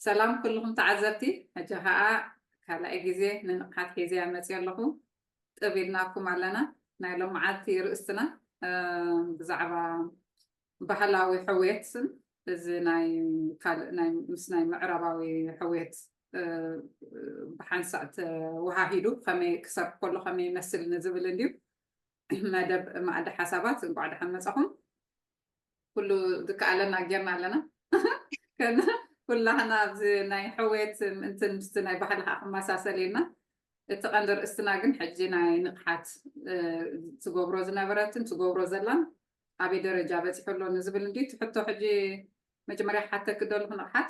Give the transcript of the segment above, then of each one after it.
ሰላም ኩልኹም ተዓዘብቲ፣ ሕጂ ኸኣ ካልኣይ ግዜ ንንቕሓት ሒዘያ መፅየ ኣለኹ። ጥብ ኢልናኩም ኣለና። ናይ ሎመዓልቲ ርእስትና ብዛዕባ ባህላዊ ሕውየትን እዚ ናይ ካልእ ናይ ምስ ናይ ምዕራባዊ ሕውየት ብሓንሳእ ተወሃሂዱ ከመይ ክሰርሕ ከሎ ከመይ ይመስል ንዝብል እንድዩ። መደብ ማእዲ ሓሳባት። እንኳዕ ደሓን መጻኹም። ኩሉ ዝከኣለና ጌርና ኣለና። ከና ኩላህና ኣብዚ ናይ ሕውየት ምእንትን ምስቲ ናይ ባህሊ ከዓ ክመሳሰል ኢልና። እቲ ቀንዲ ርእስትና ግን ሕጂ ናይ ንቕሓት ትገብሮ ዝነበረትን ትገብሮ ዘላን ኣበይ ደረጃ በፂሑ ኣሎ ንዝብል እንዲ ትሕቶ ሕጂ መጀመርያ ሓተክ ደለኹ ንቕሓት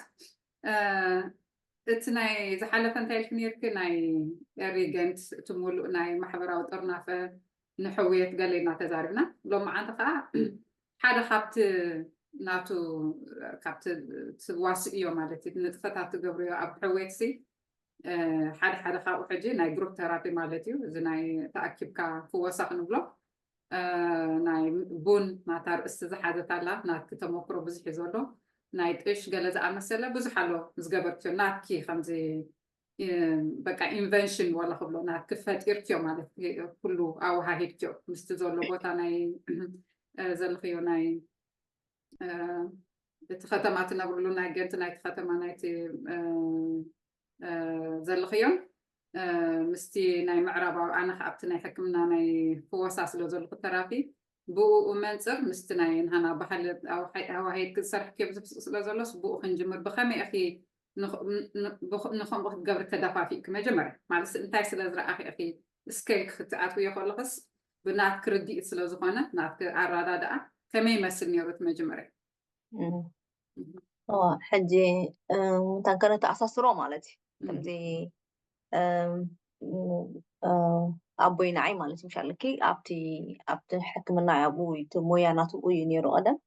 እቲ ናይ ዝሓለፈ እንታይ ኢልክ ነርክ ናይ ኤሪገንት እቲ ሙሉእ ናይ ማሕበራዊ ጥርናፈ ንሕውየት ገለ ኢና ተዛሪብና። ሎሚ ዓንቲ ከዓ ሓደ ካብቲ ናቱ ካብቲ ትዋስእዮ ማለት እዩ ንጥፈታት ትገብርዮ ኣብ ሕውየት ሲ ሓደ ሓደ ካብኡ ሕጂ ናይ ግሩፕ ተራፒ ማለት እዩ። እዚ ናይ ተኣኪብካ ክወሳ ክንብሎ ናይ ቡን ናታ ርእስቲ ዝሓዘት ኣላ። ናትኪ ተመክሮ ብዙሕ እዩ ዘሎ። ናይ ጥሽ ገለ ዝኣመሰለ ብዙሕ ኣሎ ዝገበርክዮ ናትኪ ከምዚ በቃ ኢንቨንሽን ወላ ክብሎ ናትኪ ፈጢርክዮ ማለት ኩሉ ኣወሃሂድክዮ ምስቲ ዘሎ ቦታ ናይ ዘለኽዮ ናይ እቲ ከተማ ትነብርሉ ናይ ገንቲ ናይቲ ከተማ ናይቲ ዘለኽዮም ምስቲ ናይ ምዕራባዊ ኣነ ከኣብቲ ናይ ሕክምና ናይ ክወሳ ስለ ዘለኹ ተራፒ ብኡ መንፅር ምስቲ ናይ ንሃና ባህሊ ኣዋሂድ ክዝሰርሕ ክዮ ዝፍስቕ ስለ ዘሎስ ብኡ ክንጅምር ብኸመይ እኺ ንኸምኡ ክትገብሪ ተደፋፊእኪ መጀመርያ ማለት እንታይ ስለ ዝረኣኺ እኺ እስከ ክትኣትውዮ ከለኽስ ብናትኪ ርድኢት ስለ ዝኾነ ናትኪ ኣረዳድኣ ከመይ ይመስል ነይሩ እቲ መጀመርያ ሕጂ እንታን ከነ ተኣሳስሮ ማለት እዩ ከምዚ ኣቦይ ንዓይ ማለት ምሻለኪ ኣብቲ ኣብቲ ሕክምና ኣብኡ እቲ ሞያ ናትኡ እዩ ነይሩ ቀደም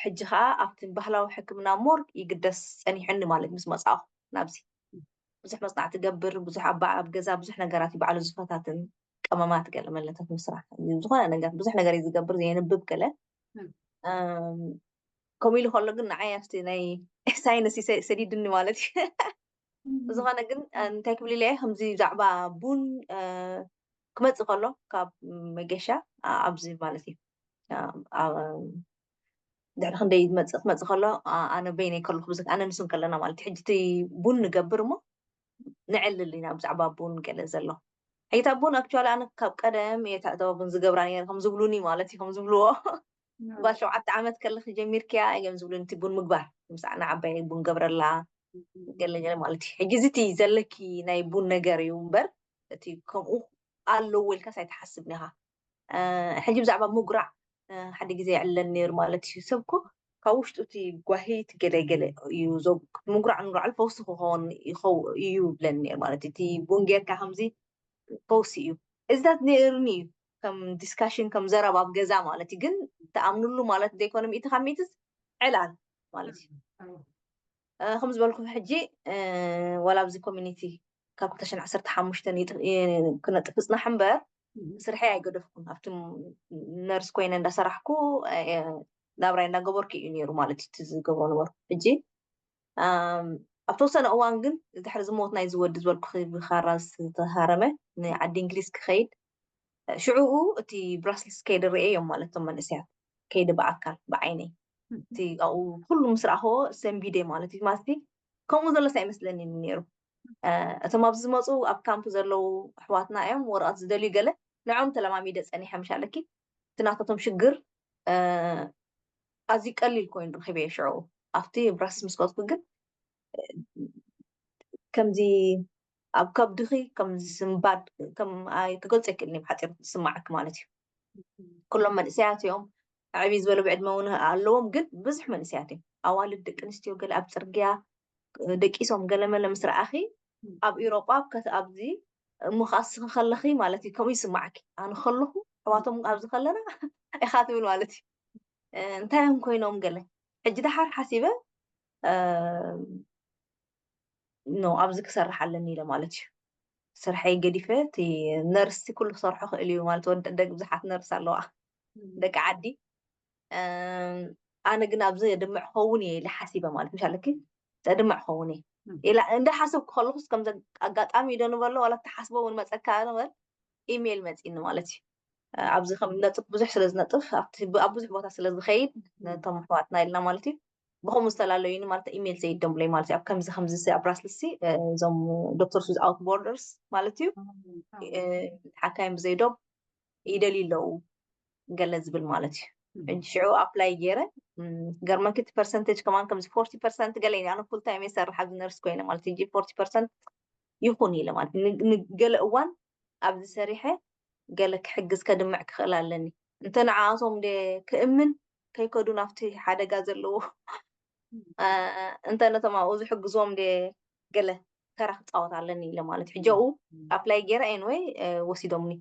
ሕጂ ከዓ ኣብቲ ባህላዊ ሕክምና ሞር ይግደስ ፀኒሐኒ ማለት ምስ መፅኣኹ ናብዚ ብዙሕ መፅናዕቲ ገብር ብዙሕ ኣብ ገዛ ብዙሕ ነገራት ባዕሉ ዝፈታትን ቀመማት ገለ መለታት ምስራሕ ዝኾነ ነገር ብዙሕ ነገር እዩ ዝገብር የንብብ ገለ ከምኡ ኢሉ ከሎ ግን ንዓይ ኣብቲ ናይ ሳይንስ ሰዲድኒ ማለት እዩ ብዝኾነ ግን እንታይ ክብል ኢለ ከምዚ ብዛዕባ ቡን ክመፅእ ከሎ ካብ መገሻ ኣብዚ ማለት እዩ ድሕሪ ክንደይ ዝመፅእ ክመፅእ ከሎ ኣነ በይነይ ከለኩ ብዙ ኣነ ንሱን ከለና ማለት ሕጂ እቲ ቡን ንገብር እሞ ንዕልል ኢና ብዛዕባ ቡን ገለ ዘሎ ሕይታ ቡን ኣክቹዋሊ ኣነ ካብ ቀደም እየ ታእተዋ ቡን ዝገብራ ነረ ከም ዝብሉኒ ማለት እዩ ከም ዝብልዎ ጓል ሸውዓተ ዓመት ከለክ ጀሚርክያ እዮም ዝብሉኒ እቲ ቡን ምግባር ምሳዕ ንዓባይ ቡን ገብረላ ገለ ገለ ማለት እዩ ሕጂ እዚ እቲ ዘለኪ ናይ ቡን ነገር እዩ እምበር እቲ ከምኡ ኣለዎ ኢልካስ ኣይትሓስብን ኢኻ ሕጂ ብዛዕባ ምጉራዕ ሓደ ግዜ ይዕለን ነይሩ ማለት እዩ ሰብ እኮ ካብ ውሽጡ እቲ ጓሂ እቲ ገለ ገለ እዩ ምጉራዕ ንጉራዕ ፈውሲ ክኸውን እዩ ብለን ነይሩ ማለት እቲ ቡን ጌርካ ከምዚ ፈውሲ እዩ እዚታት ነይሩኒ እዩ ከም ዲስካሽን ከም ዘረባ ኣብ ገዛ ማለት እዩ ግን ተኣምኑሉ ማለት ዘይኮነ ሚእቲ ካብ ሚእትስ ዕላል ማለት እዩ ከም ዝበልኩ ሕጂ ዋላ ኣብዚ ኮሚኒቲ ካብ ክልተ ሽሕን ዓሰርተ ሓሙሽተን ክነጥፍ ፅናሕ እምበር ስርሐይ ኣይገደፍኩን ኣብቲ ነርስ ኮይነ እንዳሰራሕኩ ናብራይ እንዳገበርኩ እዩ ነይሩ ማለት እዩ ዝገብሮ ነበርኩ ሕጂ ኣብ ተወሰነ እዋን ግን ድሕሪ ዝሞት ናይ ዝወዲ ዝበልኩ ብካራ ዝተሃረመ ንዓዲ እንግሊዝ ክኸይድ ሽዑኡ እቲ ብራስልስ ከይዲ ርኤ እዮም ማለት ቶም መንእሰያት ከይዲ ብኣካል ብዓይነይ እቲ ኣብኡ ኩሉ ምስ ረኣኸዎ ሰንቢደ ማለት እዩ ማለት ከምኡ ዘሎስ ኣይመስለኒ ነይሩ እቶም ኣብዚ ዝመፁ ኣብ ካምፕ ዘለዉ ኣሕዋትና እዮም ወረቐት ዝደልዩ ገለ ንዖም ተለማሚደ ፀኒሐ ምሻለኪ እቲ ናታቶም ሽግር ኣዝዩ ቀሊል ኮይኑ ረኺበ ሽዑ ኣብቲ ብራስልስ ምስ ከድኩ ግን ከምዚ ኣብ ከብድኺ ከም ዝስንባድ ከም ክገልፆ ይክእል ኒ ሓፂር ዝስማዓኪ ማለት እዩ ኩሎም መንእሰያት እዮም ዕብይ ዝበለ ብዕድመ እውን ኣለዎም ግን ብዙሕ መንእሰያት እዮም ኣዋልድ ደቂ ኣንስትዮ ገለ ኣብ ፅርግያ ደቂሶም ገለመለ ምስ ረኣኺ ኣብ ኢሮጳ ከት ኣብዚ እሞ ከዓ ስኺ ከለኺ ማለት እዩ ከምኡ ይስማዓኪ ኣነ ከለኹ ኣሕዋቶም ኣብዚ ከለና ኢኻ ትብል ማለት እዩ እንታይ እዮም ኮይኖም ገለ ሕጂ ደሓር ሓሲበ ኖ ኣብዚ ክሰርሕ ኣለኒ ኢለ ማለት እዩ ስርሐይ ገዲፈ፣ እቲ ነርስ ኩሉ ክሰርሖ ክእል እዩ ማለት፣ ወዲ ደግ ብዙሓት ነርስ ኣለዋ ደቂ ዓዲ። ኣነ ግን ኣብዚ ድምዕ ክኸውን እየ ኢለ ሓሲበ ማለት፣ ምሻለኪ ድምዕ ክኸውን እየ ኢላ እንዳ ሓሰብኩ ከለኹስ፣ ከምዚ ኣጋጣሚ ዶ ንበሎ ዋላ ተሓስቦ እውን መፀካ ንበል፣ ኢሜይል መፂኒ ማለት እዩ። ኣብዚ ከም ነጥፍ ብዙሕ ስለ ዝነጥፍ፣ ኣብ ብዙሕ ቦታ ስለ ዝኸይድ፣ ነቶም ኣሕዋትና ኢልና ማለት እዩ፣ ብኸምኡ ዝተላለዩኒ ማለት ኢሜይል ዘይደምብለይ ማለት እዩ። ኣብ ከምዚ ከምዚ ኣብ ብራስልሲ እዞም ዶክተርስ ዊዝኣውት ቦርደርስ ማለት እዩ፣ ሓካይም ብዘይዶብ ይደልዩ ኣለዉ ገለ ዝብል ማለት እዩ። ሕጂ ሽዑ ኣፕላይ ገይረ፣ ገርመኪ እቲ ፐርሰንቴጅ ከማን ከምዚ ፎርቲ ፐርሰንት ገለ እዩ። ኣነ ፉል ታይም ይሰርሕ ኣብዚ ነርስ ኮይነ ማለት፣ ሕጂ ፎርቲ ፐርሰንት ይኹን ኢለ ማለት፣ ንገለ እዋን ኣብዚ ሰሪሐ ገለ ክሕግዝ ከድምዕ ክኽእል ኣለኒ። እንተ ንዓኣቶም ደ ክእምን ከይከዱ ናብቲ ሓደጋ ዘለዎ፣ እንተ ነቶም ኣብኡ ዝሕግዝዎም ደ ገለ ተራ ክፃወት ኣለኒ ኢለ ማለት። ሕጂ ኣብኡ ኣፕላይ ገይረ፣ ኤንወይ ወሲዶምኒ፣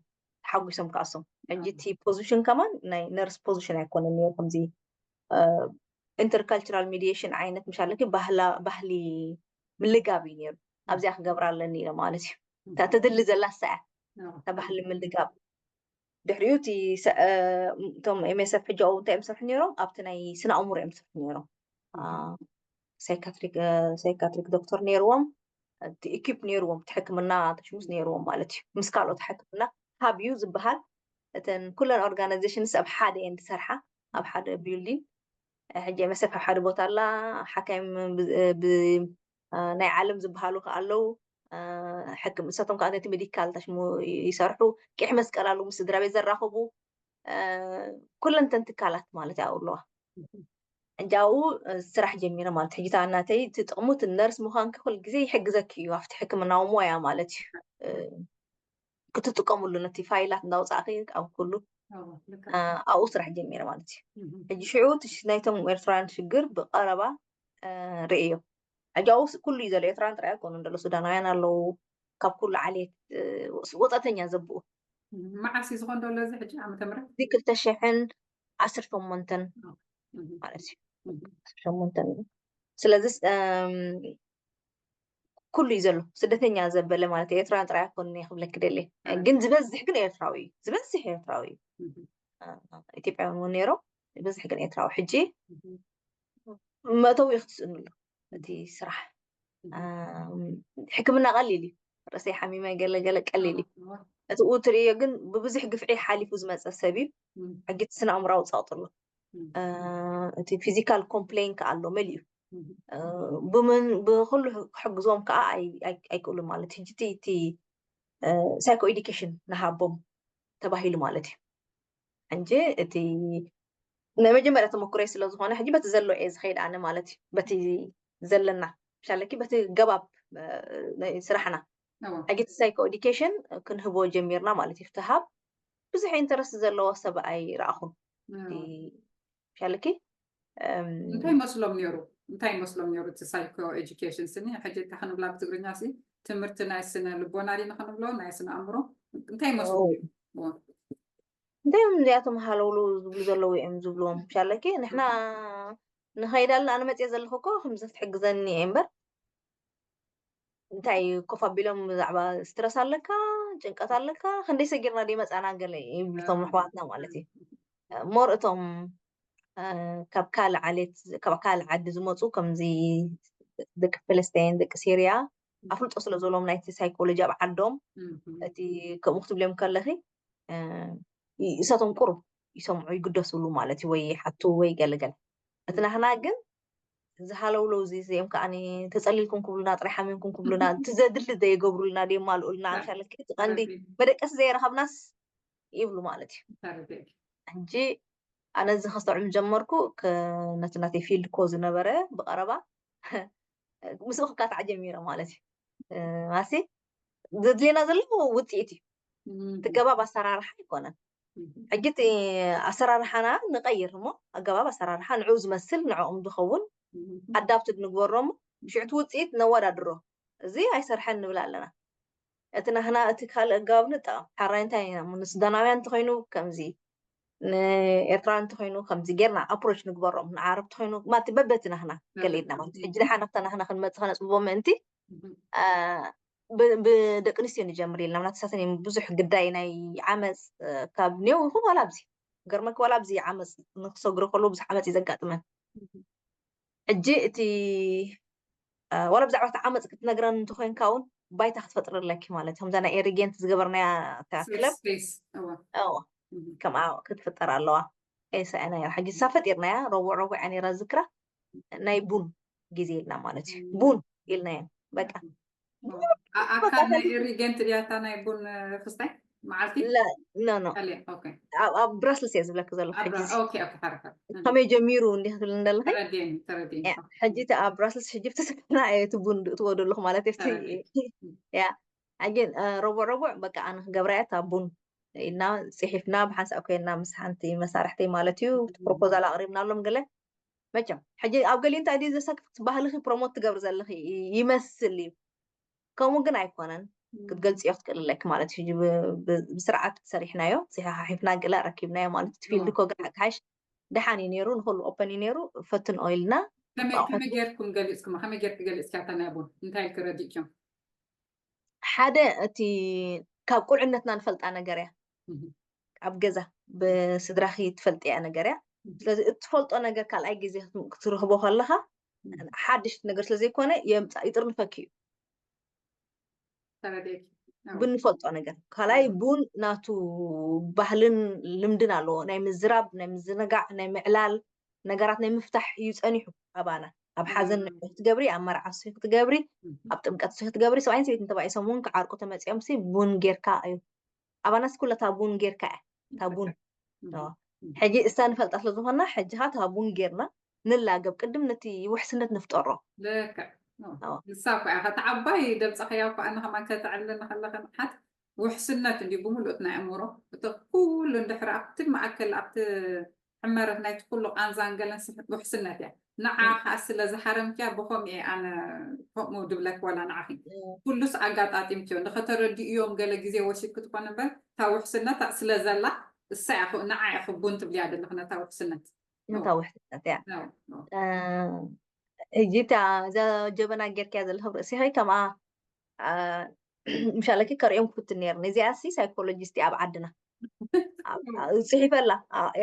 ተሓጒሶም ከኣሶም። ሕጂ እቲ ፖዚሽን ከማን ናይ ነርስ ፖዚሽን ኣይኮነን ነይሩ፣ ከምዚ ኢንተርካልቸራል ሚዲሽን ዓይነት፣ ምሻለኪ ባህሊ ምልጋብ እዩ ነይሩ። ኣብዚኣ ክገብራ ኣለኒ ኢለ ማለት እዩ። እታ ትድሊ ዘላ ሰኣ እታ ባህሊ ምልጋብ። ድሕሪኡ እቲ እቶም ኤምኤስኤፍ ሕጂ ኣብኡ እንታይ እዮም ዝሰርሑ ነይሮም? ኣብቲ ናይ ስነ ኣእምሮ እዮም ዝሰርሑ ነይሮም። ሳይካትሪክ ዶክተር ነይርዎም፣ እቲ ኢኪፕ ነይርዎም፣ እቲ ሕክምና ተሽሙስ ነይርዎም ማለት እዩ። ምስ ካልኦት ሕክምና ሃብ እዩ ዝበሃል። እተን ኩለን ኦርጋናይዜሽንስ ኣብ ሓደ እየን ዝሰርሓ፣ ኣብ ሓደ ቢልዲንግ። ሕጂ ኤምኤስኤፍ ኣብ ሓደ ቦታ ኣላ፣ ሓካይም ናይ ዓለም ዝበሃሉ ከ ኣለዉ። ሕክም እሳቶም ከዓ ነቲ ሜዲካል ታሽሙ ይሰርሑ። ቅሕ መስቀል ኣለዉ፣ ምስ ስድራ ቤት ዘራኽቡ፣ ኩለንተን ትካላት ማለት ኣብኡ ኣለዋ። ሕጂ ኣብኡ ስራሕ ጀሚረ ማለት። ሕጂ እታ እናተይ እቲ ጥቕሙ እቲ ነርስ ምዃንኪ ኩል ግዜ ይሕግዘኪ እዩ ኣብቲ ሕክምናዊ ሞያ ማለት እዩ። ክትጥቀምሉ ነቲ ፋይላት እንዳውፃእኪ ኣብ ኩሉ ኣብኡ ስራሕ ጀሚረ ማለት እዩ። ሕጂ ሽዑ ናይቶም ኤርትራውያን ሽግር ብቀረባ ርእዮ። ሕጂ ኣብኡ ኩሉ እዩ ዘሎ፣ ኤርትራውያን ጥራይ ኣይኮኑን ዘሎ፣ ሱዳናውያን ኣለዉ፣ ካብ ኩሉ ዓሌት ወፃተኛ ዘብኡ። መዓስ እዩ ዝኾን ዘሎ እዚ ሕጂ ዓመተ ምህረት? እዚ ክልተ ሽሕን ዓሰርተ ሸሞንተን ማለት እዩ። ሸሞንተን። ስለዚ ኩሉ እዩ ዘሎ፣ ስደተኛ ዘበለ ማለት እዩ። ኤርትራውያን ጥራይ ኣይኮኑን እየ ክብለኪ ደልየ። ግን ዝበዝሕ ግን ኤርትራዊ እዩ፣ ዝበዝሕ ኤርትራዊ እዩ። ኢትዮጵያውያን እውን ነይሮም፣ ዝበዝሕ ግን ኤርትራዊ። ሕጂ መእተዊ ክትስእንሉ እቲ ስራሕ። ሕክምና ቀሊል እዩ፣ ርእሰይ ሓሚመ ገለ ገለ ቀሊል እዩ። እቲ ኡ ትርእዮ ግን ብብዙሕ ግፍዒ ሓሊፉ ዝመፀ ሰብ እዩ። ሕጂ እቲ ስነ ኣእምራዊ ፀቕጢ ኣሎ። እቲ ፊዚካል ኮምፕሌን ከዓ ኣሎ መሊኡ። ብምን ብኩሉ ክሕግዞም ከዓ ኣይክእሉን ማለት። ሕጂ እቲ ሳይኮ ኤዲኬሽን ንሃቦም ተባሂሉ ማለት እዩ። ሕጂ እቲ ናይ መጀመርያ ተመክሮይ ስለ ዝኾነ ሕጂ በቲ ዘሎ እየ ዝኸይድ ኣነ ማለት እዩ። በቲ ዘለና ሻለኪ በቲ ገባብ ስራሕና ሕጂ እቲ ሳይኮ ኤዲኬሽን ክንህቦ ጀሚርና ማለት እዩ። ፍትሃብ ብዙሕ ኢንተረስት ዘለዎ ሰብ ኣይረኣኹን። ሻለኪ እንታይ መስሎም ነይሩ? እንታይ መስሎም ነይሩ እቲ ሳይኮ ኤጁኬሽን ስኒ? ሕጂ እንታይ ክንብላ ብትግርኛ ሲ ትምህርቲ ናይ ስነ ልቦና ዲ ንክንብሎ ናይ ስነ ኣእምሮ እንታይ መስሎም ነይሩ? እንታይ እዮም እዚኣቶም ሃለውሉ ዝብሉ ዘለዉ እዮም ዝብልዎም ሻለኪ ንሕና ንኸይዳልና ኣነ መፅየ ዘለኹ እኮ ከምዚ ክትሕግዘኒ እየ እምበር እንታይ ኮፍ ኣቢሎም ብዛዕባ ስትረስ ኣለካ ጭንቀት ኣለካ ክንደይ ሰጊርና ዶ መፃና ገለ ይብልቶም ኣሕዋትና ማለት እዩ። ሞር እቶም ካብ ካልእ ዓሌት ካብ ካልእ ዓዲ ዝመፁ ከምዚ ደቂ ፍልስጤን ደቂ ሲርያ ኣፍልጦ ስለ ዘለዎም ናይቲ ሳይኮሎጂ ኣብ ዓዶም እቲ ከምኡ ክትብልዮም ከለኺ እሳቶም ቁሩብ ይሰምዑ ይግደስሉ ማለት እዩ ወይ ሓቱ ወይ ገለገለ እቲ ናህና ግን ዝሃለውለው እዚ እዚኦም ከዓ ተፀሊልኩም ክብሉና ጥራይ ሓሚምኩም ክብሉና እቲ ዘድሊ ዘየገብሩልና ዘየማልኡልና ሻለኪ እቲ ቀንዲ መደቀሲ ዘየረኸብናስ ይብሉ ማለት እዩ። ሕጂ ኣነ እዚ ከስተውዕል ጀመርኩ ነቲ ናተይ ፊልድ ኮ ዝነበረ ብቀረባ ምስኡ ክካታዕ ጀሚረ ማለት እዩ። ማሲ ዘድልየና ዘለዎ ውፅኢት እዩ። እቲ ገባብ ኣሰራርሓ ኣይኮነን። ሕጂ እቲ ኣሰራርሓና ንቀይር እሞ ኣገባብ ኣሰራርሓ ንዕኡ ዝመስል ንዕኦም ዝኸውን ኣዳፕትድ ንግበሮ እሞ ሽዕቲ ውፅኢት ነወዳድሮ። እዚ ኣይሰርሐን ንብል ኣለና። እቲ ናህና እቲ ካልእ ኣገባብ ንጠቐም። ሓራይ እንታይ ኢና እሞ ንሱዳናውያን እንተኾይኑ ከምዚ ንኤርትራውያን እንተኾይኑ ከምዚ ጌርና ኣፕሮች ንግበሮም ንዓረብ እንተኾይኑ ማለት በበቲ ናህና ገለ ኢልና ማለት ሕጂ ደሓን ኣብታ ናህና ክንመፅእ ከነፅብቦ ምእንቲ ብ- ብደቂ ኣንስትዮ ንጀምር ኢልና ምናተሳተን እዮም ብዙሕ ግዳይ ናይ ዓመፅ እ፣ ካብ ኔው ይኹን ዋላ ኣብዚ ገርመክ ዋላ ኣብዚ ዓመፅ ንክሰግሮ ከሎ ብዙሕ ዓመፅ እዩ ዘጋጥመን። ሕጂ እቲ እ፣ ዋላ ብዛዕባ እቲ ዓመፅ ክትነግረን እንተኮይንካ እውን ባይታ ክትፈጥርለኪ ማለት እዩ። ከምዛ ናይ ኤሪጌንት ዝገበርናያ እታ ክለብ ስፔስ እዋ እዎ ከምኣ ክትፍጠር ኣለዋ። ኤሳያ ናይ ሕጂ ሳ ፈጢርናያ ረቡዕ ረቡዕ እያ ነይራ ዝክራ ናይ ቡን ግዜ ኢልና ማለት እዩ። ቡን ኢልናየን በቃ ኣካል ናይ ኤሪጌንት ድያታ ናይ ቡን ክስታይ መዓልቲ ላ- ኖ ኖ ካልእ ኦኬ ኣብ ኣብ ብራስልስ እየ ዝብለክ ዘለኹ ኣብራ ሕጂ ኦኬ ኦኬ ሓረከ ከመይ ጀሚሩ እንዲህ ትብል እንደለኸ ተረዲኒ ተረዲኒ ሕጂ እቲ ኣብ ብራስልስ ሕጂ ብተሰክና እየ እቲ ቡን እትወደለኹ ማለት እየ ተረዲኒ ያ ሕጂ እ፣ ረቡዕ ረቡዕ በቃ ኣነ ክገብራ እያ እታ ቡን ኢልና ፅሒፍና ብሓንሳእ ኮይና ምስ ሓንቲ መሳርሕተይ ማለት እዩ ፕሮፖዛል ኣቕሪብናሎም ገለ መቸም ሕጂ ኣብ ገሊኡ እንታይ ድዩ ዘሰክፍ ባህልኺ ፕሮሞት ትገብር ዘለኺ ይመስል እዩ ከምኡ ግን ኣይኮነን ክትገልፅዮ ክትክእል ኣለኪ ማለት እዩ ሕጂ ብ- ብ- ብስርዓት ሰሪሕናዮ ፅሓሒፍና ገለ ረኪብናዮ ማለት እቲ ፊልድ ኮ ግን ሓካይሽ ደሓን እዩ ነይሩ ንኩሉ ኦፐን እዩ ነይሩ ፈትንኦ ኢልና ከመይ ከመይ ጌርኩም ገሊፅኩም ከመይ ጌርክ ገሊፅካ እታ ናይ ቡን እንታይ ኢልክ ረዲእክዮም ሓደ እቲ ካብ ቁልዕነትና ንፈልጣ ነገር እያ ኣብ ገዛ ብስድራኺ ትፈልጥያ ነገር እያ ስለዚ እትፈልጦ ነገር ካልኣይ ግዜ ክትም- ክትረኽቦ ከለኻ ሓድሽ ነገር ስለዘይኮነ የምፃ ይጥርንፈኪ እዩ ተረዲእኪ ብንፈልጦ ነገር ካልኣይ ቡን ናቱ ባህልን ልምድን ኣለዎ ናይ ምዝራብ ናይ ምዝንጋዕ ናይ ምዕላል ነገራት ናይ ምፍታሕ እዩ ፀኒሑ ኣባና ኣብ ሓዘን ክትገብሪ ኣብ መርዓ ክትገብሪ ኣብ ጥምቀት ክትገብሪ ሰብኣይን ሰበይትን ተባኢሶም እውን ክዓርቁ ተመፂኦም ሲ ቡን ጌርካ እዩ ኣባናስ ኩለታ ቡን ጌርካ እያ እታ ቡን ሕጂ እሳ ንፈልጣ ስለ ዝኾና ሕጂ ካ እታ ቡን ጌርና ንላገብ ቅድም ነቲ ውሕስነት ንፍጠሮ ልክዕ ንሳ እኮ እያ ከታ ዓባይ ደብፀኸያ እኮ ኣነ ከማን ከተዕልለና ከለኸ ንሓት ውሕስነት እንዲ ብምሉእ ናይ ኣእምሮ እቲ ኩሉ እንድሕሪ ኣብቲ ማእከል ኣብቲ ሕመረት ናይቲ ኩሉ ቃንዛን ገለን ውሕስነት እያ ንዓ ከዓ ስለ ዝሃረምክያ ብኸምኡ እየ ኣነ ከምኡ ድብለክ ዋላ ንዓኺ ኩሉስ ኣጋጣጢምክዮ ንኸተረድእዮም ገለ ግዜ ወሲድክ ትኾን እምበር እታ ውሕስነት ስለ ዘላ እሳ እያ ንዓ እያ ክቡን ትብልያ ዘለኽ ነታ ውሕስነት ነታ ውሕስነት እያ ሕጂ እታ እዛ ጀበና ጌርክያ ዘለኽ ርእሲኺ ከምኣ ምሻለኪ ከርእዮም ክፍትን ነይርኒ እዚኣ ሲ ሳይኮሎጂስት ኣብ ዓድና ፅሒፈላ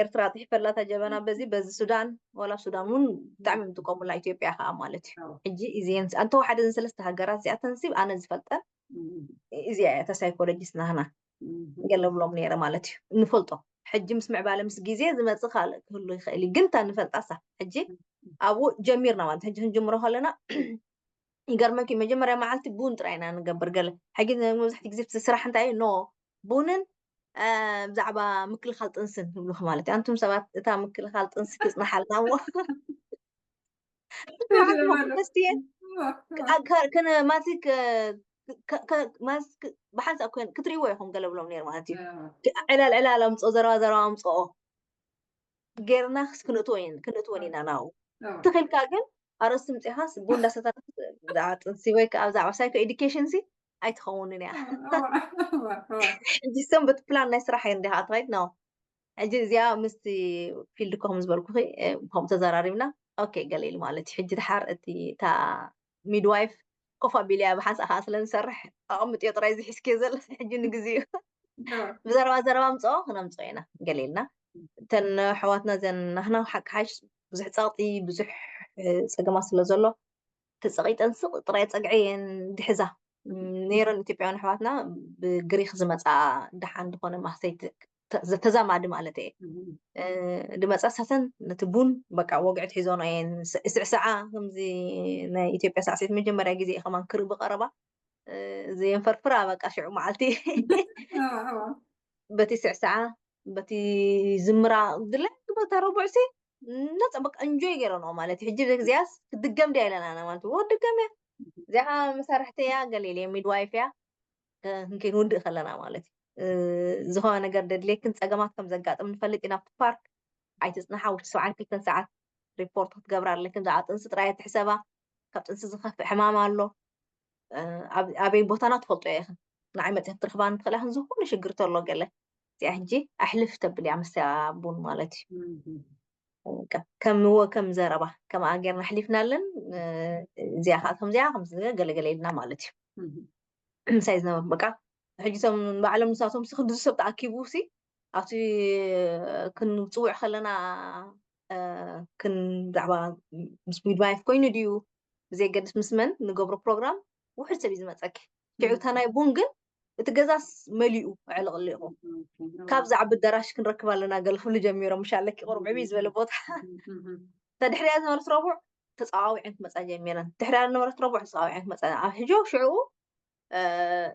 ኤርትራ ፅሒፈላ እታ ጀበና በዚ በዚ ሱዳን ወላ ሱዳን እውን ብጣዕሚ እዮም ዝጥቀሙላ ኢትዮጵያ ከዓ ማለት እዩ ሕጂ እዚን እንተወሓደ ዝን ሰለስተ ሃገራት እዚኣተን ሲ ኣነ ዝፈልጠን እዚኣ እያ እታ ሳይኮሎጂስት ናህና ገለብሎም ነይረ ማለት እዩ ንፈልጦ ሕጂ ምስ ምዕባለ ምስ ግዜ ዝመፅእ ካልእ ክህሉ ይኽእል እዩ ግን እታ ንፈልጣ ሳ ሕጂ ኣብኡ ጀሚርና ማለት ሕጂ ክንጅምሮ ከለና ይገርመኪ መጀመርያ መዓልቲ ቡን ጥራይ ኢና ንገብር ገለ ሕጂ መብዛሕቲ ግዜ ስራሕ እንታይ እዩ ኖ ቡንን ብዛዕባ ምክልኻል ጥንስን ይብሉኽ ማለት እዩ ኣንቱም ሰባት እታ ምክልኻል ጥንሲ ትፅናሓልና እሞ መስትየን ማስክ ብሓንሳእ ኮይን ክትሪእዎ ኢኹም ገለ ብሎም ነይሩ ማለት እዩ ዕላል ዕላል ኣምፅኦ ዘረባ ዘረባ ኣምፅኦ ጌርና ክንእትወን ኢና ናብኡ ትኽልካ ግን ኣርእስቲ ምፅኢኻስ ቡን እንዳሰተና ብዛዕባ ጥንሲ ወይ ከዓ ብዛዕባ ሳይኮ ኤዱኬሽን ሲ ኣይትኸውንን እያ ሕጂ ሰንበት ፕላን ናይ ስራሕ እየ እንዲኻ ትኸይድ ነው ሕጂ እዚኣ ምስቲ ፊልድ ኮም ዝበልኩ ከምኡ ተዘራሪብና ኦኬ ገለ ኢሉ ማለት እዩ ሕጂ ድሓር እቲ እታ ሚድዋይፍ ኮፍ ኣቢልያ ብሓንሳእ ከዓ ስለ ንሰርሕ ኣቐምጥዮ ጥራይ ዝሒዝክዮ ዘለኺ ሕጂ ንግዜኡ ብዘረባ ዘረባ ኣምፅኦ ክነምፅኦ ኢና ገለ ኢልና እተን ኣሕዋትና ዘን ናህና ሓቂ ሓሽ ብዙሕ ፀቕጢ ብዙሕ ፀገማት ስለ ዘሎ ተፀቒጠን ስቕ ጥራይ ፀግዐ እየን ዝሕዛ ነይረን ኢትዮጵያውያን ኣሕዋትና ብግሪክ ዝመፃ ደሓን ዝኾነ ማስተይ ተዛማዲ ማለት እየ ድመፃ ሳተን ነቲ ቡን በቃ ወግዒ ትሒዞኖ እየን ስዕስዓ ከምዚ ናይ ኢትዮጵያ ሳዕሲት መጀመርያ ግዜ ከማን ክርኢ ብቀረባ ዘየንፈርፍራ በቃ ሽዑ መዓልቲ በቲ ስዕስዓ በቲ ዝምራ ድለ በታ ረቡዕሲ ነፃ በቃ እንጆይ ገይረንኦ ማለት እዩ ሕጂ ግዜያስ ክትድገም ድያ ኢለና ማለት ወ ድገም እያ እዚኣ መሳርሕቲ እያ ገሊል ሚድዋይፍ እያ ክንከይንውድእ ከለና ማለት እዩ ዝኾነ ነገር ደድልየክን ፀገማት ከም ዘጋጥም ንፈልጥ ኢና ኣብቲ ፓርክ ኣይትፅንሓ ውሽጢ ሰብዓን ክልተን ሰዓት ሪፖርት ክትገብራ ኣለክን ብዛዕባ ጥንሲ ጥራይ ትሕሰባ ካብ ጥንሲ ዝኸፍእ ሕማም ኣሎ ኣበይ ቦታና ትፈልጦ ኢኽን ንዓይ መፅእ ክትርኽባን ትኽእላ ክንዚ ኩሉ ሽግር ተሎ ገለ እዚኣ ሕጂ ኣሕልፍ ተብል እያ ምስያ ቡን ማለት እዩ ከም ወ ከም ዘረባ ከምኣ ጌርና ኣሕሊፍናለን እዚኣ ከዓ ከምዚኣ ከምዚ ገለገለ ኢልና ማለት እዩ ምሳይ ዝነበሩ በቃ ሕጂ እቶም ባዕሎም ንሳቶም ሲ ክንድዚ ሰብ ተኣኪቡ ሲ ኣብቲ ክንፅውዕ ከለና እ፣ ክን ብዛዕባ ምስ ሚድዋይፍ ኮይኑ ድዩ ብዘየገድስ ምስ መን ንገብሮ ፕሮግራም ውሕድ ሰብ እዩ ዝመፀኪ። ሽዑ እታ ናይ ቡን ግን እቲ ገዛስ መሊኡ ኣዕለቕሊቑ። ካብ ዝዓቢ ኣዳራሽ ክንረክብ ኣለና ገለ ክብሉ ጀሚሮም። ምሻለኪ ቁሩብ ዕብይ ዝበለ ቦታ። ተድሕሪያ ዝነበረት ረቡዕ ተፃዋዊዐን ክመፃ ጀሚረን። ድሕሪያ ዝነበረት ረቡዕ ተፃዋዊዐን ክመፃ ኣብ ሕጂ ሽዕኡ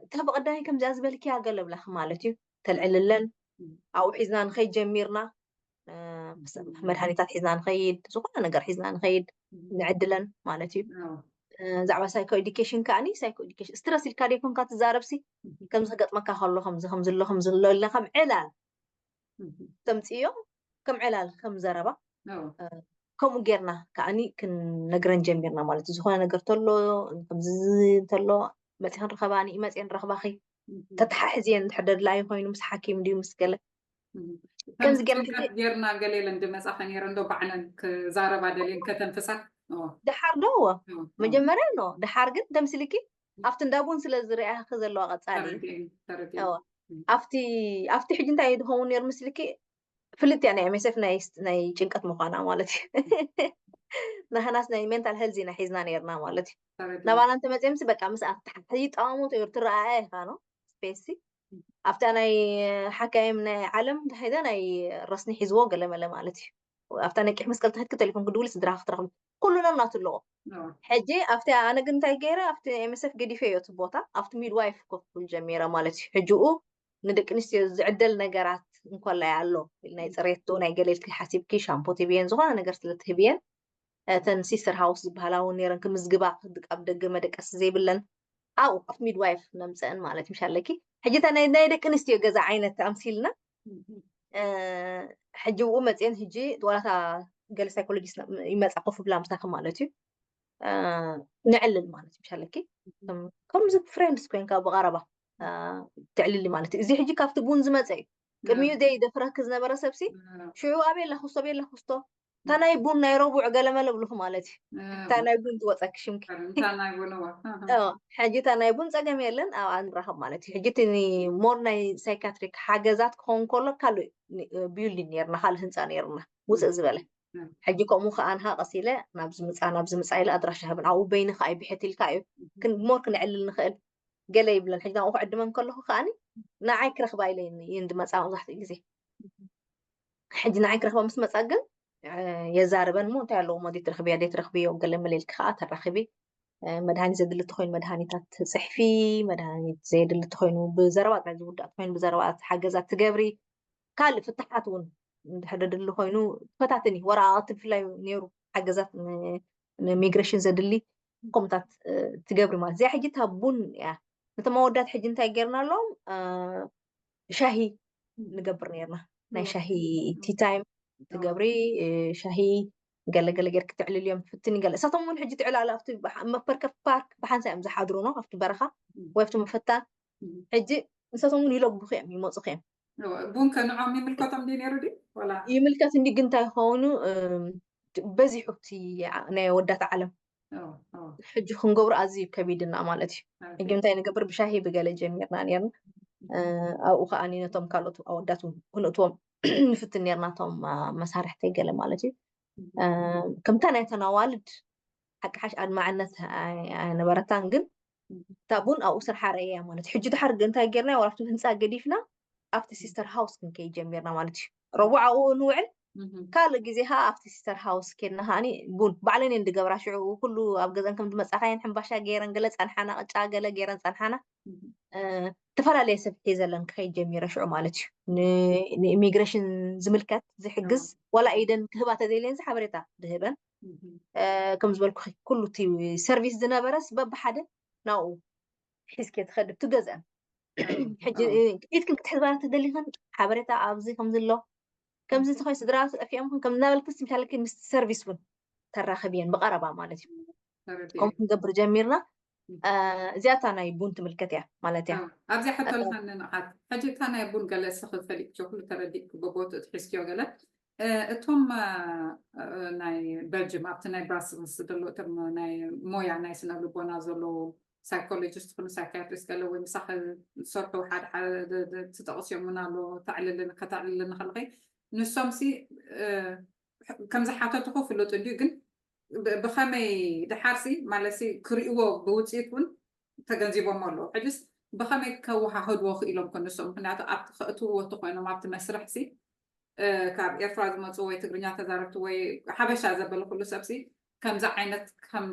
እታ ብቐዳይ ከምዚኣ ዝበልክያ ገለ ብላኺ ማለት እዩ ተልዕልለን ኣብኡ ሒዝና ንኸይድ ጀሚርና። መድሃኒታት ሒዝና ንኸይድ፣ ዝኾነ ነገር ሒዝና ንኸይድ ንዕድለን ማለት እዩ። ዛዕባ ሳይኮ ኤዲኬሽን ከዓኒ ሳይኮ ኤዲኬሽን ስትረስ ኢልካ ደይኮንካ ትዛረብሲ፣ ከምዚ ክገጥመካ ከሎ ከምዚ ከምዚ ኣሎ ከምዚ ኣሎ ኢልና ከም ዕላል ተምፅዮ፣ ከም ዕላል ከም ዘረባ ከምኡ ጌርና ከዓኒ ክንነግረን ጀሚርና ማለት እዩ። ዝኾነ ነገር ተሎ ከምዚ እንተሎ መፂ ክንረኸባኒ መፂ ንረኽባኺ ተተሓሕዝየን እንድሕር ደድላዩ ኮይኑ ምስ ሓኪም ድዩ ምስ ገለ ከምዚ ጌርና ሕጂ ጌርና ገሌለን ድመጻኸ ነይረ እንዶ ባዕለን ክዛረባ ደልየን ከተንፍሳ። ደሓር ዶ እዎ መጀመርያ ኖ ደሓር ግን ተምስልኪ ኣብቲ እንዳቡን ስለ ዝርኣያኺ ዘለዋ ቀጻሊ ኣብቲ ኣብቲ ሕጂ እንታይ ድኸውን ነይሩ ምስልኪ ፍልጥ እያ ናይ ኤምኤስኤፍ ናይ ጭንቀት ምዃና ማለት እዩ። ንሕናስ ናይ ሜንታል ሄልዝ ኢና ሒዝና ነይርና ማለት እዩ። ናባና እንተመፅኦምሲ በቃ ምስ ኣትሓሕዚ ጠዋሞት ይሩ ትረኣያ ኢኻ ነው ስፔሲ ኣብታ ናይ ሓካይም ናይ ዓለም እንታይ ናይ ረስኒ ሒዝዎ ገለመለ ማለት እዩ። ኣብታ ነቂሕ መስቀል ተኸድኪ ቴሌፎን ክድውሊ ስድራ ክትረኽቢ ኩሉ ነናቱ ኣለዎ። ሕጂ ኣብቲ ኣነ ግን እንታይ ገይረ ኣብቲ ኤምኤስኤፍ ገዲፈዮ እቲ ቦታ ኣብቲ ሚድዋይፍ ኮፍ ክብል ጀሚረ ማለት እዩ። ሕጂኡ ንደቂ ኣንስትዮ ዝዕደል ነገራት እንኮላይ ኣሎ ናይ ፅሬት ዶ ናይ ገለ ኢልኪ ሓሲብኪ ሻምፖ ትህብየን ዝኾነ ነገር ስለ ትህብየን እተን ሲስተር ሃውስ ዝበሃላ እውን ነይረን ክምዝግባ ክድ- ኣብ ደገ መደቀሲ ዘይብለን ኣብኡ ኣብቲ ሚድዋይፍ ነምፀአን ማለት ምሽ ኣለኪ ሕጂ እታ ናይ ናይ ደቂ ኣንስትዮ ገዛ ዓይነት ኣምሲልና እ፣ ሕጂ ብኡ መፅአን ሕጂ ዋላታ ገለ ሳይኮሎጂስት ይመፃ ኮፍ ብላ ምሳኺ ማለት እዩ እ፣ ንዕልል ማለት ምሽ ኣለኪ ከም- ከምዚ ፍሬንድስ ኮይንካ ብቐረባ እ፣ ትዕልሊ ማለት እዩ እዚ ሕጂ ካብቲ ቡን ዝመፀ እዩ ቅድሚኡ ዘይደፍረኪ ዝነበረ ሰብሲ ሽዑ ኣበይ ኣላ ክስቶ ኣበይ ኣላ ክስቶ እታ ናይ ቡን ናይ ረቡዕ ገለመለ ብልኹ ማለት እዩ እታ ናይ ቡን ዝወፀኪ ሽምኪ እንታይ ናይ ቡን እዋ እ፣ ሕጂ እታ ናይ ቡን ፀገም የለን ኣብኣ ንራኸብ ማለት እዩ ሕጂ እቲ ሞር ናይ ሳይካትሪክ ሓገዛት ክኸውን ከሎ ካልእ ቢልዲንግ ነርና ካልእ ህንፃ ነርና ውፅእ ዝበለ ሕጂ ከምኡ ከዓ ንሃ ቀሲለ ናብዚ ምፃ ናብዚ ምፃ ኢለ ኣድራሻ ህብን ኣብኡ በይኒ ከዓ ይብሕት ኢልካ እዩ ክን ሞር ክንዕልል ንኽእል ገለ ይብለን ሕጂ ናብኡ ክዕድመን ከለኹ ከዓኒ ንዓይ ክረኽባ ኢለ ይን ድመፃ መብዛሕትኡ ግዜ ሕጂ ንዓይ ክረኽባ ምስ መፃ ግን የዛርበን ሞ እንታይ ኣለዎ ሞ ደይትረኽብያ ደይትረኽብዮ ገለ መለ ኢልኪ ከዓ ተራኽቢ መድሃኒት ዘድሊ ተኮይኑ መድሃኒታት ትፅሕፊ መድሃኒት ዘየድሊ ተኮይኑ ብዘረባ ጥራይ ዝውዳእ ተኮይኑ ብዘረባ ሓገዛት ትገብሪ ካልእ ፍትሓት እውን እንድሕር ደድሊ ኮይኑ ፈታትኒ ወረቃቅቲ ብፍላይ ነይሩ ሓገዛት ንሚግሬሽን ዘድሊ ከምታት ትገብሪ ማለት እዚኣ ሕጂ እታ ቡን እያ ነቶም ኣወዳት ሕጂ እንታይ ጌርና ኣለዎም ሻሂ ንገብር ነርና ናይ ሻሂ ቲ ታይም ትገብሪ ሻሂ ገለ ገለ ጌር ክትዕልል እዮም ትፍትን ገለ እሳቶም እውን ሕጂ ትዕላሉ ኣብቲ መፈርከፍ ፓርክ ብሓንሳ እዮም ዝሓድሩ ነው ኣብቲ በረኻ ወይ ኣብቲ መፈታ ሕጂ ንሳቶም እውን ይለጉኺ እዮም ይመፁኺ እዮም ቡን ከንዖም ይምልከቶም ድዩ ነይሩ ድዩ ወላ ይምልከት እንዲ ግን እንታይ ኾኑ በዚሑ እቲ ናይ ወዳት ዓለም ሕጂ ክንገብሮ ኣዝዩ ከቢድና ማለት እዩ ሕጂ እንታይ ንገብር ብሻሂ ብገለ ጀሚርና ነርና ኣብኡ ከዓ ነቶም ካልኦት ኣወዳት ክንእትዎም ንፍትን ነርና ቶም መሳርሕተይ ገለ ማለት እዩ ከምታ ናይተን ኣዋልድ ሓቂ ሓሽ ኣድማዕነት ኣይነበረታን ግን እታ ቡን ኣብኡ ስርሓ ረእያ ማለት ሕጂ ድሓር እንታይ ጌርና ዋላ ኣብቲ ህንፃ ገዲፍና ኣብቲ ሲስተር ሃውስ ክንከይ ጀሚርና ማለት እዩ ረቡዕ ኣብኡ ንውዕል ካልእ ግዜ ከዓ ኣብቲ ሲስተር ሃውስ ኬድና ከዓኒ ቡን ባዕለን እየን ድገብራ ሽዑ ኩሉ ኣብ ገዘን ከም ዝመፃኻየን ሕምባሻ ገይረን ገለ ፀንሓና ቅጫ ገለ ገይረን ፀንሓና ዝተፈላለየ ሰብ ሒዘለን ክኸይድ ጀሚረ ሽዑ ማለት እዩ ንኢሚግሬሽን ዝምልከት ዝሕግዝ ዋላ ኢደን ክህባ ተዘይለን ዝሓበሬታ ዝህበን ከም ዝበልኩ ኩሉ እቲ ሰርቪስ ዝነበረስ በብሓደ ናብኡ ሒዝኪ ትኸዲ ብትገዝአን ሕጂ ኢድክን ክትሕዝባ ተደሊኽን ሓበሬታ ኣብዚ ከምዚ ኣሎ ከምዚ እንተኾይ ስድራ ተጠፊኦም ከም እናበልክስ ምሻለኪ ምስ ሰርቪስ እውን ተራኽብየን ብቐረባ ማለት እዩ ከምኡ ክንገብር ጀሚርና እዚኣታ ናይ ቡን ትምልከት እያ ማለት እያ ኣብዚኣ ሕቶ ልሃኒ ንዓት ሕጂ እታ ናይ ቡን ገለ ስኺ ፈሊጥኪ ኩሉ ተረዲእኪ በቦትኡ ትሒዝክዮ ገለ እቶም ናይ በልጅም ኣብቲ ናይ ብራስልስ ዘሎ እቶም ናይ ሞያ ናይ ስነ ልቦና ዘለዉ ሳይኮሎጂስት ይኹኑ ሳይካትሪስት ገለ ወይ ምሳኺ ዝሰርሑ ሓደ ሓደ ትጠቕስዮም እውን ኣሎ። ተዕልልን ከተዕልልን ከለኺ ንሶም ሲ ከም ዝሓተትኹ ፍሉጥ እንድዩ፣ ግን ብኸመይ ድሓርሲ ማለትሲ ክርእይዎ ብውፅኢት እውን ተገንዚቦሞ ኣለዉ። ሕጅስ ብኸመይ ከወሃህድዎ ክኢሎም ኮ ንሶም? ምክንያቱ ኣብቲ ከእትውዎ ተኮይኖም ኣብቲ መስርሕሲ ካብ ኤርትራ ዝመፁ ወይ ትግርኛ ተዛረብቲ ወይ ሓበሻ ዘበለ ኩሉ ሰብሲ ከምዚ ዓይነት ከም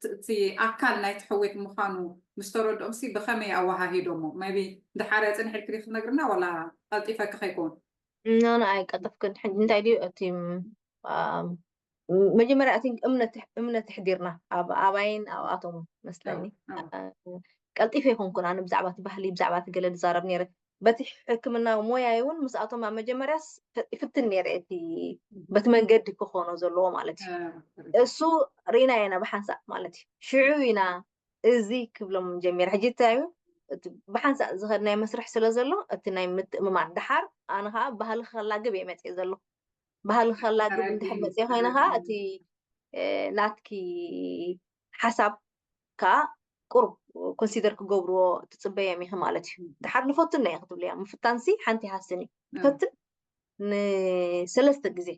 እቲ ኣካል ናይቲ ሕዌት ምዃኑ ምስ ተረድኦምሲ ብኸመይ ኣወሃሂዶሞ? maybe ድሓር ኣፅንሕ ኢልክዲ ክትነግርና ዋላ ቀልጢፈኪ ከይከውን? ኖ ኖ ኣይቀጠፍክን። ሕጂ እንታይ ድዩ እቲ መጀመርያ እቲ እምነት እምነት ኣሕዲርና ኣብ ኣባይን ኣብኣቶም መስለኒ። ቀልጢፈ ይኮንኩን ኣነ ብዛዕባ እቲ ባህሊ ብዛዕባ እቲ ገለ ዝዛረብ ነይረ። በቲ ሕክምናዊ ሞያይ እውን ምስኣቶም ኣብ መጀመርያስ ይፍትን ነይረ እቲ በቲ መንገዲ ክኾኖ ዘለዎ ማለት እዩ። እሱ ርኢና ኢና ብሓንሳእ ማለት እዩ። ሽዑ ኢና እዚ ክብሎም ጀሚረ። ሕጂ እንታይ እዩ ብሓንሳእ ዝኸድ ናይ መስርሕ ስለ ዘሎ እቲ ናይ ምትእምማን ድሓር ኣነ ከዓ ባህሊ ከላግብ እየ መፅእ ዘሎ። ባህሊ ከላግብ እንድሕር መፅእ ኮይነ ከዓ እቲ ናትኪ ሓሳብ ከዓ ቁሩብ ኮንሲደር ክገብርዎ ትፅበዮም ኢኺ ማለት እዩ። ድሓር ንፈቱና እዩ ክትብልያ ምፍታንሲ ሓንቲ ይሃስን እዩ። ፈትን ንሰለስተ ግዜ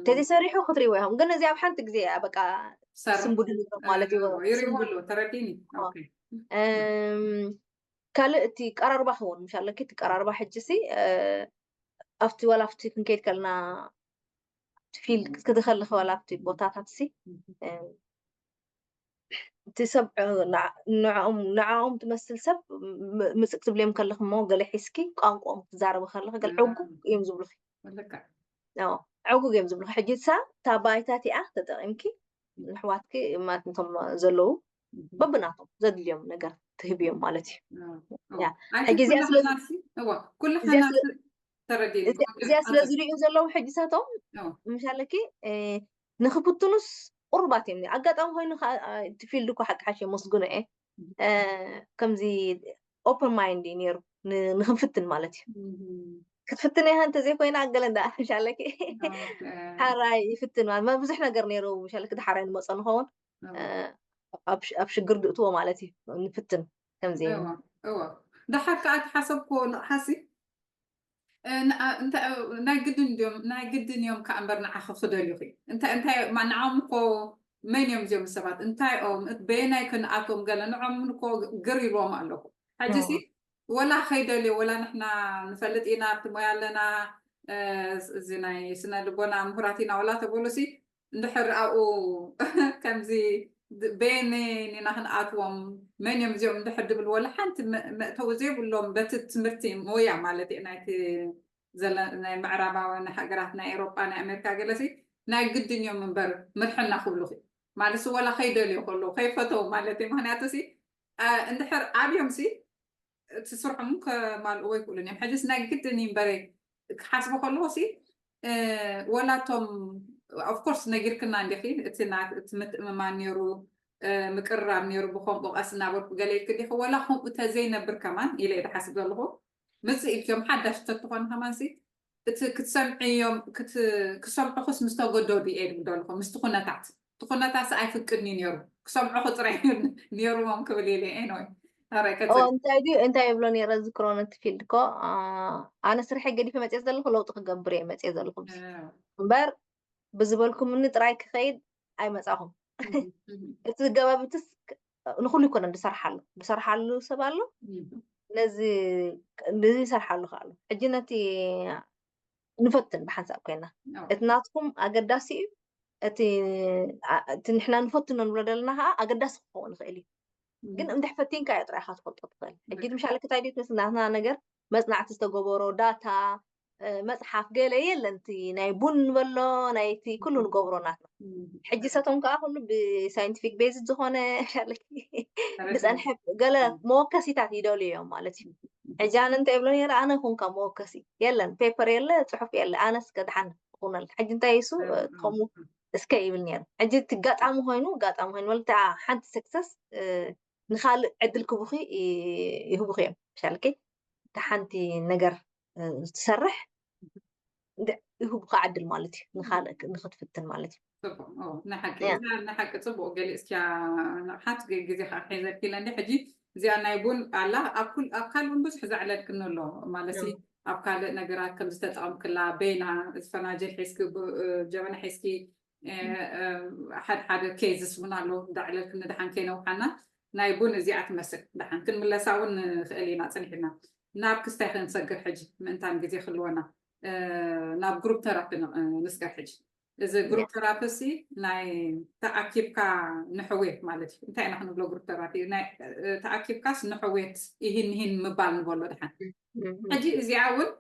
ተዘይሰሪሑ ክትሪእዎ ኢኹም። ግን እዚ ኣብ ሓንቲ ግዜ እያ በቃ ስንቡድልቶ ማለት እዩ። ይሪእዎ ኣለዎ ተረዲኒ። ካልእ እቲ ቀራርባ ክውን ምሽ ኣለኪ እቲ ቀራርባ ሕጂ ሲ ኣብቲ ዋላ ኣብቲ ክንከይድ ከለና ፊልድ ክትከለኺ ዋላ ኣብቲ ቦታታት ሲ እቲ ሰብ ንዕኦም ትመስል ሰብ ምፅእ ክትብልዮም ከለክ እሞ ገለ ሒዝኪ ቋንቋኦም ክትዛረቢ ከለክ ገለ ዕጉግ እዮም ዝብሉኪ። ዕጉግ እዮም ዝብሉኪ። ሕጂ ሳ እታ ባይታ እቲኣ ተጠቒምኪ ንሕዋትኪ ማለት ነቶም ዘለዉ በብናቶም ዘድልዮም ነገር ትህብዮም ማለት እዩ። ሕጂ እዚኣ ስለ እዚኣ ስለ ዝሪኡ ዘለዉ ሕጂ ሳቶም ምሻለኪ ንክፍትኑስ ቁሩባት እዮም። ኣጋጣሚ ኮይኑ እቲ ፊልድ እኮ ሓቂ ሓሽ የመስግኖ እየ። ከምዚ ኦፕን ማይንድ እዩ ነይሩ ንክንፍትን ማለት እዩ። ክትፍትን ኢኻ እንተዘይኮይና ኣገለ እንዳ ምሻለኪ ሓራይ ይፍትን ማለት ብዙሕ ነገር ነይሩ። ምሻለኪ ድሓራይ ንመፀ ንኸውን ኣብ ሽግር ድእትዎ ማለት እዩ። ንፍትን ከምዚ እወ ድሓር ከዓ ተሓሰብክዎ ንቕሓሲ ናይ ግድን ድዮም ናይ ግድን እዮም ከዓ እምበር ንዓኺ ክደልዩኺ እንታይ እንታይ ንዓኦም እኮ መን እዮም እዚኦም ሰባት እንታይ ኦም በየናይ ክንኣቶም ገለ ንዖም እኮ ግር ኢልዎም ኣለኹ። ሕጂ ሲ ወላ ከይደልዮ ወላ ንሕና ንፈልጥ ኢና ኣብቲ ሞያ ኣለና እዚ ናይ ስነ ልቦና ምሁራት ኢና ወላ ተበሉ ሲ እንድሕር ኣብኡ ከምዚ በየነይን ኢና ክንኣትዎም መን እዮም እዚኦም እንድሕር ድብል ወላ ሓንቲ መእተዊ ዘይብሎም በቲ ትምህርቲ ሞያ ማለት እዩ ናይቲ ናይ ምዕራባውያን ሃገራት ናይ ኤሮጳ ናይ ኣሜሪካ ገለሲ ናይ ግድን እዮም እምበር ምርሕና ክብሉኺ ማለት ወላ ከይደልዮ ከለዉ ከይፈተው ማለት እዩ። ምክንያቱ ሲ እንድሕር ኣብዮም ሲ እቲ ስርሖም ከማልእዎ ኣይክእሉን እዮም። ሕጅስ ናይ ግድን እዩ እምበረ ክሓስቦ ከለዎ ሲ ወላቶም ኦፍኮርስ ነጊርክና እንዲኺ እቲ ምትእምማን ነይሩ ምቅርራብ ነይሩ ብከምኡ ቀስ እናበልኩ ገለ ኢልክ ዲኺ ወላ ከምኡ ተዘይነብር ከማን ኢለ እየ ዝሓስብ ዘለኹ። ምፅእ ኢልክዮም ሓዳሽ ተትኾን ከማን ሲ እቲ ክትሰምዕዮም ክሰምዑኹስ ምስ ተገደዱ እየ ዝብል ዘለኹ ምስቲ ኩነታት እቲ ኩነታት ኣይፍቅድን እዩ ነይሩ ክሰምዑኹ ጥራይ ነይርዎም ክብል ኢለ። Anyway እንታይ ድዩ እንታይ ይብሎ ነይረ ዝክሮ ነቲ ፊልድ ኮ ኣነ ስርሐ ገዲፈ መፅየ ዘለኹ ለውጢ ክገብር እየ መፅየ ዘለኹ እምበር ብዝበልኩምኒ ጥራይ ክኸይድ ኣይመፃኹም። እቲ ገባብትስ ንኩሉ ይኮነ ዝሰርሓሉ ዝሰርሓሉ ሰብ ኣሎ ነዚ ይሰርሓሉ ከ ኣሎ ሕጂ ነቲ ንፈትን ብሓንሳብ ኮይና እቲ ናትኩም ኣገዳሲ እዩ። እቲ ንሕና ንፈትኖ ንብሎ ዘለና ከዓ ኣገዳሲ ክኸውን ይኽእል እዩ። ግን እንድሕ ፈቲንካ እያ ጥራይካ ትፈልጦ ትኽእል። ሕጂ ምሻለ ክታይ ድዩ ትመስል ናትና ነገር መፅናዕቲ ዝተገበሮ ዳታ መፅሓፍ ገለ የለን። እቲ ናይ ቡን ንበሎ ናይቲ ኩሉ ንገብሮ ናትና ሕጂ ሰቶም ከዓ ኩሉ ብሳይንቲፊክ ቤዝድ ዝኾነ ሻለኪ ዝፀንሐ ገለ መወከሲታት ይደልዩ እዮም ማለት እዩ። ሕጂ ኣነ እንታይ ይብሎ ነረ ኣነ ኩንካ መወከሲ የለን ፔፐር የለ ፅሑፍ የለ ኣነስ ከድሓን ኩነል ሕጂ እንታይ የሱ ከምኡ እስከ ይብል ነይሩ። ሕጂ እቲ ጋጣሚ ኮይኑ ጋጣሚ ኮይኑ ማለት ሓንቲ ሰክሰስ ንካልእ ዕድል ክቡኺ ይህቡኺ እዮም ሻልኪ እታ ሓንቲ ነገር ትሰርሕ ይህቡካ ዕድል ማለት እዩ ንካልእ ንክትፍትን ማለት እዩ። ጽቡቕ። ንሓቂ እዛ ንሓቂ ጽቡቕ ገሊጽኪያ። ንቕሓት ግዜ ከዓ ሒዘልኪ ኢለ እንዲ ሕጂ እዚኣ ናይ ቡን ኣላ ኣብ ካልእ እውን ብዙሕ ዘዕለልክኒ ኣሎ ማለት ኣብ ካልእ ነገራት ከም ዝተጠቐምክላ በይና ፈናጅል ሒዝኪ ጀበና ሒዝኪ ሓደ ሓደ ኬዝስ እውን ኣሎ እንዳዕለልክኒ ድሓን ከይነውሓና ናይ ቡን እዚኣ ትመስል ድሓን ክንምለሳ እውን ንኽእል ኢና ጽኒሕና ናብ ክስታይ ክንሰግር ሕጂ ምእንታን ግዜ ክህልወና ናብ ግሩፕ ተራፒ ንስገር ሕጂ እዚ ግሩፕ ተራፒ ሲ ናይ ተኣኪብካ ንሕውየት ማለት እዩ እንታይ ኢና ክንብሎ ግሩፕ ተራፒ ተኣኪብካስ ንሕውየት ይህን ይህን ምባል ንበሎ ድሓን ሕጂ እዚኣ እውን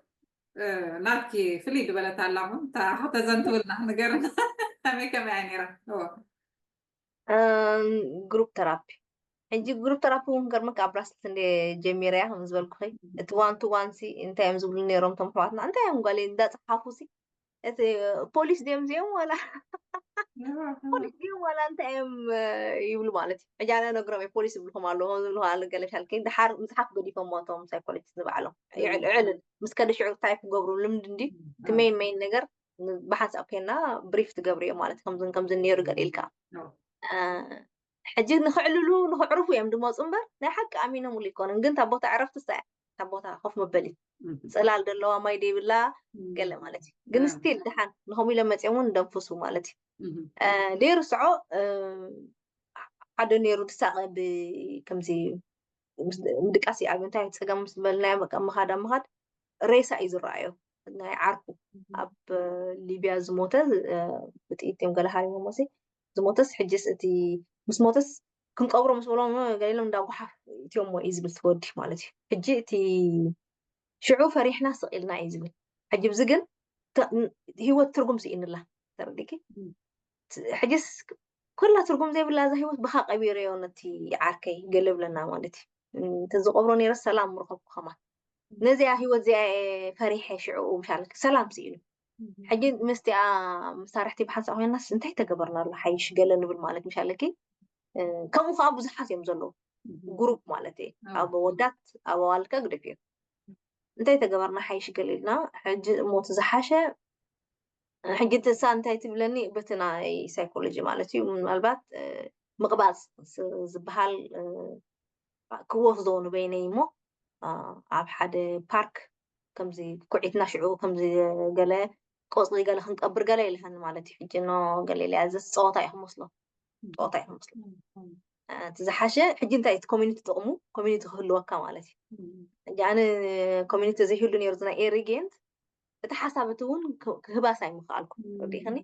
ናትኪ ፍልይ ዝበለት ኣላ እውን ተዘንትውልና ንገርና ከመይ ከመይ እያ ነይራ ግሩፕ ተራፒ ሕጂ ግሩፕ ተራፒ እውን ገርመክ ኣብ ብራስልስ እንደ ጀሚረያ ከም ዝበልኩ እቲ ዋን ቱ ዋን ሲ እንታይ እዮም ዝብሉ ነይሮም ቶም ሕዋትና እንታይ እዮም ጓል እንዳፀሓፉ ሲ እቲ ፖሊስ ድዮም እዚኦም ዋላ ፖሊስ ድዮም ዋላ እንታይ እዮም ይብሉ ማለት እዩ ሕጂ ኣነ ነግሮም ፖሊስ ይብልኩም ኣለዎ ዝብሉ ኣለ ገለሻልከ ድሓር ምፅሓፍ ገዲፎም ሞቶም ሳይኮሎጂስት ንባዕሎም ይዕልዕል ምስ ከደ ሽዑ እንታይ ክገብሩ ልምድ እንዲ እቲ ሜን ሜን ነገር ብሓንሳብ ኮይና ብሪፍ ትገብርዮ ማለት ከምዝን ከምዝን ነይሩ ገሊልካ ሕጂ ንክዕልሉ ንክዕርፉ እዮም ድመፁ እምበር ናይ ሓቂ ኣሚኖምሉ ይኮኑን ግን እታ ቦታ ዕረፍቲ ሳ እታ ቦታ ኮፍ መበሊ ፅላል ዘለዋ ማይ ደይብላ ገለ ማለት እዩ ግን ስቲል ድሓን ንከምኡ ኢሎም መፅኦም እውን ደንፍሱ ማለት እዩ ደይርስዖ ሓደ ነይሩ ድሳቀ ከምዚ ድቃስ ይኣብዩ እንታይ ፀገም ምስ በልናዮ በቃ ምኻድ ኣብ ምኻድ ሬሳ እዩ ዝረኣዮ ናይ ዓርኩ ኣብ ሊብያ ዝሞተ ብጥይት እዮም ገለ ሃሪሞሞ ሲ ዝሞተስ ሕጅስ እቲ ምስ ሞተስ ክንቀብሮ ምስ በሎም ገሊሎም እንዳ ጓሓፍ እትዮሞ እዩ ዝብል ትወዲ ማለት እዩ ሕጂ እቲ ሽዑ ፈሪሕና ስቕ ኢልና እዩ ዝብል ሕጂ ብዚ ግን ህይወት ትርጉም ስኢንላ ተረዲኪ ሕጅስ ኩላ ትርጉም ዘይብላ እዛ ህይወት ብካ ቀቢረዮ ነቲ ዓርከይ ገለ ብለና ማለት እዩ እንተዝቆብሮ ነይረ ሰላም ምረኸብኩ ከማን ነዚኣ ህይወት እዚኣ ፈሪሐ ሽዕኡ ምሻለኪ ሰላም ስኢኑ ሕጂ ምስቲኣ መሳርሕቲ ብሓንሳእ ኮይናስ እንታይ ተገበርና ኣሎ ሓይሽ ገለ ንብል ማለት ምሻለኪ ከምኡ ከዓ ብዙሓት እዮም ዘለዉ ግሩፕ ማለት እዩ ኣብ ወዳት ኣብ ኣዋልከ ግደፍ እዩ እንታይ ተገበርና ሓይሽ ገለ ኢልና ሕጂ ሞት ዝሓሸ ሕጂ ትሳ እንታይ ትብለኒ በቲ ናይ ሳይኮሎጂ ማለት እዩ ምናልባት ምቕባፅ ዝበሃል ክወስዶ ንበይነይ እሞ ኣብ ሓደ ፓርክ ከምዚ ኩዒትና ሽዑ ከምዚ ገለ ቆፅሊ ገለ ክንቀብር ገለ ይልሃኒ ማለት እዩ ሕጂ ኖ ገለ ኢለ እዚ ፀወታ እዩ ክመስሎ ፀወታ እዩ ክመስሎ እቲ ዝሓሸ ሕጂ እንታይ እቲ ኮሚኒቲ ጥቕሙ ኮሚኒቲ ክህልወካ ማለት እዩ ሕጂ ኣነ ኮሚኒቲ ዘይህሉ ነይሩ ናይ ኤሪጌንት እቲ ሓሳብ እቲ እውን ክህባስ ኣይምክኣልኩ ርዲኽኒ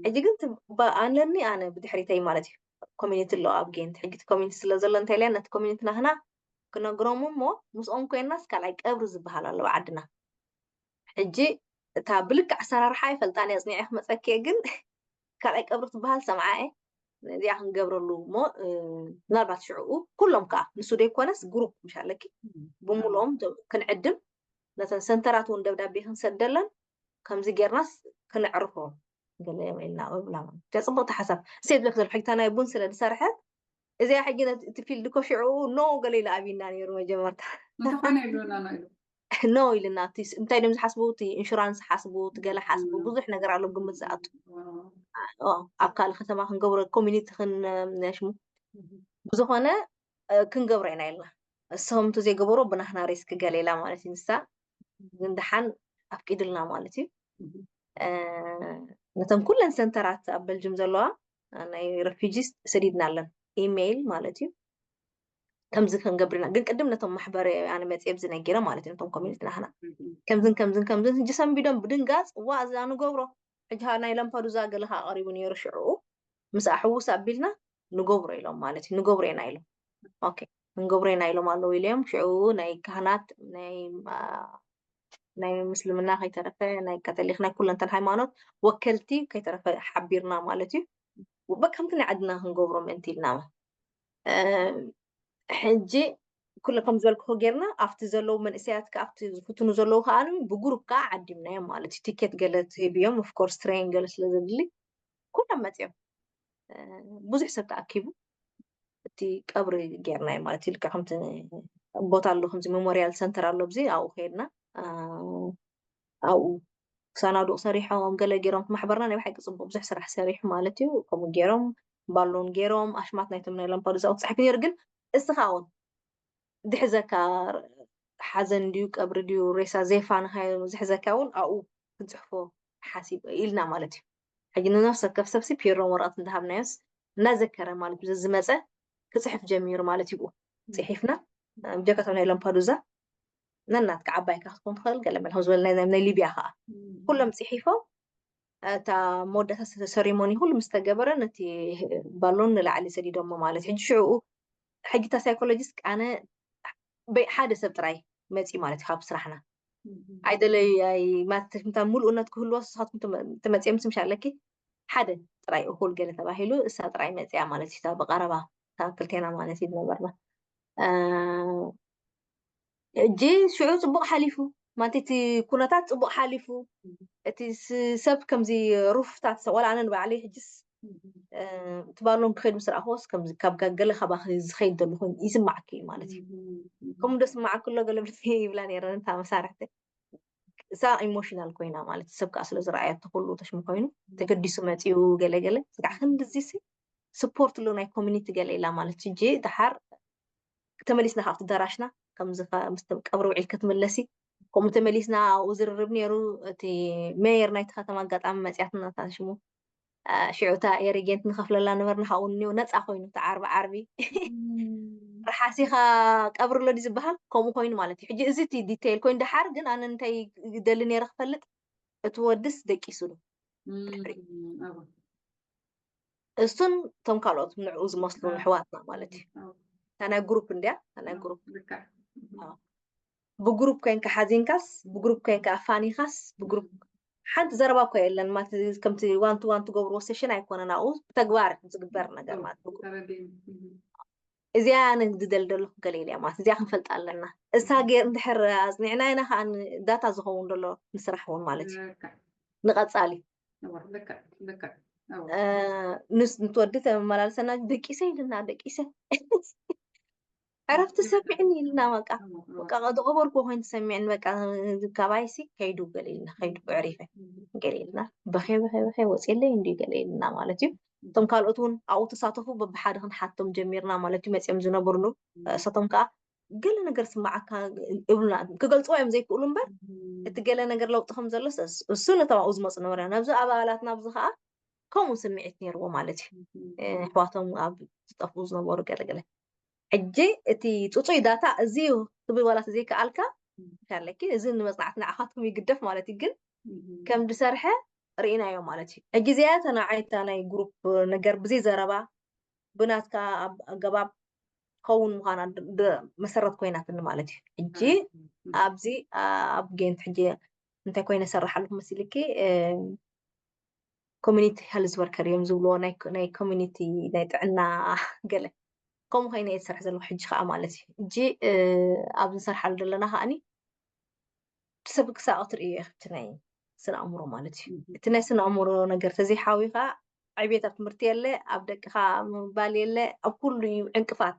ሕጂ ግን ኣለኒ ኣነ ብድሕሪተይ ማለት እዩ ኮሚኒቲ ኣለዎ ኣብ ጌንት ሕጂ እቲ ኮሚኒቲ ስለ ዘሎ እንታይ ኢለያ ነቲ ኮሚኒቲ ናህና ክነግሮም እሞ ምስኦም ኮይናስ ካልኣይ ቀብሪ ዝበሃል ኣለዎ ዓድና ሕጂ እታ ብልክዕ ኣሰራርሓ ይፈልጣን እያ ፅኒዐ ክመፀኪ ግን ካልኣይ ቀብሪ ትበሃል ሰምዓ እየ ነዚኣ ክንገብረሉ እሞ ምናልባት ሽዕኡ ኩሎም ከዓ ንሱ ደይኮነስ ግሩፕ ምሻለኪ ብምልኦም ክንዕድም ነተን ሰንተራት እውን ደብዳቤ ክንሰደለን ከምዚ ጌርናስ ክነዕርፎ ገለ ኢልና ብላ ማለት እያ ፅቡቅቲ ሓሳብ ሴት ለክ ዘሎ ሕግታ ናይ ቡን ስለ ዝሰርሐት እዚኣ ሕጂ እቲ ፊልድ ኮሽዑ ኖ ገለ ኢሉ ኣብና ነይሩ መጀመርታ እንተኾነ ይብሉና ነው ኢሉ ኖ ኢልና እንታይ ድም ዝሓስቡ እቲ ኢንሹራንስ ሓስቡ እቲ ገለ ሓስቡ ብዙሕ ነገር ኣሎ ግምት ዝኣቱ ኣብ ካልእ ከተማ ክንገብሮ ኮሚኒቲ ክንሽሙ ብዝኾነ ክንገብሮ ኢና ኢልና እሶም እንተ ዘይገበሮ ብናህና ሪስክ ገለ ኢላ ማለት እዩ ንሳ ግን ደሓን ኣፍቂድልና ማለት እዩ ነተን ኩለን ሰንተራት ኣብ በልጅም ዘለዋ ናይ ረፊጂስ ሰዲድና ኣለን ኢሜይል ማለት እዩ ከምዚ ክንገብርና ግን ቅድም ነቶም ማሕበር ኣነ መፅየ ብዚ ነጊረ ማለት እዩ ነቶም ኮሚኒቲ ናህና ከምዝን ከምዝን ከምዝን ህጂ ሰንቢዶም ብድንጋፅ ዋ እዛ ንገብሮ ሕጂ ናይ ለምፓዱዛ ገለ ከዓ ቀሪቡ ነይሩ ሽዕኡ ምስ ኣሕውስ ኣቢልና ንገብሮ ኢሎም ማለት እዩ ንገብሮ ኢና ኢሎም ክንገብሮ ኢና ኢሎም ኣለዉ ኢለዮም ሽዑ ናይ ካህናት ናይ ናይ ምስልምና ከይተረፈ ናይ ካቶሊክ ናይ ኩለንተን ሃይማኖት ወከልቲ ከይተረፈ ሓቢርና ማለት እዩ በ ከምቲ ናይ ዓድና ክንገብሮ ምእንቲ ኢልና ሕጂ ኩለ ከም ዝበልክኹ ጌርና ኣብቲ ዘለዉ መንእሰያት ኣብቲ ዝፍትኑ ዘለዉ ከዓ ብጉሩፕ ከዓ ዓዲምናዮም ማለት እዩ ቲኬት ገለ ትህብዮም ኦፍኮርስ ትሬን ገለ ስለ ዘድሊ ኩሎም መፅዮም ብዙሕ ሰብ ተኣኪቡ እቲ ቀብሪ ጌርናዮ ማለት እዩ ልክዕ ከምቲ ቦታ ኣሎ ከምዚ ሜሞሪያል ሰንተር ኣሎ ብዚ ኣብኡ ከይድና ኣብኡ ሳናዱቕ ሰሪሖም፣ ገለ ገይሮም፣ ማሕበርና ናይ ብሓቂ ጽቡቕ ብዙሕ ስራሕ ሰሪሑ ማለት እዩ። ከምኡ ገይሮም፣ ባሎን ገይሮም፣ ኣሽማት ናይቶም ናይ ላምፓዱዛ ክጽሕፍ ነይሩ። ግን እስኻ እውን ድሕዘካ ሓዘን ድዩ ቀብሪ ድዩ ሬሳ ዘይፋንኻዮ ዝሕዘካ እውን ኣብኡ ክንጽሕፎ ሓሲብ ኢልና ማለት እዩ። ሕጂ ንነፍሲ ወከፍ ሰብሲ ፒሮን ወረቐት እንዳሃብናዮስ እናዘከረ ማለት እዩ። ዝመጸ ክጽሕፍ ጀሚሩ ማለት እዩ። ጽሒፍና ብጀካቶም ናይ ላምፓዱዛ ነናትካ ዓባይካ ክትኮን ትኽእል፣ ገለ መለ ከም ዝበለ ናይ ናይ ሊብያ ከዓ ኩሎም ጽሒፎም እታ መወዳእታ ሰሪሞኒ ኩሉ ምስ ተገበረ ነቲ ባሎን ንላዕሊ ሰዲዶሞ ማለት እዩ። ሕጂ ሽዕኡ ሕጂ እታ ሳይኮሎጂስት ኣነ በይ ሓደ ሰብ ጥራይ መፂ ማለት እዩ ካብ ስራሕና ኣይደለይ ኣይ ማለት ምታ ሙሉእነት ክህልዎ ንስኻትኩም ተመ- ተመፂኦም ስምሽ ኣለኪ ሓደ ጥራይ እኹል ገለ ተባሂሉ እሳ ጥራይ መፂያ ማለት እዩ። እታ ብቐረባ እታ ክልቴና ማለት እዩ ዝነበርና እ፣ ሕጂ ሽዑ ፅቡቅ ሓሊፉ ማለት እቲ ኩነታት ፅቡቅ ሓሊፉ እቲ ስ- ሰብ ከምዚ ሩፍታት ሰብ ዋላ ኣነ ንባዕለይ ሕጅስ እ፣ እቲ ባሎን ክኸይድ ምስ ረኣኽዎስ ከምዚ ካብ ጋ- ገለ ካባኺ ዝኸይድ ዘሎ ኮይኑ ይስማዓኪ እዩ ማለት እዩ። ከምኡ ዶ ስማዓኪ ኣሎ ገለ ብልቲ ይብላ ነይረን እታ መሳርሕቲ እሳ ኢሞሽናል ኮይና ማለት ሰብ ከዓ ስለ ዝረኣየቶ ኩሉ ተሽሙ ኮይኑ ተገዲሱ መፂኡ ገለ ገለ ስጋዕ ክንድዚ ሲ ስፖርት ኣሎ ናይ ኮሚኒቲ ገለ ኢላ ማለት ሕጂ ድሓር ተመሊስና ካብቲ ደራሽና ከምዚ ከ- ምስ ቀብሪ ውዒል ክትምለሲ ከምኡ ተመሊስና ኣብኡ ዝርርብ ነይሩ እቲ ሜየር ናይቲ ከተማ ኣጋጣሚ መፅያትና እታ ሽሙ አ፣ ሽዑ እታ ኤሪጌንት ንኸፍለላ ነበርና ካብኡ እኒኦ ነፃ ኮይኑ እቲ ዓርቢ ዓርቢ ርሓሲኻ ቀብሪ ኣሎ ድዩ ዝበሃል ከምኡ ኮይኑ ማለት እዩ ሕጂ እዚ እቲ ዲቴይል ኮይኑ ድሓር ግን ኣነ እንታይ ይደሊ ነይረ ክፈልጥ እቲ ወድስ ደቂሱ ዶ ድሕሪ እሱን እቶም ካልኦት ንዕኡ ዝመስሉ ኣሕዋትና ማለት እዩ እታ ናይ ግሩፕ እንድያ እታ ናይ ግሩፕ ብግሩፕ ኮይንካ ሓዚንካስ ብግሩፕ ኮይንካ ኣፋኒኻስ ብግሩፕ ሓንቲ ዘረባ እኮ የለን ማለት ከምቲ ዋን ቱ ዋን ትገብርዎ ሴሽን ኣይኮነን ኣብኡ ብተግባር ዝግበር ነገር ማለት ብግሩፕ እዚኣ ንግዲ ደልደሎ ገለ ኢለ ማለት እዚኣ ክንፈልጥ ኣለና እሳ ገር እንድሕር ኣፅኒዕና ኢና ከዓ ዳታ ዝኸውን ደሎ ንስራሕ እውን ማለት እዩ ንቐፃሊ ንስ ንትወዲ ተመመላለሰና ደቂሰ ኢልና ደቂሰ ዕረፍቲ ሰሚዕኒ ኢልና በቃ በቃ ዝገበርኩ ኮይኑ ተሰሚዕኒ በቃ ካባይሲ ከይዱ ገለ ኢልና ከይዱ ዕሪፈ ገለ ኢልና በኸ በኸ በኸ ወፅየለይ እንዲ ገለ ኢልና ማለት እዩ እቶም ካልኦት እውን ኣብኡ ተሳተፉ በብሓደ ክንሓቶም ጀሚርና ማለት እዩ መፅኦም ዝነብርሉ እሳቶም ከዓ ገለ ነገር ስማዓካ እብሉና ክገልፅዎ እዮም ዘይክእሉ እምበር እቲ ገለ ነገር ለውጢ ከም ዘሎ እሱ ነቶም ኣብኡ ዝመፁ ነበረ ነብዚ ኣባላትና ኣብዚ ከዓ ከምኡ ስምዒት ነይርዎ ማለት እዩ ኣሕዋቶም ኣብ ዝጠፍኡ ዝነበሩ ገለገለ ሕጂ እቲ ፅፁይ ዳታ እዚ እዩ ክብል ዋላ ዘይከኣልካ ኣለኪ እዚ ንመፅናዕቲ ንዓኻትኩም ይግደፍ ማለት እዩ ግን ከም ዝሰርሐ ርኢናዮ ማለት እዩ ሕጂ እዚኣ ተናዓይታ ናይ ግሩፕ ነገር ብዘይ ዘረባ ብናትካ ኣገባብ ከውን ምዃና መሰረት ኮይናትኒ ማለት እዩ ሕጂ ኣብዚ ኣብ ጌንት ሕጂ እንታይ ኮይነ ሰራሓለኩ መሲልኪ ኮሚኒቲ ሄልዝ ወርከር እዮም ዝብልዎ ናይ ኮሚኒቲ ናይ ጥዕና ገለ ከምኡ ኮይነ እየ ዝሰርሕ ዘለኩ ሕጂ ከዓ ማለት እዩ ሕጂ ኣብዚ ንሰርሓሉ ዘለና ከዓኒ ሰብ ክሳቐ ትርእዮ ኢኺ እቲ ናይ ስነ ኣእምሮ ማለት እዩ እቲ ናይ ስነ ኣእምሮ ነገር ተዘይሓዊ ከዓ ዕቤት ኣብ ትምህርቲ የለ ኣብ ደቅኻ ምባል የለ ኣብ ኩሉ እዩ ዕንቅፋት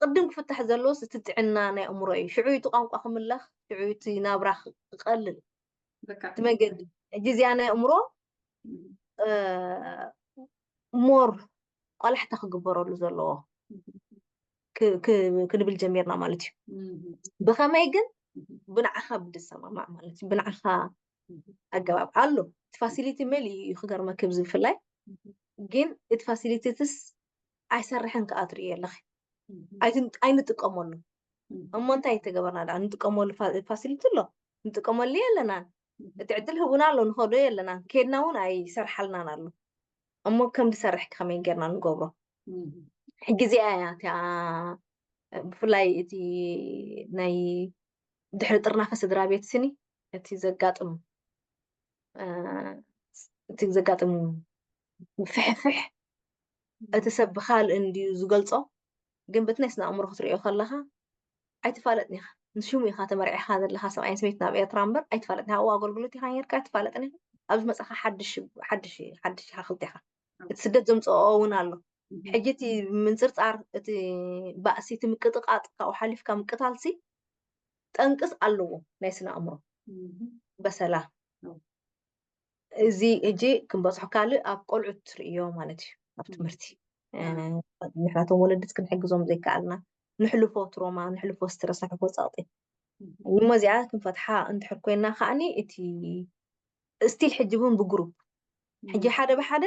ቅድም ክፍታሕ ዘለዎስ እቲ ጥዕና ናይ ኣእምሮ እዩ ሽዑ እቲ ቋንቋ ክምለኽ ሽዑ እቲ ናብራ ክቀልል እቲ መገዲ ሕጂ እዚኣ ናይ ኣእምሮ ሞር ቆላሕታ ክግበረሉ ዘለዎ ክንብል ጀሚርና ማለት እዩ ብኸመይ ግን ብንዓኻ ብዝሰማማዕ ማለት እዩ ብንዓኻ ኣገባብ ኣሎ እቲ ፋሲሊቲ መሊኡ እዩ ክገርመኪ ብዚ ብፍላይ ግን እቲ ፋሲሊቲትስ ኣይሰርሕን ከዓ ትርእዮ ኣለኺ ኣይንጥቀመሉ እሞ እንታይ ተገበርና ዳ ንጥቀመሉ ፋሲሊቲ ኣሎ ንጥቀመሉ የለናን እቲ ዕድል ህቡና ኣሎ ንኸዶ የለናን ከድና እውን ኣይሰርሓልናን ኣሎ እሞ ከም ዝሰርሕ ከመይ ጌርና ንገብሮ ሕጂ እዚኣ እያ እቲኣ ብፍላይ እቲ ናይ ድሕሪ ጥርናፈ ስድራ ቤት ስኒ እቲ ዘጋጥም እቲ ዘጋጥም ፍሕፍሕ እቲ ሰብ ብካልእ እንድዩ ዝገልፆ ግን በቲ ናይ ስነ ኣእምሮ ክትሪኦ ከለካ ኣይትፋለጥን ኢኻ ንሽሙ ኢኻ ተመርዒኻ ዘለኻ ሰብኣይን ሰበይትን ኣብ ኤርትራ እምበር ኣይትፋለጥን ኢኻ ኣብኡ ኣገልግሎት ኢኻ ነርካ ኣይትፋለጥን ኢኻ ኣብዚ መፃኻ ሓድሽ ሓድሽ ሓድሽ ኢኻ ክልተ ኢኻ እቲ ስደት ዘምፅኦ እውን ኣሎ ሕጂ እቲ ምንፅርፃር እቲ ባእሲ እቲ ምቅጥቃጥ ካብኡ ሓሊፍካ ምቅታልሲ ጠንቅስ ኣለዎ ናይ ስነ ኣእምሮ በሰላ እዚ ሕጂ ክንበፅሖ ካልእ ኣብ ቆልዑት ትርእዮ ማለት እዩ ኣብ ትምህርቲ። ንሕናቶም ወለድት ክንሕግዞም ዘይከኣልና፣ ንሕልፎ ትሮማ፣ ንሕልፎ ስትረስ፣ ንሕልፎ ፀቕጢ። እሞ እዚኣ ክንፈትሓ እንድሕር ኮይና ከዓኒ እቲ ስቲል ሕጂ እውን ብግሩፕ ሕጂ ሓደ ብሓደ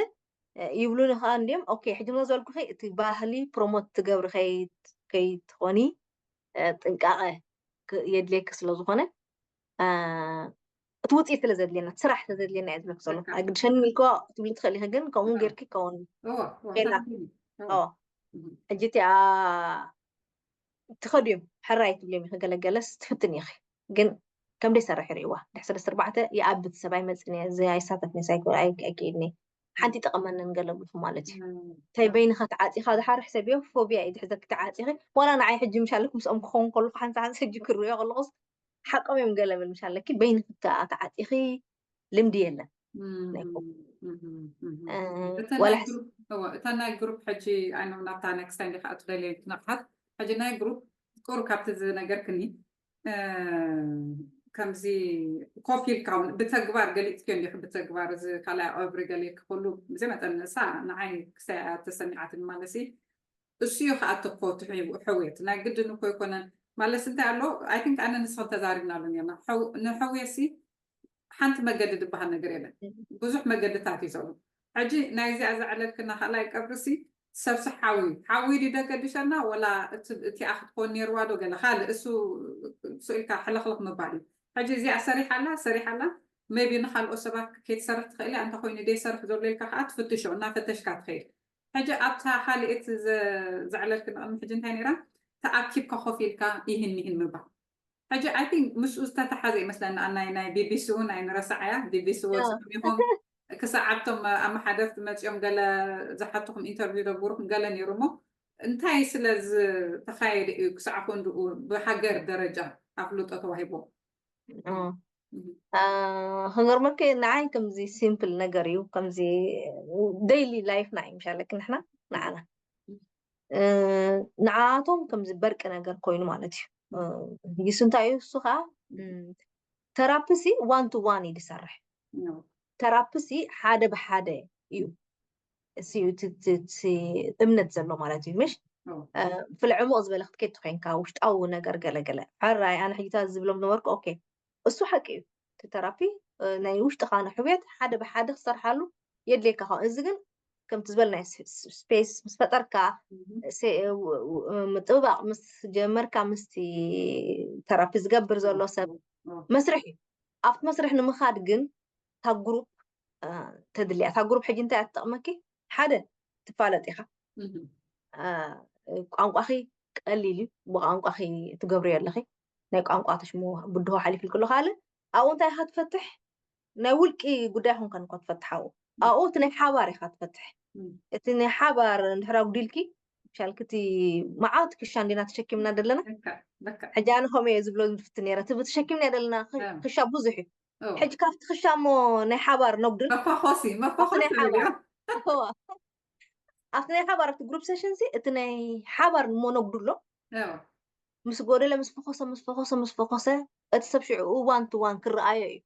ይብሉኒ ከዓ እንዲም ኦኬ ሕጂ ሞ ዝበልኩኺ እቲ ባህሊ ፕሮሞት ትገብሪ ከይትኾኒ ጥንቃቐ የድልየኪ ስለዝኾነ እቲ ውፅኢት ስለ ዘድልየና እቲ ስራሕ ስለ ዘድልየና እየ ዝብለኪ ዘለኹ። ኣይግድሸኒ ኢልክዋ ክትብሊ ትኽእሊ ኢኺ፣ ግን ከምኡ ጌርኪ ክኸውን ላ ሕጂ እቲኣ ትኸድዮም ሕራይ ትብልዮም ኢኺ፣ ገለገለስ ትፍትን ኢኺ፣ ግን ከም ደይሰርሕ ይርእይዋ። ድሕሪ ሰለስተ ኣርባዕተ ይኣብት ሰብ ኣይመፅን እየ፣ እዚ ኣይሳተፍን እየ፣ ኣይክእድን እየ፣ ሓንቲ ይጠቐመንን ገለ ብልኩ ማለት እዩ። እንታይ በይንኻ ተዓፂኻ ዝሓርሕ ሰብ እዮ፣ ፎብያ እዩ ዝሕዘኪ ተዓፂኺ። ዋላ ንዓይ ሕጂ ምሻለክ ምስኦም ክኸውን ከለኹ ሓንቲ ሓንቲ ሕጂ ክርእዮ ከለኹስ ሓቆም እዮም ገለ ብል ምሻለኪ፣ በይንኺ ተዓፂኺ ልምዲ የለን። እታ ናይ ግሩፕ ሕጂ ኣይኖም ናብታ ኔክስት ታይም ዲካ ትደልየ ትነቕሓት ሕጂ ናይ ግሩፕ ቁር ካብቲ ዝነገርክኒ ከምዚ ኮፒ ኢልካ እውን ብተግባር ገሊፅክዮ እንዲኹ ብተግባር እዚ ካልኣይ ቀብሪ ገለ ክክሉ ብዘይ መጠን ንሳ ንዓይ ክሳይ ተሰሚዓትኒ ማለት እሱ እዩ ከዓ ተኮ ሕውየት ናይ ግድን እኮ ይኮነን ማለት እንታይ ኣሎ ኣይ ቲንክ ኣነ ንስኽን ተዛሪብናሉ ኔርና ንሕውየት ሲ ሓንቲ መገዲ ዝበሃል ነገር የለን። ብዙሕ መገድታት እዩ ዘሎ። ሕጂ ናይዚኣ ዘዕለልክና ካልኣይ ቀብርሲ ሰብሲ ሓዊ ሓዊ ድዩ ደገድሸና ወላ እቲኣ ክትኮን ነይርዋ ዶ ገለ ካልእ እሱ ስኢልካ ሕልኽልኽ ምባል እዩ። ሕጂ እዚኣ ሰሪሓላ ሰሪሓላ maybe ንካልኦት ሰባት ከይትሰርሕ ትኽእል እያ እንተኮይኑ ደይሰርሕ ዘሎ ኢልካ ከዓ ትፍትሾ እናፈተሽካ ትኸይድ። ሕጂ ኣብታ ካልኤት ዘዕለልክን ቅድሚ ሕጂ እንታይ ነይራ ተኣኪብካ ኮፍ ኢልካ ይህን ይህን ምባል ሕጂ I think ምስኡ ዝተተሓዘ ይመስለኒ ኣናይ ናይ ቢቢሲ እውን ኣይንረሳዓያ ቢቢሲ ወፂኹም ኢኹም ክሳዕ ኣብቶም ኣመሓደርቲ መፂኦም ገለ ዝሓትኹም ኢንተርቪው ደግብሩኩም ገለ ነይሩ እሞ እንታይ ስለ ዝተኻየደ እዩ ክሳዕ ኮንድኡ ብሃገር ደረጃ ኣፍልጦ ተዋሂቦም ከንገርመኪ ንዓይ ከምዚ ሲምፕል ነገር እዩ ከምዚ ዴይሊ ላይፍና እዩ ምሻለኪ ንሕና ንዓና ንዓቶም ከምዚ በርቂ ነገር ኮይኑ ማለት እዩ። ይሱ እንታይ እዩ እሱ ከዓ ተራፒ ሲ ዋን ቱ ዋን እዩ ዝሰርሕ። ተራፒ ሲ ሓደ ብሓደ እዩ እምነት ዘሎ ማለት እዩ ምሽ ፍልዕሙቕ ዝበለ ክትከድ ኮይንካ ውሽጣዊ ነገር ገለገለ ሕራይ ኣነ ሕጂታት ዝብሎም ነበርኩ ኦኬ እሱ ሓቂ እዩ እቲ ተራፒ ናይ ውሽጥኻ ንሕውየት ሓደ ብሓደ ክሰርሓሉ የድልየካ ኸ እዚ ግን ከምቲ ዝበል ናይ ስፔስ ምስ ፈጠርካ ምጥብባቕ ምስ ጀመርካ ምስቲ ተራፒ ዝገብር ዘሎ ሰብ መስርሕ እዩ ኣብቲ መስርሕ ንምኻድ ግን እታ ግሩፕ ተድልያ እታ ግሩፕ ሕጂ እንታይ ኣትጠቕመኪ ሓደ ትፋለጥ ኢኻ ቋንቋኺ ቀሊል እዩ ብቋንቋኺ ትገብርዮ ኣለኺ ናይ ቋንቋ ተሽሞ ብድሆ ሓሊፍልክሎ ካልእ ኣብኡ እንታይ ኢኻ ትፈትሕ ናይ ውልቂ ጉዳይ ኹንከን እኳ ትፈትሓዎ ኣብኡ እቲ ናይ ሓባር ኢኻ ትፈትሕ እቲ ናይ ሓባር እንድሕር ኣጉዲልኪ ሻልክቲ መዓት ክሻ እንዲና ተሸኪምና ዘለና ሕጂ ኣነ ከምኡ እየ ዝብሎ ዝፍት ነረ ትብ ተሸኪምና ዘለና ክሻ ብዙሕ እዩ ሕጂ ካብቲ ክሻ እሞ ናይ ሓባር ነጉድል መፋኾሲ መፋኾሲ ናይ ሓባር ኣብቲ ናይ ሓባር ኣብቲ ግሩፕ ሴሽን ሲ እቲ ናይ ሓባር እሞ ነጉድሎ ምስ ጎደለ ምስ ፈኾሰ ምስ ፈኾሰ ምስ ፈኾሰ እቲ ሰብ ሽዑ ዋን ቱ ዋን ክረኣዮ እዩ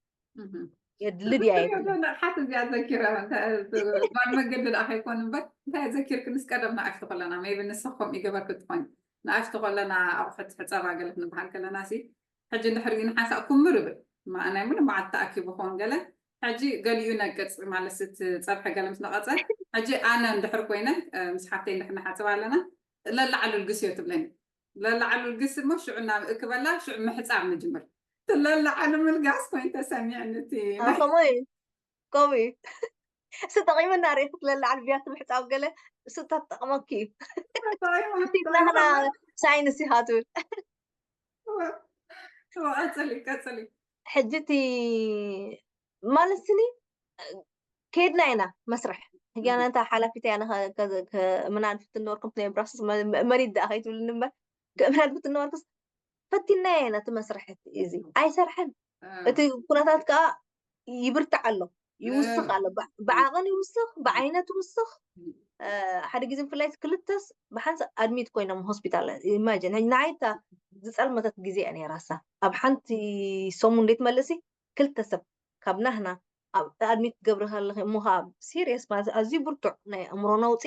የድሊ ድያ የድሊ ንቕሓት እዚኣ ዘኪረ ባል መገዲ ደኣ ከይኮን እምበር እንታይ ዘኪርክንስ ቀደም ንኣሽቱ ከለና maybe ንስኽ ከምኡ ይገበርክ ትኾን ንኣሽቱ ከለና ኣቑሑት ሕፀባ ገለ ክንበሃል ከለና ሲ ሕጂ እንድሕር ርኢና ሓንሳእ ኩምር ይብል ማእናይ ሙሉ መዓልቲ ተኣኪቡ ክኸውን ገለ ሕጂ ገሊኡ ነቅፅ ማለት እቲ ፀብሒ ገለ ምስ ነቐፀ ሕጂ ኣነ እንድሕር ኮይነ ምስ ሓፍተይ እንድሕር ንሓፅብ ኣለና ለላዕሉ ልግስዮ ትብለኒ ለላዕሉ ልግስ እሞ ሽዑ ናብ እክበላ ሽዑ ምሕፃብ ንጅምር ለላዕሉ ምልጋስ ኮይኑ ተሰሚዕኒ እቲ ከምኡ እዩ ከምኡ እዩ እሱ ጠቂምና ርኢክት ለላዕሉ ብያት ምሕፃብ ገለ እሱ ተጠቅመኪ እዩ ናህና ሳይንስ ኢኻ ትብል ቀፅሊ ቀፅሊ ሕጂ እቲ ማለት ስኒ ከይድና ኢና መስርሕ ህያና እንታ ሓላፊት እያ ምናልፍት ነበርኩም ናይ ብራስስ መሪድ ደኣ ከይትብልኒ እምበር ምናልፍት ነበርኩስ ፈቲና እየ ነቲ መስርሕ እዚ ኣይሰርሐን እቲ ኩነታት ከዓ ይብርታዕ ኣሎ ይውስኽ ኣሎ ብዓቐን ይውስኽ ብዓይነት ይውስኽ ሓደ ግዜ ብፍላይ ክልተስ ብሓንሳብ ኣድሚት ኮይኖም ሆስፒታል ኢማጂን ንዓይታ ዝፀልመተት ግዜ እያ ነይራሳ ኣብ ሓንቲ ሰሙን እንዴት መልእሲ ክልተ ሰብ ካብ ናህና ኣብ ኣድሚት ክትገብሪ ከለኺ እሞ ከዓ ሲሪየስ ማለት ኣዝዩ ብርቱዕ ናይ ኣእምሮ ነውፂ፣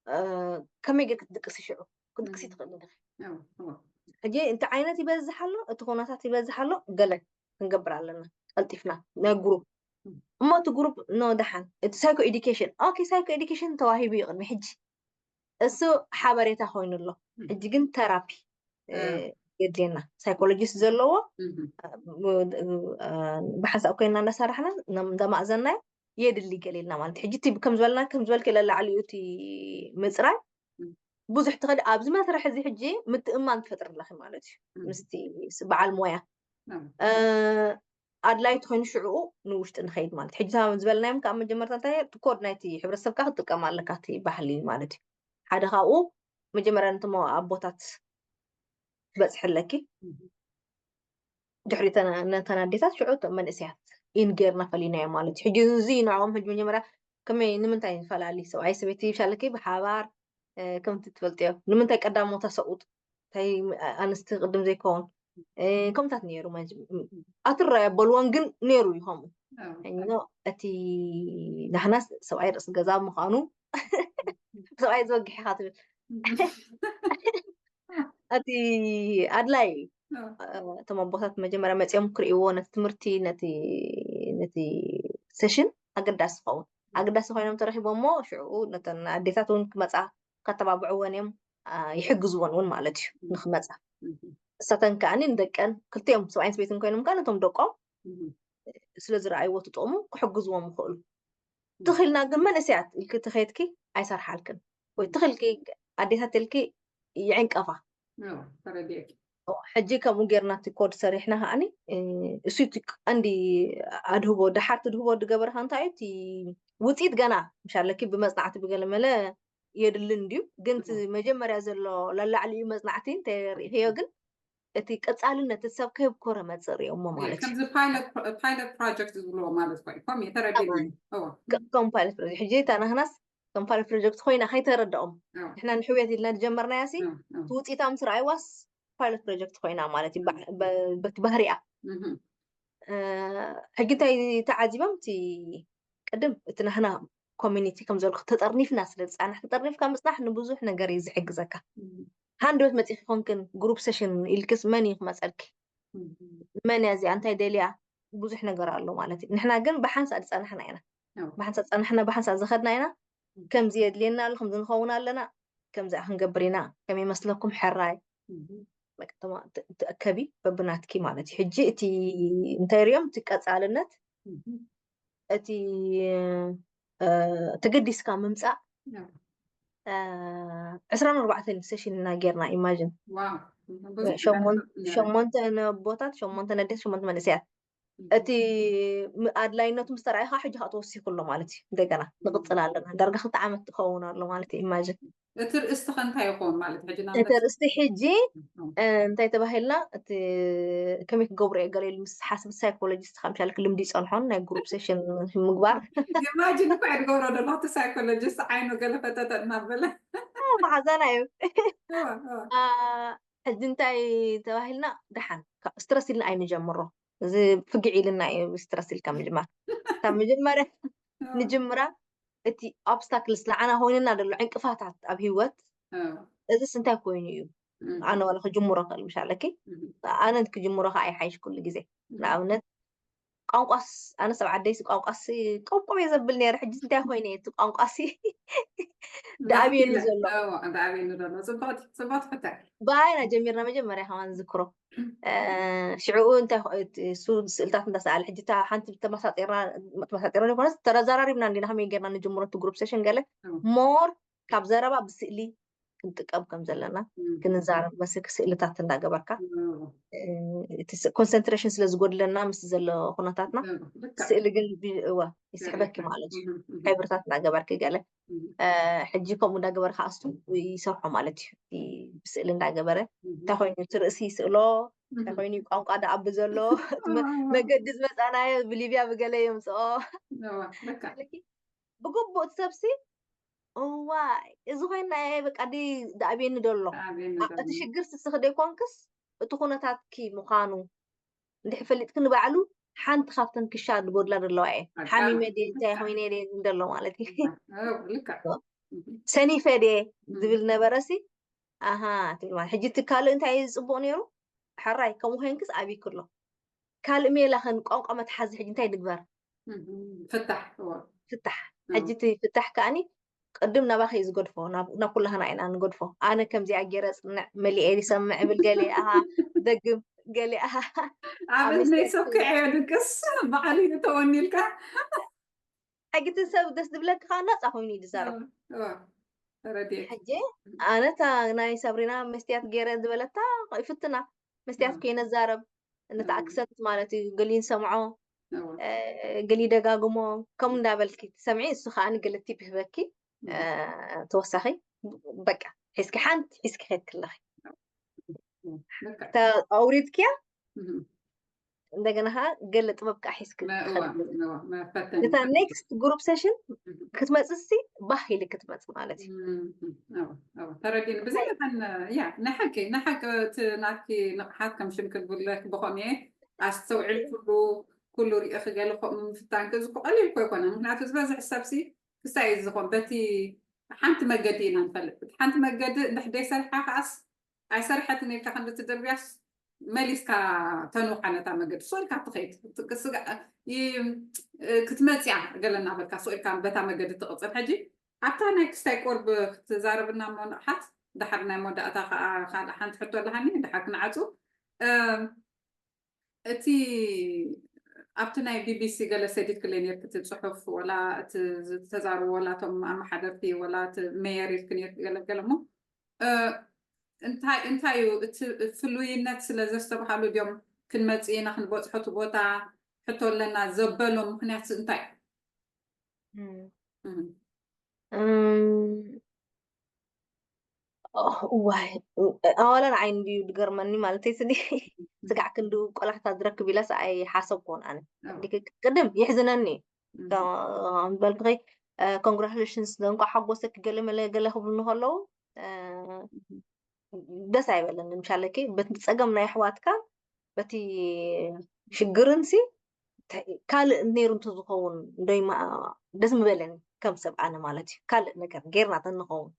እ፣ ከመይ ጌርኪ ክትድቅሲ ሽዑ ክትድቅሲ ትኽእሊ ኢኺ። ሕጂ እንታይ ዓይነት ይበዝሕ ኣሎ፣ እቲ ኩነታት ይበዝሕ ኣሎ፣ ገለ ክንገብር ኣለና ቀልጢፍና ናይ ግሩፕ። እሞ እቲ ግሩፕ ኖ ደሓን፣ እቲ ሳይኮ ኤዱኬሽን፣ ኦኬ፣ ሳይኮ ኤዱኬሽን ተዋሂቡ እዩ ቅድሚ ሕጂ። እሱ ሓበሬታ ኮይኑ ኣሎ። ሕጂ ግን ተራፒ፣ እ፣ የድልየና። ሳይኮሎጂስት ዘለዎ፣ እ፣ ብሓንሳብ ኮይና እናሰራሕና፣ እናማእዘናዮ የድሊ ገለ ኢልና ማለት። ሕጂ እቲ ከም ዝበልና፣ ከም ዝበልኪ ለላዕሊኡ እቲ ምፅራይ ብዙሕ ትኸዲ ኣብዚ መስርሕ እዚ ሕጂ ምትእማን ትፈጥሪ ኣለኺ ማለት እዩ። ምስቲ ስ-፣ በዓል ሞያ፣ እ፣ ኣድላይ ተኾይኑ ሽዕኡ ንውሽጢ ንኸይድ ማለት። ሕጂ ዝበልናዮም ከዓ መጀመርታ እንታይ እቲ ኮድ ናይቲ ሕብረተሰብካ ክትጥቀም ኣለካ፣ እቲ ባህሊ ማለት እዩ። ሓደ ካብኡ መጀመርያ ነቶም ኣቦታት ትበፅሒ ኣለኪ። ድሕሪ ተን-፣ ነተን ኣዴታት ሽዑ እቶም መንእሰያት ኢን ጌርና ፈሊናዮ ማለት እዩ። ሕጂ እዚ ንዕኦም ሕጂ መጀመርያ ከመይ ንምንታይ ንፈላሊ? ሰብኣይ ሰበይቲ ይሻለኪ ብሓባር፣ እ፣ ከምቲ ትፈልጥዮ ንምንታይ ቀዳሞት ኣሰብኡት እንታይ ኣንስቲ ቅድም ዘይከውን፣ እ፣ ከምታት ነይሩ መጅ-፣ ኣትራይ ኣበልዎን ግን ነይሩ እዩ ከምኡ። ሕጂ እቲ ናሕናስ ሰብኣይ ርእሲ ገዛ ምዃኑ ሰብኣይ ዝወግሕ ኢኻ ትብል። እቲ ኣድላይ እዩ። እ፣ እቶም ኣቦታት መጀመርያ መፂኦም ክርእይዎ ነቲ ትምህርቲ፣ ነቲ፣ ነቲ ሴሽን ኣገዳሲ ይኸውን። ኣገዳሲ ኮይኖም ተረኺቦሞ ሽዑ ነተን ኣዴታት እውን ክመፃ ከተባብዕወን እዮም፣ እ፣ ይሕግዝወን እውን ማለት እዩ ንክመፃ። እሳተን ከዓኒ ንደቀን ክልቲኦም ሰብኣይን ሰበይትን ኮይኖም ከኣ ነቶም ደቆም ስለ ዝረኣይዎ እቲ ጥቕሙ ክሕግዝዎም ይኽእሉ። ትኽልና ግን መንእሰያት ኢልኪ ተኸይድኪ ኣይሰርሓልክን። ወይ ትኽልኪ ኣዴታት ኢልኪ ይዕንቀፋ። ሕጂ ከምኡ ጌርና እቲ ኮድ ሰሪሕና ከዓኒ፣ እ፣ እሱ እቲ ቀንዲ ኣድህቦ፣ ደሓር ትድህቦ ድገበርካ እንታይ እዩ? እቲ ውፅኢት ገና ምሻለኪ ብመፅናዕቲ ብገለመለ የድልን ድዩ? ግን እቲ መጀመርያ ዘሎ ለላዕሊኡ መፅናዕቲ እንተሪእኽዮ ግን እቲ ቀጻልነት እቲ ሰብ ከየብኮረ መጽእ ሪኦሞ ማለት እዩ። ከምዚ ፓይለት ፕሮ-፣ ፓይለት ፕሮጀክት ዝብልዎ ማለት እኮ እዩ። ከም የተረድእኒ። እዋ። ከ-፣ ከም ፓይለት ፕሮጀክት። ሕጂ እታ ናህናስ ከም ፓይለት ፕሮጀክት ኮይና ከይተረድኦም። እዋ። ንሕና ንሕውየት ኢልና ዝጀመርናያ ሲ፣ እዋ፣ እዋ። እቲ ውጽኢታ ምስ ረኣይዋስ ፓይለት ፕሮጀክት ኮይና ማለት እዩ። እዋ። በ-፣ በ-፣ በቲ ባህሪኣ። እህ። እ፣ ሕጂ እንታይ ተዓዚቦም? እቲ ቅድም እቲ ናህና ኮሚኒቲ ከም ዝበልኩ ተጠርኒፍና ስለ ዝጸናሕ፣ ተጠርኒፍካ ምጽናሕ ንብዙሕ ነገር እዩ ዝሕግዘካ። እህ። ሃንደበት መጺኺ ኮንክን ግሩፕ ሴሽን ኢልክስ መን እዩ ክመጸልኪ? እህ። መን እያ እዚኣ? እንታይ ደልያ? ብዙሕ ነገር ኣሎ ማለት እዩ። ንሕና ግን ብሓንሳእ ዝጸናሕና ኢና። ኣዎ። ብሓንሳእ ዝጸናሕና፣ ብሓንሳእ ዝኸድና ኢና። እህ። ከምዚ የድልየና ኣሎ፣ ከምዚ ንኸውን ኣለና፣ ከምዚ ክንገብር ኢና፣ ከመይ ይመስለኩም? ሕራይ። እህ። በቃ፣ ተማ-፣ ት-፣ ትእከቢ በብናትኪ ማለት እዩ። ሕጂ እቲ እንታይ ሪኦም፣ እቲ ቀጻልነት፣ እህ። እቲ፣ እ፣ ተገዲስካ ምምጻእ፣ ኣዎ። እ፣ ዕስራን ኣርባዕተን ሴሽን ኢና ጌርና፣ ኢማጂን። ዋው። ብዙሕ ሸሞን-፣ ነገር። ሸሞንተ ነቦታት፣ ሸሞንተ ነዴት፣ ሸሞንተ መንእሰያት። እህ። እቲ ም-፣ ኣድላይነቱ ምስ ተራእየ ከዓ ሕጂ ከዓ ተወሲኹ ኣሎ ማለት እዩ። እንደገና ንቕጽል ኣለና። ዳርጋ ክልተ ዓመት ክኸውን ኣሎ ማለት እዩ፣ ኢማጂን። እቲ ርእስቲ ከ እንታይ ይኸውን ማለት ሕጂ? እቲ ንኣብነት ርእስቲ ሕጂ፣ እም። እ፣ እንታይ ተባሂልና፣ እቲ ከመይ ክገብሮ እየ ገለ ኢሉ ምስ ሓስብ ሳይኮሎጂስት ካብ ምሻልክ ልምዲ ይጸንሖን ናይ ግሩፕ ሴሽን ምግባር። ኢማጂን እኮ እየ ዝገብሮ ዘለኹ፣ እቲ ሳይኮሎጂስት ዓይኑ ገለ ፈጠጠ እናበለ። እ፣ መሓዛና እዩ። እዋ፣ እዋ። እ፣ ሕጂ እንታይ ተባሂልና፣ ደሓን፣ ካብ ስትረስ ኢልና ኣይንጀምሮ። እዚ ፍግዕ ኢልና እዩ ስትረስ ኢልካ ምጅማር። ካብ መጀመርያ እዋ። ንጅምራ፣ እቲ ኦብስታክልስ ንዓና ኮይንና ዘሎ ዕንቅፋታት ኣብ ህይወት፣ እዋ። እዚስ እንታይ ኮይኑ እዩ? እህ። ኣነ ዋላ ክጅምሮ ክእል ምሻለኪ። እህ። ኣነ ክጅምሮ ከዓ ይሓይሽ ኩሉ ግዜ። እህ። ንኣብነት ቋንቋስ፣ ኣነስ ኣብ ዓደይሲ ቋንቋሲ ቆብቆብ እየ ዘብል ነይረ። ሕጂ እንታይ ኮይነ እቲ ቋንቋሲ? ደኣብየኒ ዘሎ። እዎ፣ ደኣብየኒ ዘሎ። ጽቡቕቲ፣ ጽቡቕቲ ሕቶ። ብኣይና ጀሚርና መጀመርያ ከማን ዝክሮ። እ፣ ሽዕኡ እንታይ ኾ-፣ እቲ እሱ ስእልታት እንዳሰኣለ፣ ሕጂ እታ ሓንቲ ተመሳጢርና፣ ተመሳጢርና ይኮነስ ተረዛራሪብና እንዲና ከመይ ጌርና ንጅምሮ እቲ ግሩፕ ሴሽን ገለ እዎ። ሞር ካብ ዘረባ ብስእሊ ክንጥቀም ከም ዘለና እም። ክንዛረብ መስክ ስእልታት እንዳገበርካ፣ እዎ። እ፣ እቲ ስ-፣ ኮንሰንትሬሽን ስለ ዝጎድለና ምስ ዘሎ ኩነታትና እዎ፣ ልክዕ። ስእሊ ግን ብ-፣ እወ፣ ይስሕበኪ ማለት እዩ። እም፣ እም። ሕብርታት እንዳገበርኪ ገለ፣ እም። እ፣ ሕጂ ከምኡ እንዳገበርካ ኣስቱ ይሰርሖ ማለት እዩ። እቲ ብስእሊ እንዳገበረ እም። እንታይ ኮይኑ እቲ ርእሲ ይስእሎ፣ እንታይ እም። ኮይኑ ቋንቋ ደኣቢ ዘሎ፣ እቲ መ-፣ እዎ፣ እዎ። መገዲ ዝመጻናዮ ብሊብያ ብገለ የምጽኦ። እዎ፣ ልክዕ። ብግቡእ እቲ ሰብሲ፣ እዋይ፣ እዚ ኮይና እየ በቃ ዲ-፣ ደኣብየኒ ደሎ። ደኣብየኒ ኣ-፣ ደሎ። እቲ ሽግር ስስኺ ደይኮንክስ፣ እቲ ኩነታትኪ ምዃኑ እንድሕር ፈሊጥኪ ንባዕሉ ሓንቲ ካብተን ክሻ ዝጎድላ ዘለዋ እየ። ሓሚመ ድየ እንታይ ኮይነ ድየ ዝብል ዘሎ ማለት እዩ። ሰኒፈ ድየ ዝብል ነበረሲ ኣሃ ትብል ማለት። ሕጂ እቲ ካልእ እንታይ እዩ ዝፅቡቕ ነይሩ? ሕራይ ከምኡ ኮይንክስ ኣብይኪ ኣሎ። ካልእ ሜላ ከን ቋንቋ መትሓዚ ሕጂ እንታይ ንግበር? ፍታሕ ፍታሕ ሕጂ እቲ ፍታሕ ከኣኒ ቅድም ናባኸ እዩ ዝገድፎ፣ ናብ ኩላህና ኢና ንገድፎ። ኣነ ከምዚኣ ገይረ ፅንዕ መሊኤ ይሰምዕ እብል፣ ገሊኣ ኣሃ ደግም፣ ገሊኣ ኣሃ ኣበት ናይ ሰብከ ዕዮ ድቅስ በዓል እዩ ተወኒልካ ሕጊትን ሰብ ደስ ዝብለካ ከዓ ናፃ ኮይኑ እዩ ዝዛረብ። ሕጂ ኣነታ ናይ ሳብሪና መስትያት ገይረ ዝበለታ ይፍትና፣ መስትያት ኮይነ ዛረብ፣ ነቲ ኣክሰንት ማለት እዩ። ገሊ ንሰምዖ፣ ገሊ ደጋግሞ፣ ከም እንዳበልኪ ትሰምዒ፣ እሱ ከዓ ንገለ ቲፕ ይህበኪ ተወሳኺ። በቃ ሒዝኪ ሓንቲ ሒዝኪ ከይድ ክለኺ ኣውሪድኪያ እንደገና ከዓ ገለ ጥበብ ከዓ ሒዝኪ እታ ኔክስት ግሩፕ ሴሽን ክትመፅሲ ባህ ኢልኪ ክትመፂ ማለት እዩ። ተረዲኒ ብዘይ መታን ያ ንሓቂ ንሓቂ እቲ ናትኪ ንቕሓት ከም ሽም ክብለክ ብኸምየ ኣስተውዕል ኩሉ ኩሉ ሪእኺ ገለ ከምኡ ምፍታንኪ እዚ እኮ ቀሊል እኮ ኣይኮነን። ምክንያቱ ዝበዝሕ ሰብሲ ክሳይ እዩ ዝኾን በቲ ሓንቲ መገዲ ኢና ንፈልጥ። ሓንቲ መገዲ እንድሕደይ ሰርሓ ከዓስ ኣይሰርሐትን ኢልካ ክንዲ ትድርብያስ መሊስካ ተንውሓ ነታ መገዲ ሶልካ ትኸይድ ክትመፅያ ገለ እናበልካ ሶልካ በታ መገዲ ትቕፅል። ሕጂ ኣብታ ናይ ክስታይ ቆርብ ክትዛረብና እሞ ንቕሓት ድሓር ናይ መወዳእታ ከዓ ካልእ ሓንቲ ሕቶ ኣለሃኒ ድሓር ክንዓፁ እቲ ኣብቲ ናይ ቢቢሲ ገለ ሰዲድ ክለ ነርክ እቲ ፅሑፍ ወላ እቲ ዝተዛርቡ ወላ እቶም ኣመሓደርቲ ወላ እቲ ሜየር ኢልክ ነርክ ገለገለ እሞ እንታይ እንታይ እዩ እቲ ፍሉይነት ስለ ዘስተባሃሉ ድዮም ክንመፅእ ኢና ክንበፅሖ እቲ ቦታ ሕቶ ኣለና ዘበሎም ምክንያት እንታይ እዋይ ኣዋላ ንዓይ እንድዩ ዝገርመኒ ማለተይ ስኒ ስጋዕ ክንዲ ቆላሕታ ዝረክብ ኢለስ ኣይሓሰብኩን ኣነ ቅድም ይሕዝነኒ ዝበልክኸይ ኮንግራቹሌሽንስ እንኳ ሓጎሰኪ ገለ መለ ገለ ክብሉ ከለዉ ደስ ኣይበለኒ ምሻለኪ በቲ ፀገም ናይ ኣሕዋትካ በቲ ሽግርንሲ ካልእ ነይሩ እንተዝኸውን ደይማ ደስ ምበለኒ ከም ሰብ ኣነ ማለት እዩ ካልእ ነገር ጌርና ተንኸውን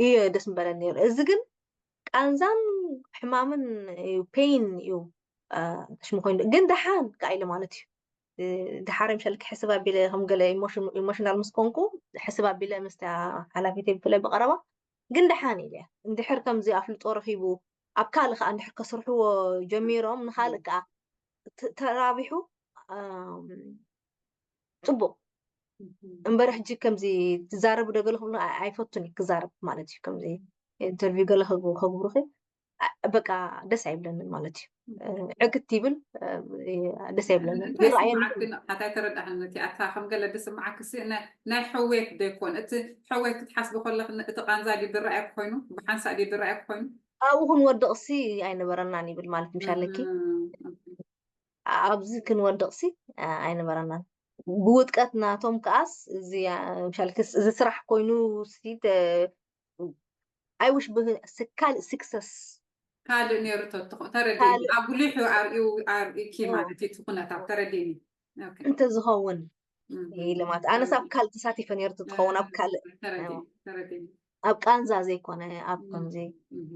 እየ ደስ ምበለኒ ነይሩ እዚ ግን ቃንዛን ሕማምን እዩ ፔን እዩ ሽሙ ኮይኑ ግን ደሓን ከዓ ኢለ ማለት እዩ ድሓር ምሻል ክሕስብ ኣቢለ ከም ገለ ኢሞሽናል ምስ ኮንኩ ሕስብ ኣቢለ ምስታ ሓላፊተይ ብፍላይ ብቐረባ ግን ደሓን ኢለ እንድሕር ከምዚ ኣፍልጦ ረኺቡ ኣብ ካልእ ከዓ እንድሕር ከስርሕዎ ጀሚሮም ንካልእ ከዓ ተራቢሑ ፅቡቅ እምበር ሕጂ ከምዚ ትዛረቡ ዶ ገለ ክብሉ ኣይፈቱን እዩ ክዛረብ ማለት እዩ ከምዚ ኢንተርቪው ገለ ከግብሩኺ በቃ ደስ ኣይብለንን ማለት እዩ ዕግት ይብል ደስ ኣይብለንን ሓታይ ተረዳሕን እቲ ኣታ ከም ገለ ድስምዓክሲ ናይ ሕዌት ዶ ይኮን እቲ ሕዌት ክትሓስቢ ከለክ እቲ ቃንዛ ድዩ ድረኣየክ ኮይኑ ብሓንሳእ ድዩ ድረኣየክ ኮይኑ ኣብኡ ክንወድቕሲ ኣይነበረናን ይብል ማለት ምሻለኪ ኣብዚ ክንወድቕሲ ኣይነበረናን ብውጥቀት ናቶም ከኣስ እዚ ምሻልክስ እዚ ስራሕ ኮይኑ ሲ ኣይውሽ ካልእ ስክሰስ ካልእ ነይሩ ተረዲኒ ኣጉሊሑ ኣርእዩ ኣርእዩኪ ማለት እዩ እቲ ኩነታት ተረዲኒ እንተዝኸውን ኢለ ማለት ኣነስ ኣብ ካልእ ተሳቲፈ ነይሩ ትኸውን ኣብ ካልእ ኣብ ቃንዛ ዘይኮነ ኣብ ከምዚ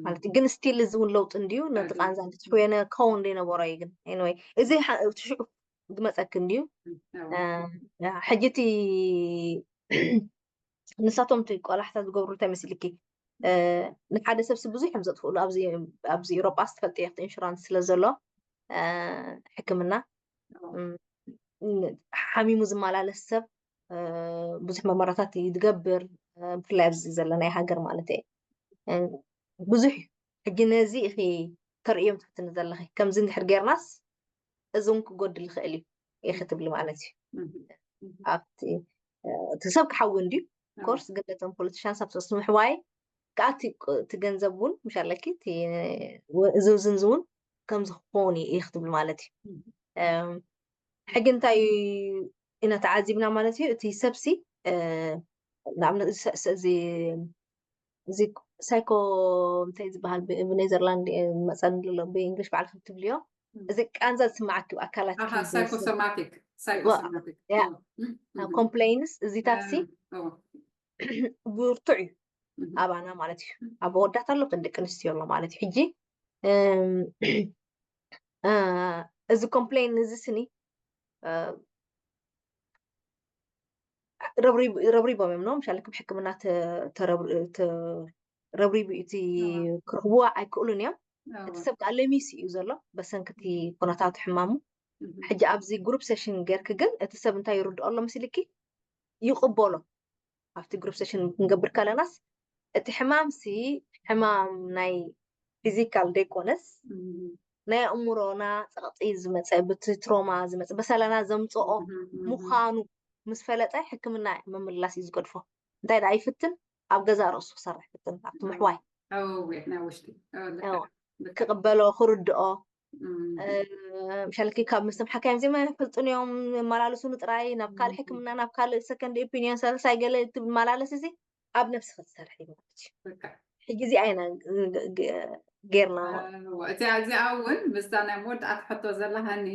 ማለት ግን ስቲል እዚ እውን ለውጢ እንድዩ ነቲ ቃንዛ እንተትሕውየነ ክኸውን ዘይነበሮ እዩ ግን anyway እዚ ትሽዑ ዝመፀክ እንድዩ ሕጂ እቲ ንሳቶም እቲ ቆላሕታ ዝገብሩ እንታይ መስልኪ ንሓደ ሰብሲ ብዙሕ እዮም ዘጥፍእሉ ኣብዚ ኤሮጳ ስትፈልጥ ኢኽቲ ኢንሹራንስ ስለ ዘሎ ሕክምና ሓሚሙ ዝመላለስ ሰብ ብዙሕ መመራታት እዩ ዝገብር ብፍላይ ኣብዚ ዘለናይ ሃገር ማለት እየ ብዙሕ እዩ ሕጂ ነዚ ኢኺ ተርእዮም ትፍትኒ ዘለኺ ከምዚ እንድሕር ጌርናስ እዚ እውን ክጎድል ይኽእል እዩ ኢኺ ትብሊ ማለት እዩ ኣብቲ እቲ ሰብ ክሓዊ እንድዩ ኮርስ ግን ነቶም ፖለቲሻንስ ኣብ ሰስ ምሕዋይ ከኣቲ እቲ ገንዘብ እውን ምሻለኪ እዚ ዝንዚ እውን ከምዚ ክኸውን እዩ ኢኺ ትብሊ ማለት እዩ ሕጂ እንታይ ኢና ተዓዚብና ማለት እዩ እቲ ሰብሲ ንኣብነት እዚ ሳይኮ እንታይ ዝበሃል ብኔዘርላንድ መፀን ዘሎ ብእንግሊሽ ባዕልኪ ትብልዮ እዚ ቃንዛ ዝስምዓኪ ኣካላት psychosomatic psychosomatic complaints እዚታት ሲ ብርቱዕ እዩ ኣባና ማለት እዩ። ኣብ ኣወዳት ኣሎ፣ ደቂ ኣንስትዮ ኣሎ ማለት እዩ። ሕጂ እዚ complain እዚ ስኒ ረብሪቦም እዮም ነው ምሻለ ክብ ሕክምና ረብሪቡ እቲ ክረኽብዋ ኣይክእሉን እዮም። እቲ ሰብ ከዓ ለሚስ እዩ ዘሎ በሰንክቲ ኩነታቱ ሕማሙ። ሕጂ ኣብዚ group session ገርክ ግን እቲ ሰብ እንታይ ይርድኦ ኣሎ ምስልኪ ይቕበሎ። ኣብቲ group session ክንገብር ከለናስ እቲ ሕማም ሲ ሕማም ናይ physical ደይኮነስ ናይ ኣእምሮና ፀቕጢ ዝመፀ ብቲ ትሮማ ዝመፀ በሰለና ዘምፅኦ ምዃኑ ምስ ፈለጠ ሕክምና ምምላስ እዩ ዝገድፎ። እንታይ ደኣ ይፍትን ኣብ ገዛ ርእሱ ክሰርሕ ፍትን ኣብቲ ምሕዋይ ናይ ውሽጢ ክቕበሎ ክርድኦ ምሻልኪ ካብ መስተምሓካዮም ዜማ ይፈልጡን እዮም መላልሱን ጥራይ ናብ ካልእ ሕክምና ናብ ካልእ second opinion ሳልሳይ ገለ ትመላለስ እዚ ኣብ ነብሲ ክትሰርሒ ማለት እዩ። ሕጂ እዚኣ ኢና ጌርና እዚኣ እውን ምስዛ ናይ መወዳእታ ሕቶ ዘለሃኒ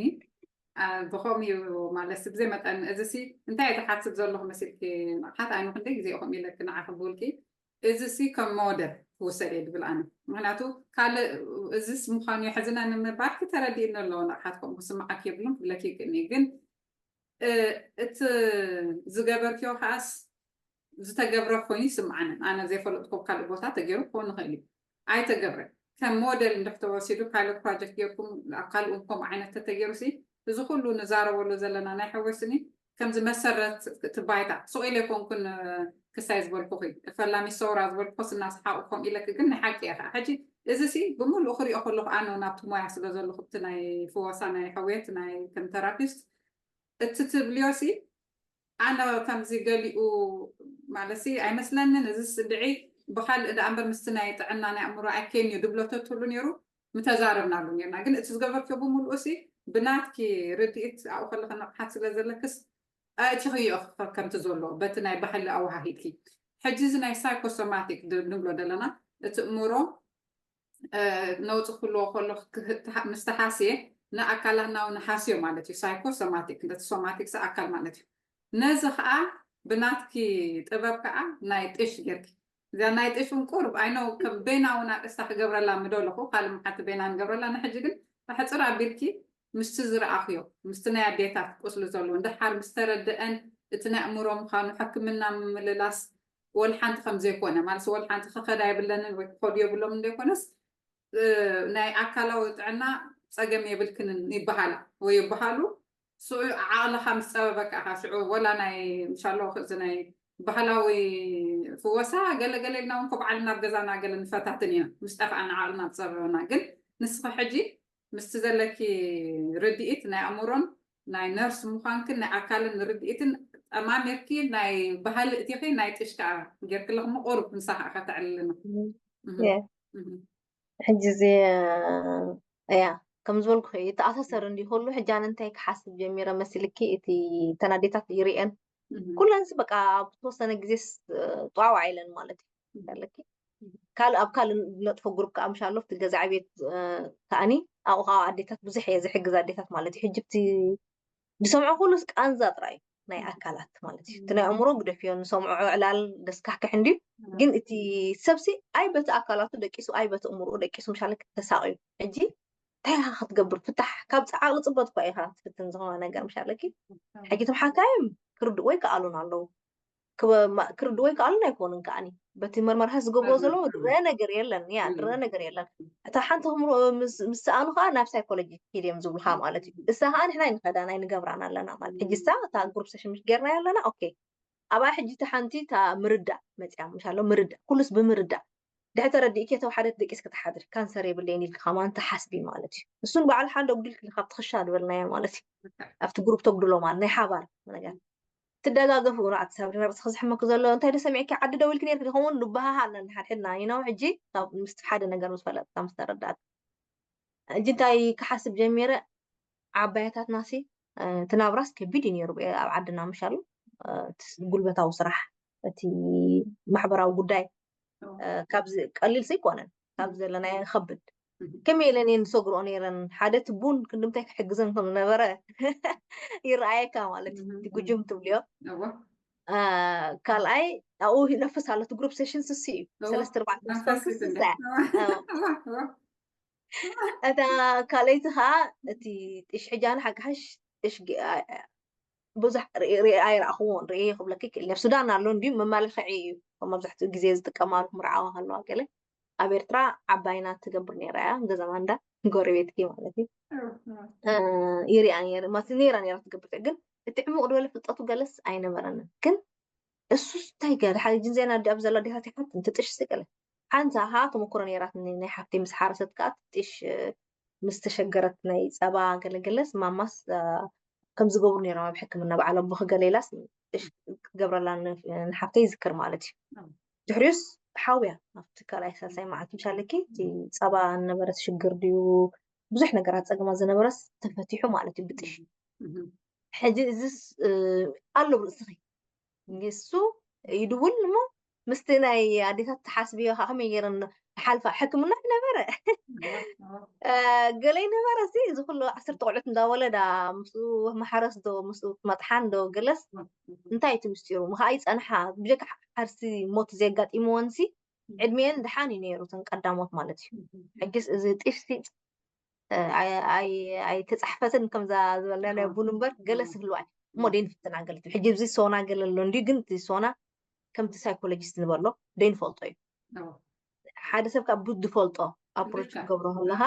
ብኸምኡ እዩ ማለት ብዘይ መጠን እዚ ሲ እንታይ እየ ዝሓስብ ዘለኹ መሲልኪ ንቕሓት ኣይኑ ክንደይ ግዜ ኢኹም ኢለኪ ንዓ ክብልኪ እዚ ሲ ከም ሞደል ክውሰድ እየ ድብል ኣነ ምክንያቱ ካልእ እዚስ ምዃኑ የሕዝነኒ ምባልኪ ተረዲእኒ ኣለዎ ንቕሓት ከምኡ ክስምዓኪ የብሉን ክብለኪ ይክእልኒ ግን እቲ ዝገበርክዮ ከዓስ ዝተገብረ ኮይኑ ይስምዓንን ኣነ ዘይፈለጥኮ ካልእ ቦታ ተገይሩ ክኸውን ንኽእል እዩ ኣይተገብረ ከም ሞደል እንድሕተወሲዱ ካልእ ፕሮጀክት ጌርኩም ኣብ ካልእ እውን ከምኡ ዓይነት ተተገይሩ ሲ እዚ ኩሉ ንዛረበሉ ዘለና ናይ ሕወስኒ ከምዚ መሰረት እቲ ባይታ ስቕ ኢለ ኣይኮንኩን ክሳይ ዝበልኩኺ ፈላሚ ሰውራ ዝበልኩስ እናሰሓቑ ከም ኢለኪ ግን ናይ ሓቂ እየ ከዓ ሕጂ እዚ ሲ ብምሉእ ክሪኦ ከለኹ ኣነ ናብቲ ሞያ ስለ ዘለኹ እቲ ናይ ፍወሳ ናይ ሕውየት ናይ ከም ተራፒስት እቲ ትብልዮ ሲ ኣነ ከምዚ ገሊኡ ማለት ሲ ኣይመስለንን እዚ ስድዒ ብካልእ ደኣ እምበር ምስቲ ናይ ጥዕና ናይ ኣእምሮ ኣይከይን እዩ ድብሎ ተትህሉ ነይሩ ምተዛረብናሉ ነርና ግን እቲ ዝገበርክዮ ብምልኡ ሲ ብናትኪ ርድኢት ኣብኡ ከለኺ ንቕሓት ስለ ዘለክስ ኣእቲኽዮ ከምቲ ዘሎ በቲ ናይ ባህሊ ኣወሃሂድኪ ሕጂ እዚ ናይ ሳይኮሶማቲክ ንብሎ ዘለና እቲ እምሮ ነውፂ ክህልዎ ከሎ ምስ ተሓስየ ንኣካላትና እውን ሃስዮ ማለት እዩ ሳይኮሶማቲክ ነቲ ሶማቲክስ ኣካል ማለት እዩ ነዚ ከዓ ብናትኪ ጥበብ ከዓ ናይ ጥሽ ጌርኪ እዚኣ ናይ ጥሽ እውን ቁርብ ኣይኖ ከም ቤና እውን ኣርእስታ ክገብረላ ምደለኹ ካልእ መዓልቲ ቤና ንገብረላ ንሕጂ ግን ኣሕፅር ኣቢልኪ ምስቲ ዝረኣኽዮ ምስቲ ናይ ኣዴታት ቁስሊ ዘለዎ እንድሓር ምስ ተረደአን እቲ ናይ ኣእምሮ ምዃኑ ሕክምና ምምልላስ ወልሓንቲ ከም ዘይኮነ ማለት ወልሓንቲ ክኸዳ የብለንን ወይ ክኸዱ የብሎም እንደይኮነስ ናይ ኣካላዊ ጥዕና ፀገም የብልክንን ይበሃላ ወይ ይበሃሉ ስዑ ዓቕልኻ ምስ ፀበበካ ኢኻ ሽዑ ወላ ናይ ምሻሎ እዚ ናይ ባህላዊ ፍወሳ ገለገለ ኢልና እውን ኮብዓልና ኣብ ገዛና ገለ ንፈታትን ኢና ምስ ጠፍኣና ዓቕልና ኣብ ፀበበና ግን ንስኺ ሕጂ ምስቲ ዘለኪ ርድኢት ናይ ኣእምሮን ናይ ነርስ ምዃንክን ናይ ኣካልን ርድኢትን ጠማሚርኪ ናይ ባህሊ እቲኺ ናይ ጥሽ ከዓ ጌርክለኽ ምቁሩብ ንሳ ከዓ ከተዕልልና ሕጂ እዚ እያ ከም ዝበልኩ ይተኣሳሰር እንዲ ኩሉ ሕጂ ኣነ እንታይ ክሓስብ ጀሚረ መሲልኪ እቲ ተናዴታት ይርእየን ኩለን በቃ ኣብ ተወሰነ ግዜ ጠዋዋዕ ኢለን ማለት እዩ ኣለኪ ካልእ ኣብ ካልእ ነጥፎ ግሩፕ ከዓ ምሻሎ እቲ ገዛ ዕቤት ከዓኒ ኣብኡ ከዓ ኣዴታት ብዙሕ እየ ዝሕግዝ ኣዴታት ማለት እዩ ሕጂ ብቲ ዝሰምዖ ኩሉስ ቃንዛ ጥራይ ናይ ኣካላት ማለት እዩ እቲ ናይ ኣእምሮ ግደፍዮ ንሰምዖ ዕላል ደስካሕክሕ እንድዩ ግን እቲ ሰብሲ ኣይ በቲ ኣካላቱ ደቂሱ ኣይ በቲ እምርኡ ደቂሱ ምሻለ ተሳቅዩ ሕጂ እንታይ ኢኻ ክትገብር ፍታሕ ካብ ዓቕሊ ፅበት እኳ ኢኻ ትፍትን ዝኾነ ነገር ምሻለኪ ሕጂ ትም ሓካይም ክርድእዎ ይከኣሉን ኣለዉ ክርድእዎ ይከኣሉን ኣይኮኑን ከዓኒ በቲ መርመራታት ዝገብርዎ ዘለዉ ድረ ነገር የለን ያ ድረ ነገር የለን እታ ሓንቲ ክምሮ ምስ ሰኣኑ ከዓ ናብ ሳይኮሎጂ ኪድ እዮም ዝብሉካ ማለት እዩ እሳ ከዓ ንሕና ንኸዳ ናይ ንገብራን ኣለና ማለት ሕጂ እሳ እታ ግሩፕ ሰሽን ምሽ ጌርና ኣለና ኦኬ ኣብኣ ሕጂ እቲ ሓንቲ እታ ምርዳእ መፅያ ምሻሎ ምርዳእ ኩሉስ ብምርዳእ ድሕሪ ተረዲእኪ እተው ሓደ ደቂስ ክትሓድር ካንሰር የብለይን ኢልኪ ከማን ትሓስቢ ማለት እዩ እሱን በዓል ሓደ ኣጉዲልኪ ካብ ትኽሻ ዝበልናዮ ማለት እዩ ኣብቲ ግሩፕ ተጉድሎ ማለት ናይ ሓባር ነገር ትደጋገፉ ራዕቲ ሳብሪ ነብስኺ ዝሕመኪ ዘሎ እንታይ ዶ ሰሚዕኪ ዓዲ ደው ኢልኪ ነርኪ ከምኡ ንበሃሃ ኣለና ሓድሕድና ይነው ሕጂ ምስቲ ሓደ ነገር ምስ ፈለጥካ ምስ ተረዳእካ ሕጂ እንታይ ክሓስብ ጀሚረ ዓባያታትና ሲ እቲ ናብራስ ከቢድ እዩ ነይሩ ኣብ ዓድና ምሻሉ ጉልበታዊ ስራሕ እቲ ማሕበራዊ ጉዳይ ካብዚ ቀሊል ዘይኮነን ካብ ዘለናዮ ከብድ ከመይ ኢለን እየን ዝሰግርኦ ነይረን? ሓደ እቲ ቡን ክንዲ ምንታይ ክሕግዘን ከም ዝነበረ ይረኣየካ ማለት እዩ። እቲ ጉጅም ትብልዮ። ካልኣይ ኣብኡ ይነፍስ ኣሎ። እቲ ግሩፕ ሴሽን ስሲ እዩ። ሰለስተ ኣርባዕተ ሰዓት እታ ካልኣይቲ ከዓ እቲ ጢሽ ሕጂ ኣነ ሓቂ ሓሽ ጢሽ ብዙሕ ኣይረኣኽዎን። ርእየ ክብለኪ ክእል ኣብ ሱዳን ኣሎ እንዲዩ መማላኽዒ እዩ። ከም መብዛሕትኡ ግዜ ዝጥቀማሉ ክምርዓዋ ከለዋ ገለ ኣብ ኤርትራ ዓባይና ትገብር ነይራ እያ። ገዛ ማንዳ ጎረቤትኪ ማለት እዩ። ይሪኣ ነይረ ማለት ነይራ ነይራ ትገብር ግን እቲ ዕሙቕ ዝበለ ፍልጠቱ ገለስ ኣይነበረንን። ግን እሱስ እንታይ ገለ ሓደ ጅንዜና ዲ ኣብ ዘሎ ዲኻ ትሓት እንትጥሽ ስቅለ ሓንሳ ኸዓ ተመክሮ ነይራትኒ። ናይ ሓፍተይ ምስ ሓረሰት ከኣ ትጥሽ ምስ ተሸገረት ናይ ጸባ ገለገለስ ማማስ ከም ዝገብሩ ነይሮም ኣብ ሕክምና በዓል ኣቦ ክገለ ኢላስ ክትገብረላ ንሓፍተይ ይዝክር ማለት እዩ። ድሕሪኡስ ሓውያ ኣብቲ ካልኣይ ሳልሳይ መዓልቲ ምሻለኪ እቲ ጸባ ነበረት ሽግር ድዩ ብዙሕ ነገራት ጸገማት ዝነበረስ ተፈቲሑ ማለት እዩ ብጥሽ። ሕጂ እዚስ ኣሎ ብርእስኺ ንሱ ይድውል እሞ ምስቲ ናይ ኣዴታት ትሓስብዮ ከዓ ከመይ ገይረን ሓልፋ ሕክምና ነበረ ገለይ ነበረ ሲ እዚ ኩሉ ዓሰርተ ቆልዑት እንዳወለዳ ምስኡ ማሕረስ ዶ ምስኡ መጥሓን ዶ ገለስ እንታይ እቲ ምስጢሩ ምኸዓ ይፀንሓ ብጀካ ዓርሲ ሞት ዘየጋጢምወን ሲ ዕድሜን ድሓን እዩ ነይሩ እተን ቀዳሞት ማለት እዩ። ሕጅስ እዚ ጢፍሲ ኣይተፃሕፈትን ከምዛ ዝበልና ናይ ቡን እምበር ገለ ስህልዋ እሞ ደይ ንፍትና ገለ ሕጂ እዚ ሶና ገለ ኣሎ እንዲ ግን እቲ ሶና ከምቲ ሳይኮሎጂስት ንበሎ ደይ ንፈልጦ እዩ። ሓደ ሰብ ካብ ቡት ዝፈልጦ ኣፕሮች ክትገብሮ ከለካ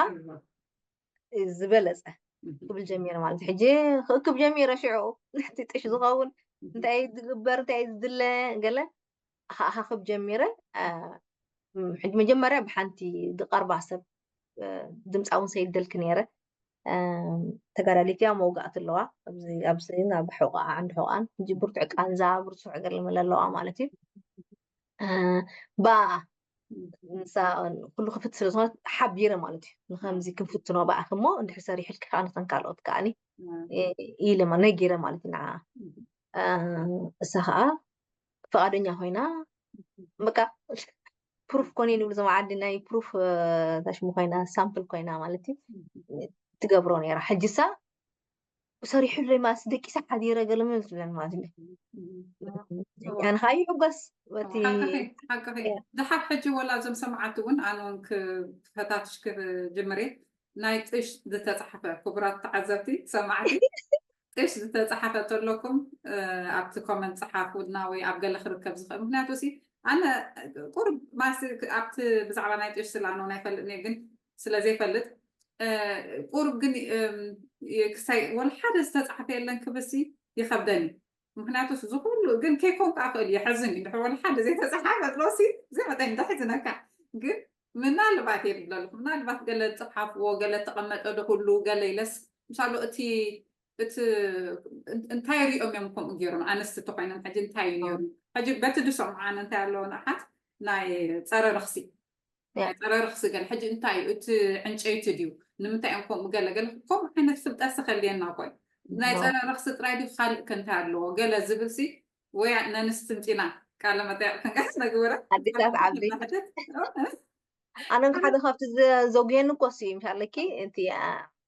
ዝበለፀ ክብል ጀሚረ ማለት ሕጂ ክእክብ ጀሚረ ሽዑ እቲ ጥሽ ዝኸውን እንታይ ዝግበር እንታይ ዝድለ ገለ ክኣኻኽብ ጀሚረ። ሕጂ መጀመርያ ብሓንቲ ዝቐርባ ሰብ ድምፃ እውን ሰይደልክ ነይረ። ተጋዳሊት እያ መውጋእቲ ኣለዋ ኣብዚ ናብ ሕቆኣ ዓንዲ ሕቆኣን ሕጂ ብርቱዕ ቃንዛ ብርቱዕ ገለ መለ ኣለዋ ማለት እዩ። ብኣ ንሳ ኩሉ ክፍት ስለ ዝኾነት ሓቢረ ማለት እዩ ንከምዚ ክንፍትኖ ብኣኺ እሞ እንድሕር ሰሪሕልኪ ከዓ ንተን ካልኦት ከዓኒ ኢለ ነጊረ ማለት እዩ ንዓ እሳ ከዓ ፍቓደኛ ኮይና በቃ ፕሩፍ ኮነ ንብሉ ዞም ዓዲ ናይ ፕሩፍ ታሽሙ ኮይና ሳምፕል ኮይና ማለት እዩ ትገብሮ ነይራ ሕጂሳ ሰሪሑለይ ማለት ደቂሰ ሓዲረ ገለ ምን ዝብለን ማለት እዩ ኣነ ከዓ ይሕጎስ በቲ ሓቂ ድሓር ሕጂ ወላ እዞም ሰማዓቲ እውን ኣነ እውን ክፈታትሽ ክጅምር ናይ ጥሽ ዝተፃሕፈ ክቡራት ተዓዘብቲ ሰማዕቲ ጥሽ ዝተፃሓፈ ተለኩም ኣብቲ ኮመንት ፀሓፉልና ወይ ኣብ ገለ ክርከብ ዝኽእል ምክንያቱ ሲ ኣነ ቁርብ ማሲ ኣብቲ ብዛዕባ ናይ ጥሽ ስላኖ ናይ ፈልጥኒ ግን ስለ ዘይፈልጥ ቁርብ ግን ክሳይ ወላ ሓደ ዝተፃሓፈ የለን ክብሲ ይኸብደኒ ምክንያቱ እዚ ኩሉ ግን ከይኮን ከዓ ክእል የሐዝን እዩ ድሕር ወላ ሓደ ዘይተፃሓፈ ጥሎሲ እዚ መጠን እንተሕዝነካ ግን ምናልባት የድብለልኩ ምናልባት ገለ ዝፅሓፍዎ ገለ ተቐመጠ ዶ ኩሉ ገለ ኢለስ ምሳሉ እቲ እቲ እንታይ ሪኦም እዮም ከምኡ ገይሮም ኣንስቲ ተኮይኖም ሕጂ እንታይ እዩ ነይሩ ሕጂ በቲ ድሰምዖ ኣነ እንታይ ኣለዎ ንኣሓት ናይ ፀረ ረክሲ ናይ ፀረ ረክሲ ገለ ሕጂ እንታይ እዩ እቲ ዕንጨይቲ ድዩ ንምንታይ እዮም ከምኡ ገለ ገለ ከምኡ ዓይነት ፍልጠት ዝኸልየና ኮይ ናይ ፀረ ረክሲ ጥራይ ድዩ ካልእ ከ እንታይ ኣለዎ ገለ ዝብል ሲ ወይ ነንስቲ ምፂና ቃለ መጠየቅ ክንቀስ ነግበረ ኣዴታት ዓበይቲ ኣነ ሓደ ካብቲ ዘጉየኒ እኮ ሲ ምሻለኪ እቲ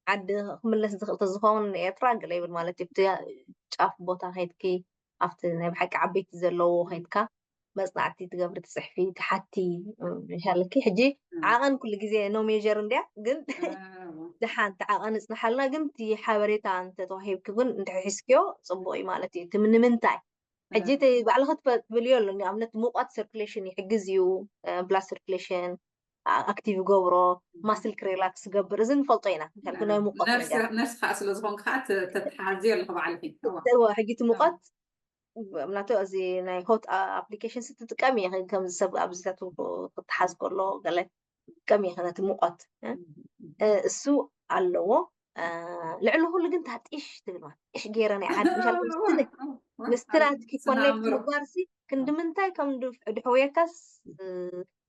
ዓዲ ክምለስ ዝኽእል ተዝኸውን ኤርትራ ገለ ይብል ማለት እዩ ጫፍ ቦታ ከይድኪ ኣብቲ ናይ ብሓቂ ዓበይቲ ዘለዎ ከይድካ መፅናዕቲ ትገብሪ ትፅሕፊ ትሓቲ ምሻለኪ ሕጂ ዓቐን ኩሉ ግዜ no measure እንድያ ግን ድሓን እቲ ዓቐን እፅንሓልና ግን እቲ ሓበሬታ እንተተዋሂብኪ ግን እንድሕር ሒዝክዮ ፅቡቅ እዩ ማለት እዩ እቲ ንምንታይ ሕጂ እቲ ባዕልኺ ትፈ- ትብልዮ ኣሎ ንኣብነት ሙቐት ሰርኩሌሽን ይሕግዝ እዩ ብላድ ሰርኩሌሽን ኣክቲቭ ይገብሮ ማስል ክሬላክስ ይገብር እዚ ንፈልጦ ኢና ምክንያቱ ናይ ሙቐት ነገር ነርስ ከዓ ስለ ዝኾንክ ከዓ ተ- ተተሓዝዮ ኣለኹ ባዕልኺ እዋ። እዎ ሕጂ እቲ ሙቐት ምክንያቱ እዚ ናይ ሆት ኣፕሊኬሽን ስትጥቀም እየ ከም ሰብ ኣብዚታት ክትሓዝ ከሎ ገለ ጥቀም እየ ነቲ ሙቐት እሱ ኣለዎ ልዕሊ ኩሉ ግን እታ ጢሽ ትብል ማለት ጢሽ ገይረ ናይ ዓዲ ምሻል ምስቲ ምስቲ ናትኪ ኮኔክት ምግባር ሲ ክንዲ ምንታይ ከም ድሕውየካስ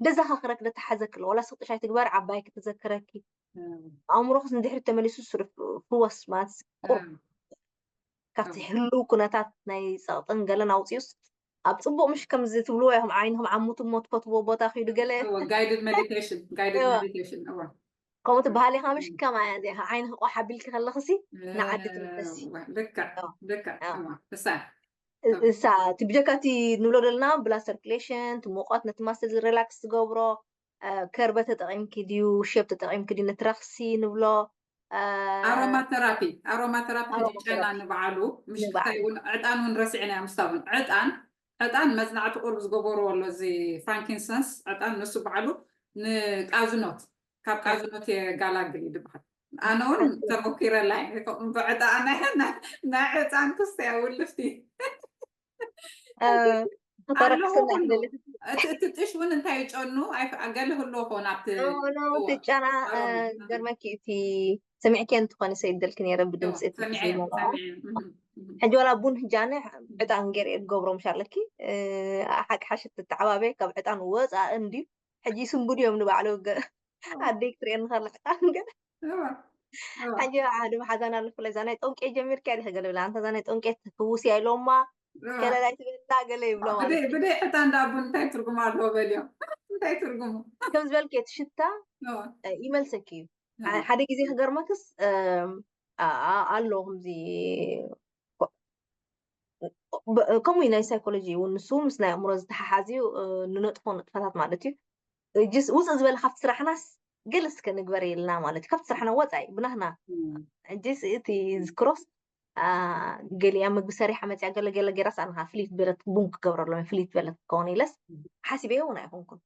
ደዘኻኽረክ ደተሓዘክ ኣሎ ዋላ ስቕ ጢሽ ኣይትግበር ዓባይ ክትዘክረኪ ኣእምሮክስ ንድሕሪ ተመሊሱ ፍወስ ማለት ቁር ካብቲ ህልው ኩነታት ናይ ፀቕጥን ገለን ኣውፅኡስ ኣብ ፅቡቅ ምሽ ከምዚ ትብልዎ ኢኹም ዓይንኹም ዓሙት እሞ ትፈትዎ ቦታ ኪዱ ገለ guided meditation guided meditation እዋ ከምኡ ትበሃል ኢኻ ምሽ? ከማያ እዚኣ ዓይንኺ ቆሕ ኣቢልኪ ከለኽሲ ንዓዲ ትምለሲ። ልክዕ ልክዕ። እሳ እሳ እቲ ብጀካ እቲ ንብሎ ዘለና ብላ ሰርኩሌሽን እቲ ሙቐት ነቲ ማስል ሪላክስ ዝገብሮ ከርበ ተጠቒምኪ ድዩ ሸብ ተጠቒምኪ ድዩ ነቲ ረኽሲ ንብሎ። ኣሮማ ተራፒ ኣሮማ ተራፒ ሕጂ ጨና ንባዕሉ ምሽ ክታይ እውን ዕጣን እውን ረሲዕና ምስታ እውን ዕጣን ዕጣን መጽናዕቲ ቁሩብ ዝገበርዎ ኣሎ እዚ ፍራንኪንሰንስ ዕጣን ንሱ ባዕሉ ንቃዝኖት ካብ ቃዝኖት የጋላግል እዩ ዝበሃል። ኣነ እውን ተመኪረላ ብዕጣ ናይ ዕጣን ክስተያ ውልፍቲ እቲ ጥሽ እውን እንታይ ጨኑ ገለ ህልዎ ከውን ኣብቲ ጨና ገርመኪ እቲ ሰሚዕኪ እንትኾነ ሰይደልክ ነረ ብድምፂ ሕጂ ዋላ ቡን ህጃነ ዕጣን ገይረ ገብሮ ምሻለኪ ሓቂ ሓሽት ተተዓባበየ ካብ ዕጣን ወፃእ እንድዩ ሕጂ ስንቡድ እዮም ንባዕሉ ኣደይ ክትሪኤኒ ከላ ዕጣን ገለ ሕጂ ሓደ መሓዛን ኣሎ ፍለ እዛ ናይ ጠንቄ ጀሚርካ ኢለ ገለ ብላ ኣንታ እዛ ናይ ጠንቄ ትፍውስ እያ ኢሎማ ገለ ናይ ትበላ ገለ ይብሎ ማለት ብደይ ዕጣን ዳቦ እንታይ ትርጉም ኣለዎ በልዮም እንታይ ትርጉሙ ከም ዝበልክ እቲ ሽታ ይመልሰክ እዩ ሓደ ግዜ ክገርመክስ ኣሎ ከምዚ ከምኡ ናይ ሳይኮሎጂ እውን ንሱ ምስ ናይ ኣእምሮ ዝተሓሓዝ እዩ ንነጥፎ ንጥፈታት ማለት እዩ ጅስ ውፅእ ዝበለ ካብቲ ስራሕናስ ገለ እስከ ንግበር የልና ማለት እዩ ካብቲ ስራሕና ወፃኢ ብናህና ጅስ እቲ ዝክሮስ ገሊያ ምግቢ ሰሪሓ መፅያ ገለ ገለ ገይራስ ኣንኻ ፍልይት በለት ቡን ክገብረሎም ፍልይት በለት ክኸውን ኢለስ ሓሲበዮ እውን ኣይኮንኩን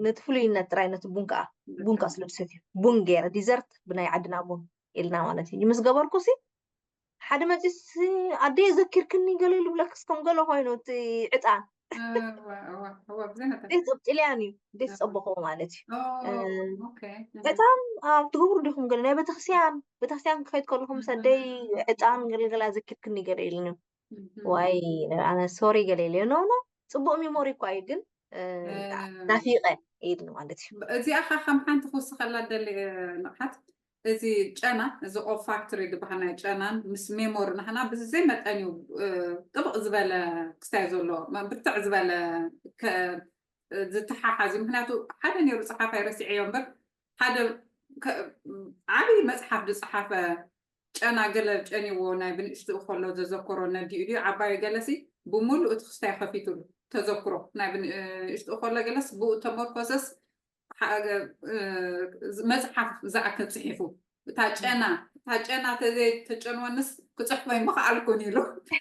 ነቲ ፍሉይነት ጥራይ ነቲ ቡን ከዓ ቡን ከዓ ስለ ዝሰትዩ ቡን ገይረ ዲዘርት ብናይ ዓድና ቡን ኢልና ማለት እዩ ምስ ገበርኩ ሲ ሓደ መፅስ ኣደይ ዘኪርክኒ ገለ ልብለክስ ከም ገለ ኮይኑ እቲ ዕጣን ደስ ጥልያን እዩ ደስ ፀበኸዎ ማለት እዩ ዕጣን ኣብ ትገብሩ ዲኹም ገለ ናይ ቤተክርስትያን ቤተክርስትያን ክኸይድ ከለኹ ምስ ኣደይ ዕጣን ገለገለ ኣዘኪርክኒ ገለ ኢልኒ ዋይ ኣነ ሶሪ ገለ ኢለ ኖ ኖ ፅቡቅ ሚሞሪ እኳ እዩ ግን ናፊቀ ኢልኒ ማለት እዩ እዚኣ ካ ከም ሓንቲ ክውስኸላ ደሊ ንቕሓት እዚ ጨና እዚ ኦልፋክቶሪ ዝበሃል ናይ ጨናን ምስ ሜሞሪ ናህና ብዘይ መጠን እዩ ጥብቕ ዝበለ ክስታይ ዘሎ ብርትዕ ዝበለ ዝተሓሓዝ እዩ ምክንያቱ ሓደ ነይሩ ፀሓፋይ ረሲዐዮ እምበር ሓደ ዓብይ መፅሓፍ ዝፀሓፈ ጨና ገለ ጨኒዎ ናይ ብንእሽትኡ ከሎ ዘዘከሮ ነዲኡ ድዩ ዓባዩ ገለሲ ብምሉእ እቲ ክስታይ ከፊቱሉ ተዘክሮ ናይ ብንእሽትኡ ከሎ ገለስ ብኡ ተመርኮሰስ መፅሓፍ ዝኣክል ፅሒፉ እታ ጨና እታ ጨና ተዘይተጨንወንስ ክፅሕፎ ይምኽኣልኩን ኢሉ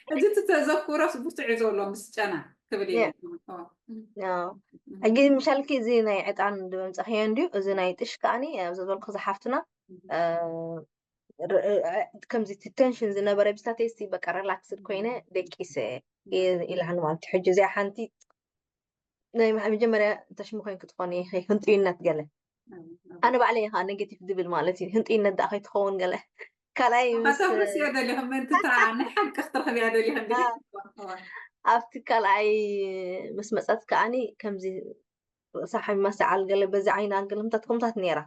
ሕጂ እቲ ተዘክሮስ ብርትዕ እዩ ዘሎ ምስ ጨና ክብል እየ ሕጂ ምሻልኪ እዚ ናይ ዕጣን ድመምፀኽዮ እንድዩ እዚ ናይ ጥሽ ከዓኒ ኣብዚ ዝበልኩ ዝሓፍትና ከምዚ ቴንሽን ዝነበረ ብስታተይሲ በቃ ሪላክስድ ኮይነ ደቂሰ ኢላኒ ማለት ሕጂ እዚኣ ሓንቲ ናይ መጀመርያ ተሽሚ ኮይን ክትኾን ህንጥዩነት ገለ ኣነ ባዕለ ኢኻ ኔጌቲቭ ዝብል ማለት እዩ ህንጥዩነት ዳ ከይትኸውን ገለ ካልኣይ ከተፍርስዮ ደሊኹም ምእንቲ እታ ናይ ሓቂ ክትረኽብያ ደሊኹም ኣብቲ ካልኣይ ምስ መፀት ከዓኒ ከምዚ ርእሳ ሓሚማ ሰዓል ገለ በዚ ዓይና ገለ ምታት ከምታት ነይራ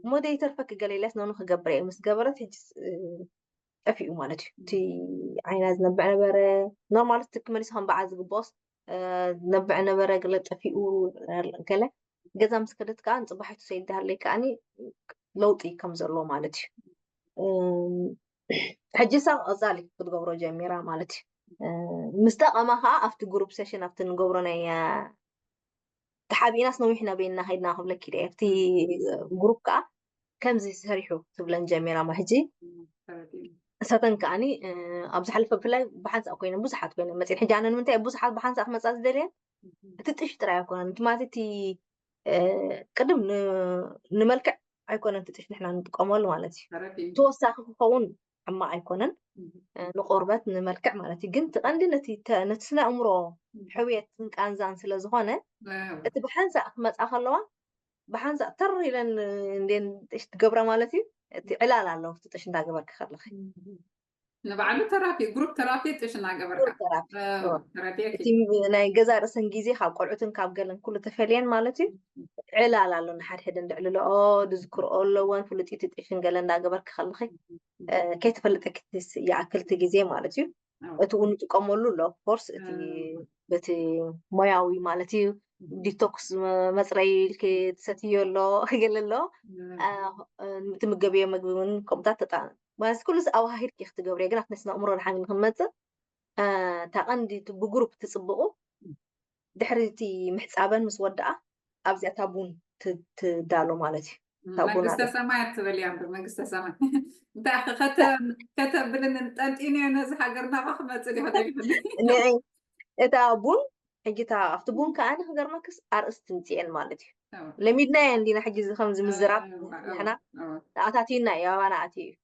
እሞ ደይተርፈኪ ገለ ኢለስ ነኑ ክገብር እየ ምስ ገበረት ሕጂ ጠፊኡ ማለት እዩ እቲ ዓይና ዝነብዕ ነበረ ኖርማል እቲ ክመሊሱ ከም በዓል ዝግብኦስ ነብዕ ነበረ ገለ ጠፊኡ ገለ ገዛ ምስ ከደት ከዓ ንፅባሒቱ ሰይድ ሃለይ ከዓኒ ለውጢ ከም ዘሎ ማለት እዩ ሕጂ ሳ ቀፃሊ ክትገብሮ ጀሚራ ማለት እዩ ምስ ጠቐማ ከዓ ኣብቲ ግሩፕ ሴሽን ኣብቲ ንገብሮ ናይ ተሓቢእናስ ነዊሕ ናበይና ከይድና ክብለኪ ደ ኣብቲ ግሩፕ ከዓ ከምዚ ሰሪሑ ትብለን ጀሚራ ማ ሕጂ እሳተን ከዓኒ ኣብ ዝሓለፈ ብፍላይ ብሓንሳእ ኮይነን ብዙሓት ኮይነን መፅን ሕጂ ኣነ ንምንታይ ብዙሓት ብሓንሳእ ክመፃ ዝደልየን እቲ ጥሽ ጥራይ ኣይኮነን እቲ ማለት እቲ ቅድም ንመልክዕ ኣይኮነን እቲ ጥሽ ንሕና ንጥቀመሉ ማለት እዩ ተወሳኺ ክኸውን ሕማቕ ኣይኮነን ንቆርበት ንመልክዕ ማለት እዩ ግን ትቐንዲ ነቲ ስነ ኣእምሮ ሕውየትን ቃንዛን ስለ ዝኾነ እቲ ብሓንሳእ ክመፃ ከለዋ ብሓንሳእ ተር ኢለን እንዴን ጥሽ ትገብራ ማለት እዩ እቲ ዕላል ኣለዎ እቲ ጥሽ እንዳገበርክ ከለኺ ንባዕሉ ተራፒ ግሩፕ ተራፒ ጥሽ እናገበርካ እቲ ናይ ገዛ ርእሰን ግዜ ካብ ቆልዑትን ካብ ገለን ኩሉ ተፈልየን ማለት እዩ ዕላል ኣሎ ንሓድሕደን ድዕልልኦ ድዝክርኦ ኣለወን ፍሉጢቲ ጥሽን ገለ እንዳገበርክ ከለኺ ከይተፈልጠኪ ይኣክልቲ ግዜ ማለት እዩ እቲ እውን ንጥቀመሉ ኣሎ ኮርስ እቲ በቲ ሞያዊ ማለት እዩ ዲቶክስ መፅረይ ኢልኪ ትሰትዮ ኣሎ ገለ ኣሎ። ትምገበዮ ምግቢ እውን ከምኡታት ተጣ ማለት ኩሉ ኣዋሃሂድኪ ክትገብርዮ ግን ኣብቲ ስነ ኣእምሮ ድሓን ክንመፅእ እታ ቀንዲ ብግሩፕ ትፅብቑ ድሕሪ እቲ ምሕፃበን ምስ ወደኣ ኣብዚኣ እታ ቡን ትዳሎ ማለት እዩ። መንግስተ ሰማያት ትበልያ እምበር መንግስተ ሰማይ እንታይ ከተብልን ጠንጢንዮ ነዚ ሃገር ናባ ክመፅእ ዲሆ እታ ቡን ሕጂ ኣብቲ ቡን ከዓ ንክገርመክስ ኣርእስቲ ትምፅኤን ማለት እዩ። ለሚድናዮ እንዲና ሕጂ እዚ ከምዚ ምዝራብ ንሕና ኣታትዩና እዩ ኣባና ኣትዩ እዩ።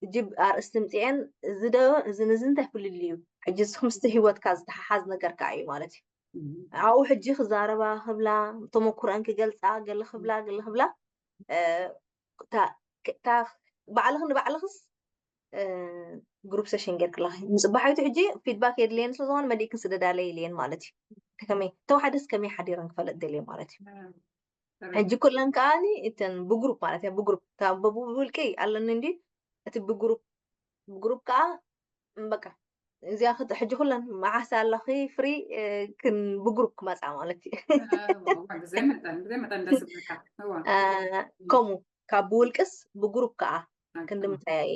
እጅብ ኣርእስቲ ምፅኤን እዚ ዶ እዚ ንዚ እንታይ ፍልል እዩ ሕጂ እዚ ክምስቲ ህይወትካ ዝተሓሓዝ ነገር ከዓ እዩ ማለት እዩ። ኣብኡ ሕጂ ክዛረባ ክብላ ተመኩረን ክገልፃ ገለ ክብላ ገለ ክብላ ባዕልኽ ንባዕልኽስ ግሩፕ ሰሽን ጌርክላ ምፅባሓይቱ ሕጂ ፊድባክ የድልየን ስለዝኾነ መሊእክን ስደዳለ የድልየን ማለት እዩ። ከመይ ተዋሓደስ ከመይ ሓዲረን ክፈለጥ ደልየ ማለት እዩ። ሕጂ ኩለን ከዓኒ እተን ብግሩፕ ማለት እያ ብግሩፕ ብውልቂ ኣለኒ እንዲ እቲ ብግሩፕ ብግሩፕ ከዓ በቃ እዚኣ ሕጂ ኩለን መዓስ ኣለኺ ፍሪ ክን ብግሩፕ ክመፃ ማለት እዩ። ከምኡ ካብ ብውልቅስ ብግሩፕ ከዓ ክንዲ ምንታይ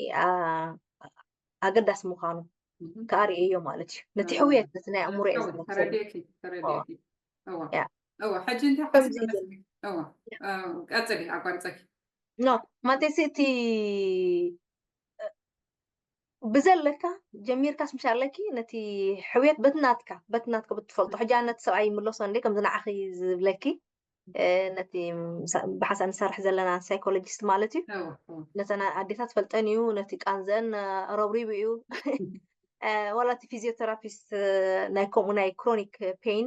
ኣገዳሲ ምዃኑ ከዓ ርእዮ ማለት እዩ። ነቲ ሕውየት ነቲ ናይ ኣእምሮ እየ ሕጂ እንታይ ሓሲበ ቀፅሊ ኣቋርፀኪ ኖ ማለተይ እቲ ብዘለካ ጀሚርካስ ምሽ ኣለኪ ነቲ ሕውየት በትናትካ በትናትካ ብትፈልጦ ሕጂ ነቲ ሰብኣይ ይምለሶ እንደ ከምዚ ንዓኺ ዝብለኪ ነቲ ብሓንሳብ ንሰርሕ ዘለና ሳይኮሎጂስት ማለት እዩ። ነተን ኣዴታት ፈልጠን እዩ ነቲ ቃንዘን ረብሪቡ እዩ። ዋላ እቲ ፊዚዮቴራፒስት ናይ ከምኡ ናይ ክሮኒክ ፔን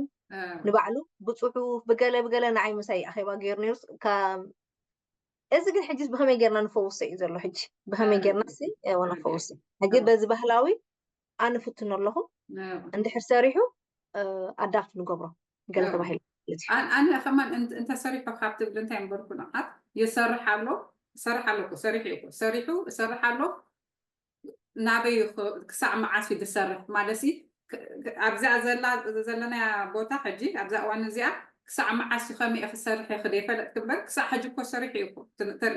ንባዕሉ ብፅሑፍ ብገለ ብገለ ንዓይ ምሳይ ኣኼባ ገይሩ ነይሩ። እዚ ግን ሕጂ ብኸመይ ጌርና ንፈውሶ እዩ ዘሎ ሕጂ ብኸመይ ጌርና ሲ ወነፈውሶ ሕጂ በዚ ባህላዊ ኣነ ፍትኖ ኣለኹ። እንድሕር ሰሪሑ ኣዳፕት ንገብሮ ገለ ተባሂሉ ኣነ ከማን እንተሰሪሑ ካብ ትብል እንታይ እምበርኩ ንዓት ይሰርሕ ኣሎ ይሰርሕ ኣለኩ ሰሪሑ ይኩ ሰሪሑ ይሰርሕ ኣሎ ናበይ ክሳዕ መዓስ እዩ ዝሰርሕ ማለት ኣብዚኣ ዘላ ዘለናያ ቦታ ሕጂ ኣብዛ እዋን እዚኣ ክሳዕ መዓስ እዩ ከመይ ክሰርሕ ይኽእል ይፈለጥ ክበር ክሳዕ ሕጂ እኮ ሰሪሑ እዩ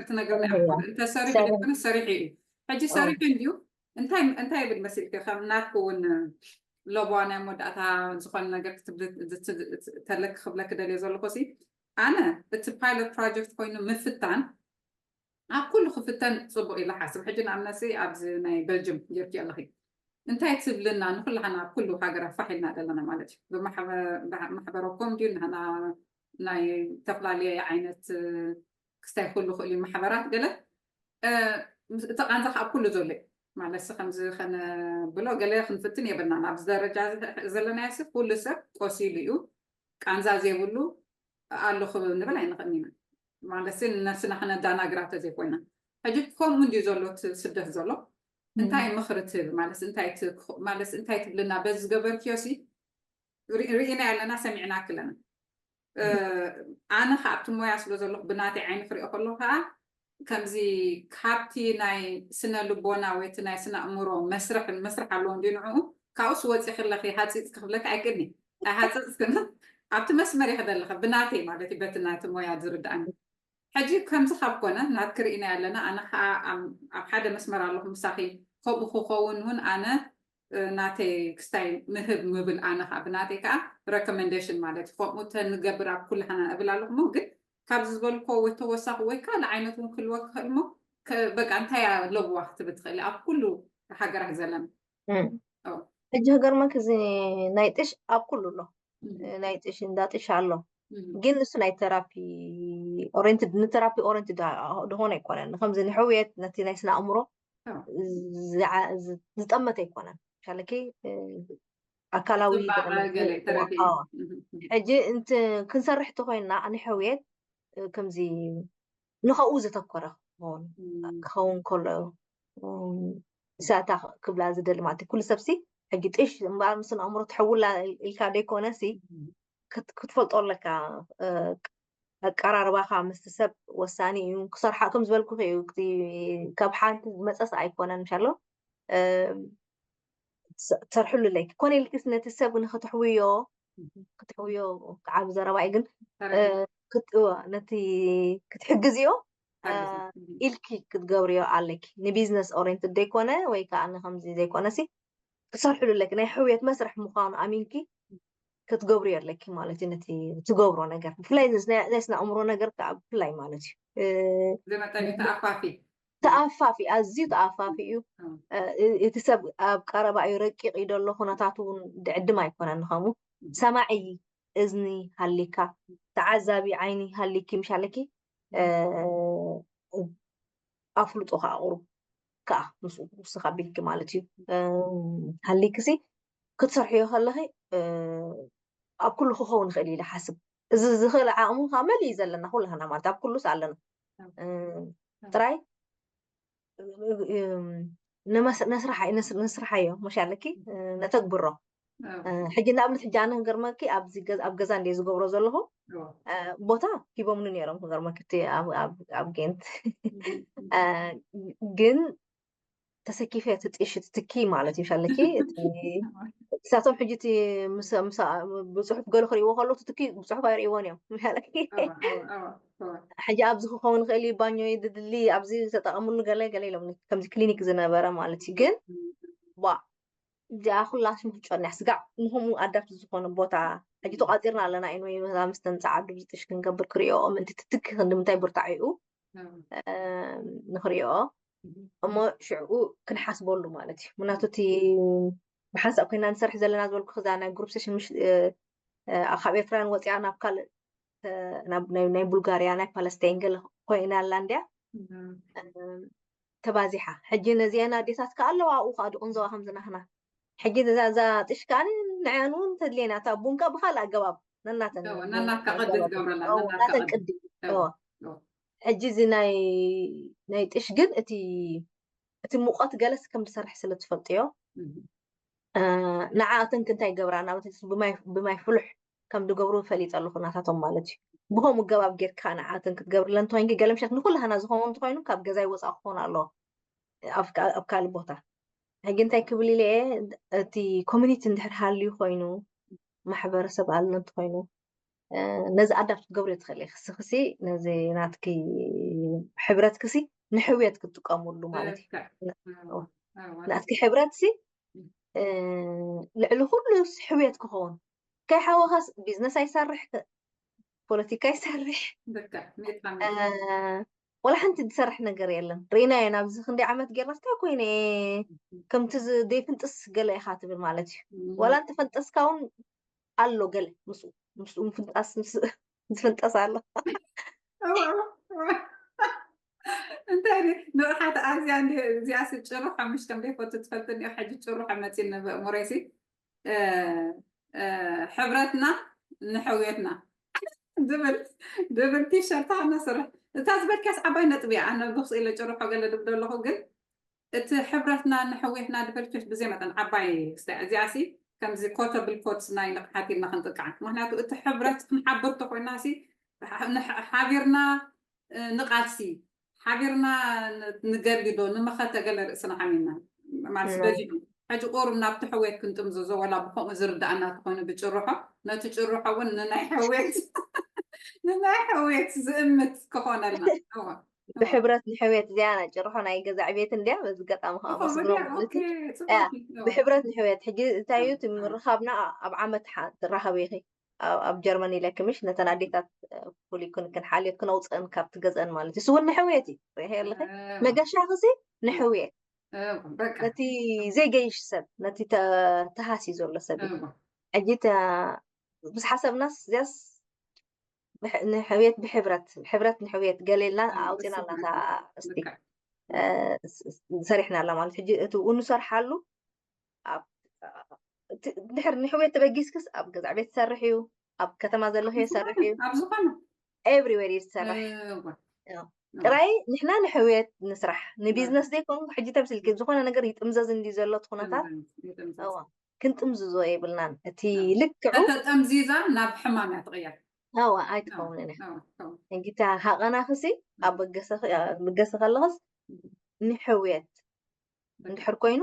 ትነግርና እንተሰሪሑ ዘይኮነ ሰሪሑ እዩ ሕጂ ሰሪሑ እንድዩ እንታይ እንታይ ይብል መሲልኪ ከም ናትኩ እውን ለቦዋ ናይ መወዳእታ ዝኾነ ነገር ክትብል ተለክ ክብለክ ደልዮ ዘለኹ ሲ ኣነ እቲ ፓይለት ፕሮጀክት ኮይኑ ምፍታን ኣብ ኩሉ ክፍተን ፅቡቅ ኢለ ሓስብ ሕጂ ንኣብነት ኣብዚ ናይ በልጅም ጌርኪ ኣለኺ እንታይ ትብልና ንኩላህና ኣብ ኩሉ ሃገራት ፋሕ ኢልና ዘለና ማለት እዩ ብማሕበረኮም ድዩ ንህና ናይ ዝተፈላለየ ዓይነት ክስታይ ኩሉ ክእል እዩ ማሕበራት ገለ እቲ ቃንዛ ከዓ ኩሉ ዘሎ እዩ ማለት ከምዚ ከነብሎ ገለ ክንፍትን የብልናን ኣብዚ ደረጃ ዘለናዮ ሰብ ኩሉ ሰብ ቆሲሉ እዩ ቃንዛ ዘይብሉ ኣሎ ክብል ንብል ኣይንኽእልን ኢና ማለት ነፍስና ክነዳናግራ ተዘይኮይና ሕጂ ከምኡ እንድዩ ዘሎ ስደት ዘሎ እንታይ ምኽሪ ትህብ ማለት እንታይ ትብልና በዚ ዝገበርክዮ ሲ ርኢና ኣለና ሰሚዕና ክለና ኣነ ከዓ ኣብቲ ሞያ ስለ ዘለኹ ብናተይ ዓይኒ ክሪኦ ከለኩ ከዓ ከምዚ ካብቲ ናይ ስነ ልቦና ወይ እቲ ናይ ስነ ኣእምሮ መስርሕ መስርሕ ኣለዎ እንዲ ንዕኡ ካብኡስ ወፂኺ ኣለኺ ሃፂፅኪ ክብለኪ ኣይክእልኒ ኣይሃፀፅክን ኣብቲ መስመር ኢኺ ዘለኺ ብናተይ ማለት እዩ በቲ ናቲ ሞያ ዝርድኣኒ ሕጂ ከምዚ ካብ ኮነ ናትኪ ርኢና ኣለና ኣነ ከዓ ኣብ ሓደ መስመር ኣለኹ ምሳኺ ከምኡ ክኸውን እውን ኣነ ናተይ ክስታይ ምህብ ምብል ኣነ ከዓ ብናተይ ከዓ recommendation ማለት እዩ ከምኡ ተንገብር ኣብ ኩላህና እብል ኣለኹ እሞ ግን ካብዚ ዝበልኮ ወይ ተወሳኺ ወይ ካልእ ዓይነት እውን ክህልወ ክኽእል እሞ በቃ እንታይ ኣለብዋ ክትብል ትኽእል ኣብ ኩሉ ሃገራት ዘለና ሕጂ ክገርመክ እዚ ናይ ጥሽ ኣብ ኩሉ ኣሎ ናይ ጥሽ እንዳ ጥሽ ኣሎ ግን እሱ ናይ ተራፒ ኦሬንትድ ንተራፒ ኦሬንትድ ድኾነ ኣይኮነን ከምዚ ንሕውየት ነቲ ናይ ስነ ኣእምሮ ዝጠመተ ኣይኮነን ሻለኪ ኣካላዊ ሕጂ ክንሰርሕ ተኮይና ንሕውየት ከምዚ ንኸኡ ዘተኮረ ክኸውን ክኸውን ከሎ እሳታ ክብላ ዝደሊ ማለት ኩሉ ሰብሲ ሕጂ ጥሽ እምበኣር ምስ ኣእምሮ ትሕውላ ኢልካ ዘይኮነ ሲ ክትፈልጦ ኣለካ ኣቀራርባኻ ምስቲ ሰብ ወሳኒ እዩ ክሰርሓ ከም ዝበልኩ እዩ ካብ ሓንቲ ዝመፀስ ኣይኮነን ምሻሎ ትሰርሕሉ ለይ ኮነ ኢልክስ ነቲ ሰብ ንክትሕውዮ ክትሕውዮ ከዓ ብዘረባ እዩ፣ ግን ክትእወ ነቲ ክትሕግዝዮ ኢልኪ ክትገብርዮ ኣለኪ። ንቢዝነስ ኦሪንትድ ዘይኮነ ወይ ከዓ ንከምዚ ዘይኮነ ሲ ክትሰርሕሉ ኣለኪ። ናይ ሕውየት መስርሕ ምዃኑ ኣሚንኪ ክትገብርዮ ኣለኪ ማለት እዩ። ነቲ ትገብሮ ነገር ብፍላይ ናይ ስነ ኣእምሮ ነገር ከዓ ብፍላይ ማለት እዩ። ዝመጠኒ ተኣፋፊ ተኣፋፊ ኣዝዩ ተኣፋፊ እዩ። እቲ ሰብ ኣብ ቀረባ እዩ፣ ረቂቕ እዩ ደሎ፣ ኩነታቱ እውን ድዕድም ኣይኮነን። ንኸምኡ ሰማዒ እዝኒ ሃሊካ፣ ተዓዛቢ ዓይኒ ሃሊኪ ምሽ ኣለኪ፣ ኣፍልጦ ከዓ ኣቕርቡ ከዓ ምስኡ ውስኽ ኣቢልኪ ማለት እዩ። ሃሊክሲ ክትሰርሕዮ ከለኺ ኣብ ኩሉ ክኸውን ይኽእል እዩ ኢለ ሓስብ። እዚ ዝኽእል ዓቕሙ ከዓ መሊእ እዩ ዘለና ኩላህና ማለት ኣብ ኩሉስ ኣለና። ጥራይ ነስርሓዮ መሽ ኣለኪ ነተግብሮ። ሕጂ ንኣብነት ሕጂ ኣነ ክገርመኪ ኣብ ገዛ እንደ ዝገብሮ ዘለኹ ቦታ ሂቦምኒ ነይሮም ክገርመኪ ኣብ ጌንት ግን ተሰኪፈ እቲ ጥሽ ትትኪ ማለት እዩ ሻለኪ እሳቶም ሕጂ ብፅሑፍ ገሉ ክርእይዎ ከለዉ ትትኪ ብፅሑፍ ኣይርእይዎን እዮም ሻለኪ ሕጂ ኣብዚ ክኸውን ይኽእል እዩ ባኞ ድድሊ ኣብዚ ተጠቐምሉ ገለ ገለ ኢሎም ከምዚ ክሊኒክ ዝነበረ ማለት እዩ ግን ዋ እዚኣ ኩላሽም ክትጨንያ ስጋዕ ንከምኡ ኣዳፕት ዝኾነ ቦታ ሕጂ ተቋፂርና ኣለና ኢንወይ መዛምስተን ፀዓዱ ብዝጥሽ ክንገብር ክሪኦ ምእንቲ ትትኪ ክንዲ ምንታይ ብርታዕ እዩ ንክሪኦ እሞ ሽዕኡ ክንሓስበሉ ማለት እዩ ምክንያቱ እቲ ብሓንሳብ ኮይና ንሰርሕ ዘለና ዝበልኩ ክዛ ናይ ግሩፕ ሴሽን ምሽ ካብ ኤርትራን ወፂኣ ናብ ካልእ ናይ ቡልጋርያ ናይ ፓለስታይን ገለ ኮይና ኣላ እንድያ ተባዚሓ ሕጂ ነዚአን ኣዴታት ከ ኣለዋ ኣብኡ ከዓ ድቕንዘዋ ከምዝናህና ሕጂ እዛ ጥሽ ከዓ ንዕያን እውን ተድልየና እታ ቡን ከዓ ብካልእ ኣገባብ ነናተን ነናትካ ቅዲ ትገብረላ ነናትካ ናተን ቅዲ ሕጂ እዚ ናይ ናይ ጥሽ ግን እቲ እቲ ሙቐት ገለስ ከም ዝሰርሕ ስለ ትፈልጥዮ ንዓኣተን ክንታይ ይገብራ ናበተስ ብማይ ፍሉሕ ከም ዝገብሩ ፈሊጠ ኣለኹ ናታቶም ማለት እዩ ብኸምኡ ገባብ ጌርካ ንዓኣተን ክትገብርለን እንተኮይንኪ ገለ ምሸት ንኩላህና ዝኸውን እንተኮይኑ ካብ ገዛ ይወፃእ ክኾን ኣለዎ ኣብ ካልእ ቦታ ሕጂ እንታይ ክብል ኢለ እየ እቲ ኮሚኒቲ እንድሕር ሃልዩ ኮይኑ ማሕበረሰብ ኣሎ እንተኮይኑ ነዚ ኣዳፕት ክትገብርዮ ትኽእል ኢኺ። እስኺሲ ነዚ ናትኪ ሕብረትኪሲ ንሕውየት ክትጥቀምሉ ማለት እዩ። ናትኪ ሕብረትሲ ልዕሊ ኩሉስ ሕውየት ክኸውን ከይሓወኻስ ቢዝነስ ኣይሰርሕ ፖለቲካ ይሰርሕ ወላ ሓንቲ ዝሰርሕ ነገር የለን ርኢናዮ ናብዚ ክንደይ ዓመት ጌርና ስታይ ኮይነ ከምቲ ዘይፍንጥስ ገለ ኢኻ ትብል ማለት እዩ ወላ እንተፈንጠስካ እውን ኣሎ ገለ ምስኡ ምስኡ ምፍንጣስ ዝፍንጠስ ኣሎ እንታይ ንቕሓት ኣዝያ እዚኣ ስጭሩ ሓሙሽተ ቤት ፈቱ ትፈልጥኒ ሕጂ ጭሩ መፂ ንብእሙረይሲ ሕብረትና ንሕውየትና ዝብል ዝብል ቲሸርት ሃና ስርሕ እታ ዝበልካስ ዓባይ ነጥቢ እያ ኣነ ብክስ ኢለ ጭርሖ ገለ ድብዶ ኣለኹ ግን እቲ ሕብረትና ንሕውየትና ድፈልክሽ ብዘይ መጠን ዓባይ ስታይ እዚኣ ሲ ከምዚ ኮተብል ኮትስ ናይ ንቕሓት ኢልና ክንጥቃዕ ምክንያቱ እቲ ሕብረት ክንሓብር ተኮይና ሲ ሓቢርና ንቃልሲ ሓቢርና ንገድሊ ዶ ንመኸተ ገለ ርእስና ሓሚምና ማለት በዚሑ ሕጂ ቁሩብ ናብቲ ሕውየት ክንጥምዝዞ ወላ ብከምኡ ዝርዳእና ተኮይኑ ብጭርሖ ነቲ ጭርሖ እውን ንናይ ሕውየት ንናይ ሕውየት ዝእምት ክኾነልና ብሕብረት ንሕውየት እዚኣ ናይ ጭርሖ ናይ ገዛ ዕቤት እንድያ በዚ ገጣሚ ከዓ መስግኖ ማለት ብሕብረት ንሕውየት ሕጂ እንታይ እዩ ምርኻብና ኣብ ዓመት ትራኸብ ኢኺ ኣብ ጀርመን ኢለኪ ምሽ ነተን ኣዴታት ፍሉይ ክንክን ሓልዮት ክነውፅአን ካብቲ ገዝአን ማለት እዩ ስውን ንሕውየት እዩ ርኢኺ ኣለኺ መገሻ ክሲ ንሕውየት ነቲ ዘይገይሽ ሰብ ነቲ ተሃሲ ዘሎ ሰብ እዩ ሕጂ ምስ ሓሰብናስ እዚያስ ንሕውየት ብሕብረት ሕብረት ንሕውየት ገሌልና ኣውፂና ኣለና እስቲ ሰሪሕና ኣላ ማለት ሕጂ እቲ ንሰርሓሉ ድሕር ንሕውየት ተበጊስክስ ኣብ ገዛ ቤት ትሰርሕ እዩ ኣብ ከተማ ዘለኹ የሰርሕ እዩ ኣብ ዝኾነ everywhere እዩ ዝሰርሕ ጥራይ ንሕና ንሕውየት ንስራሕ ንቢዝነስ ዘይኮኑ ሕጂ ተምስልኪ ዝኾነ ነገር ይጥምዘዝ እንዲ ዘሎ ትኹነታት ክንጥምዝዞ የብልናን እቲ ልክዑ ተጠምዚዛ ናብ ሕማም እያ ትቕየር ዋ ኣይትኸውንን እያ እንጊታ ሃቐና ክሲ ኣብ በገሰ ከለኽስ ንሕውየት እንድሕር ኮይኑ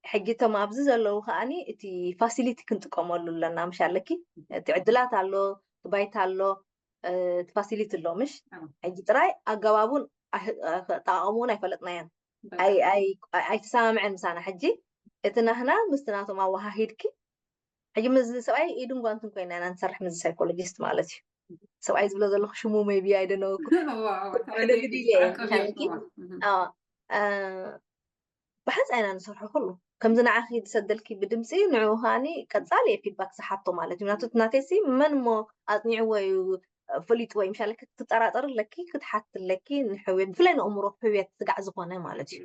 ሕጂ እቶም ኣብዚ ዘለዉ ከዓኒ እቲ ፋሲሊቲ ክንጥቀመሉ ኣለና። ምሽ ኣለኪ? እቲ ዕድላት ኣሎ፣ እቲ ባይታ ኣሎ፣ እቲ ፋሲሊቲ ኣሎ። ምሽ ሕጂ ጥራይ ኣገባቡን ኣጠቃቀሙን ኣይፈለጥናዮን። ኣይተሰማምዐን ምሳና። ሕጂ እቲ ናህና ምስቲ ናቶም ኣወሃሂድኪ፣ ሕጂ ምስ ሰብኣይ ኢድን ጓንትን ኮይና ኢና ንሰርሕ፣ ምስ ሳይኮሎጂስት ማለት እዩ። ሰብኣይ ዝብሎ ዘለኹ ሽሙ maybe ኣይደነወኩ። ብሓንሳ ኢና ንሰርሖ ኩሉ። ከምዚ ንዓኺ ዝሰደልኪ ብድምፂ፣ ንዕኡ ከዓኒ ቀፃሊ እየ ፊድባክ ዝሓቶ ማለት እዩ። ምክንያቱ ናተይሲ መን እሞ ኣፅኒዕዎ እዩ፣ ፈሊጥዎ እዩ። ምሻለ ክትጠራጠር ኣለኪ፣ ክትሓት ኣለኪ። ንሕውየት፣ ብፍላይ ንእምሮ ሕውየት ስጋዕ ዝኾነ ማለት እዩ።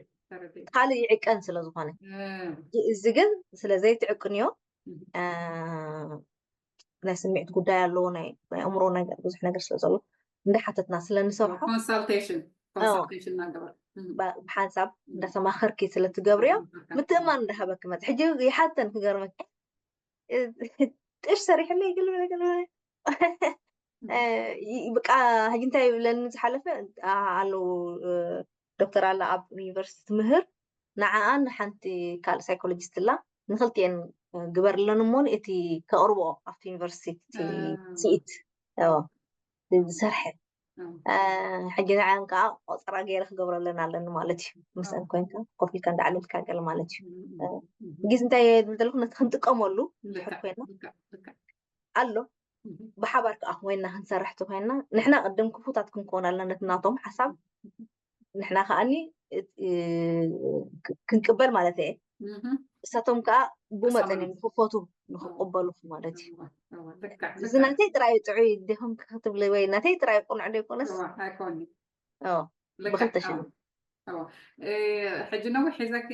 ካልእ ይዕቀን ስለ ዝኾነ። እዚ ግን ስለ ዘይትዕቅንዮ፣ ናይ ስምዒት ጉዳይ ኣለዎ፣ ናይ ኣእምሮ ነገር፣ ብዙሕ ነገር ስለ ዘሎ እንዳሓተትና ስለ ንሰርሖ፣ ኮንሳልቴሽን ኮንሳልቴሽን እናገበር ብሓንሳብ እንዳተማኸርኪ ስለ ትገብርዮ፣ ምትእማን እንዳሃበኪ መፅ። ሕጂ ይሓተን ክገርመኪ፣ ጥሽ ሰሪሕለይ ግልበለ ግልበለ። ብቃ ሕጂ እንታይ ይብለኒ ዝሓለፈ ኣለዉ፣ ዶክተር ኣላ ኣብ ዩኒቨርሲቲ ትምህር፣ ንዓኣን ንሓንቲ ካልእ ሳይኮሎጂስት ኣላ፣ ንክልቲኤን ግበርለን እሞ እቲ ከቕርቦ ኣብቲ ዩኒቨርሲቲ ስኢት ዝሰርሐ። ሕጂ ንዓን ከዓ ቆፀራ ገይረ ክገብረለን ኣለኒ ማለት እዩ። ምስአን ኮይንካ ኮፍ ኢልካ እንዳዕለልካ ገለ ማለት እዩ። ግዝ እንታይ ዝብል ዘለኹ፣ ነቲ ክንጥቀመሉ ድሕር ኮይና ኣሎ፣ ብሓባር ከዓ ኮይና ክንሰርሕ ተኮይና፣ ንሕና ቅድም ክፉታት ክንከውን ኣለና ነቲ ናቶም ሓሳብ ንሕና ከዓኒ ክንቅበል ማለት እየ። እሳቶም ከዓ ብመጠን እዮም ንክፈቱ፣ ንክቀበሉ ማለት እዩ። እዚ ናተይ ጥራይ ጥዑይ ዲኹም ክትብሊ ወይ ናተይ ጥራይ ቅኑዕ ዘይኮነስ ብክልተ ሸ ሕጂ ነዊሕ ሒዘኪ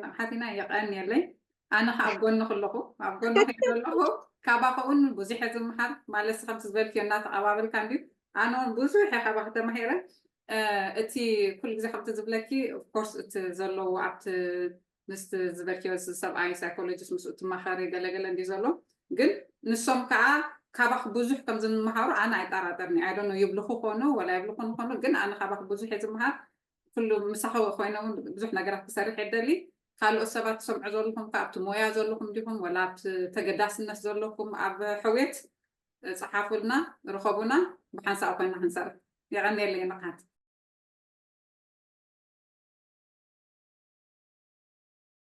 ንቕሓት ኢና፣ የቐንየለይ። ኣነ ከዓ ኣብ ጎንኺ ኣለኹ፣ ኣብ ጎንኺ ዘለኹ። ካባኺ እውን ብዙሕ እየ ዝምሃር። ማለት ከምቲ ዝበልክዮ እናተቐባበልካ እንድዩ፣ ኣነ እውን ብዙሕ እየ ካባኺ ተማሂረ። እቲ ኩሉ ግዜ ከምቲ ዝብለኪ ኦፍኮርስ እቲ ዘለዉ ኣብቲ ምስቲ ዝበልክዮ እዚ ሰብኣይ ሳይኮሎጂስት ምስኡ ትማኸሪ ገለገለ እንድዩ ዘሎ። ግን ንሶም ከዓ ካባኺ ብዙሕ ከም ዝምሃሩ ኣነ ኣይጠራጠርኒ። ኣይ ዶንት ኖ ይብልኹ ኾኑ ወላ ይብልኹ ንኾኑ፣ ግን ኣነ ካባኺ ብዙሕ እየ ዝምሃር። ኩሉ ምሳኺ ኮይነ እውን ብዙሕ ነገራት ክሰርሕ የደሊ። ካልኦት ሰባት ትሰምዑ ዘለኹም ከ ኣብቲ ሞያ ዘለኹም ዲኹም ወላ ኣብቲ ተገዳስነት ዘለኹም ኣብ ሕውየት? ፀሓፉልና፣ ርኸቡና፣ ብሓንሳብ ኮይና ክንሰርሕ። የቐንየለይ ንቕሓት።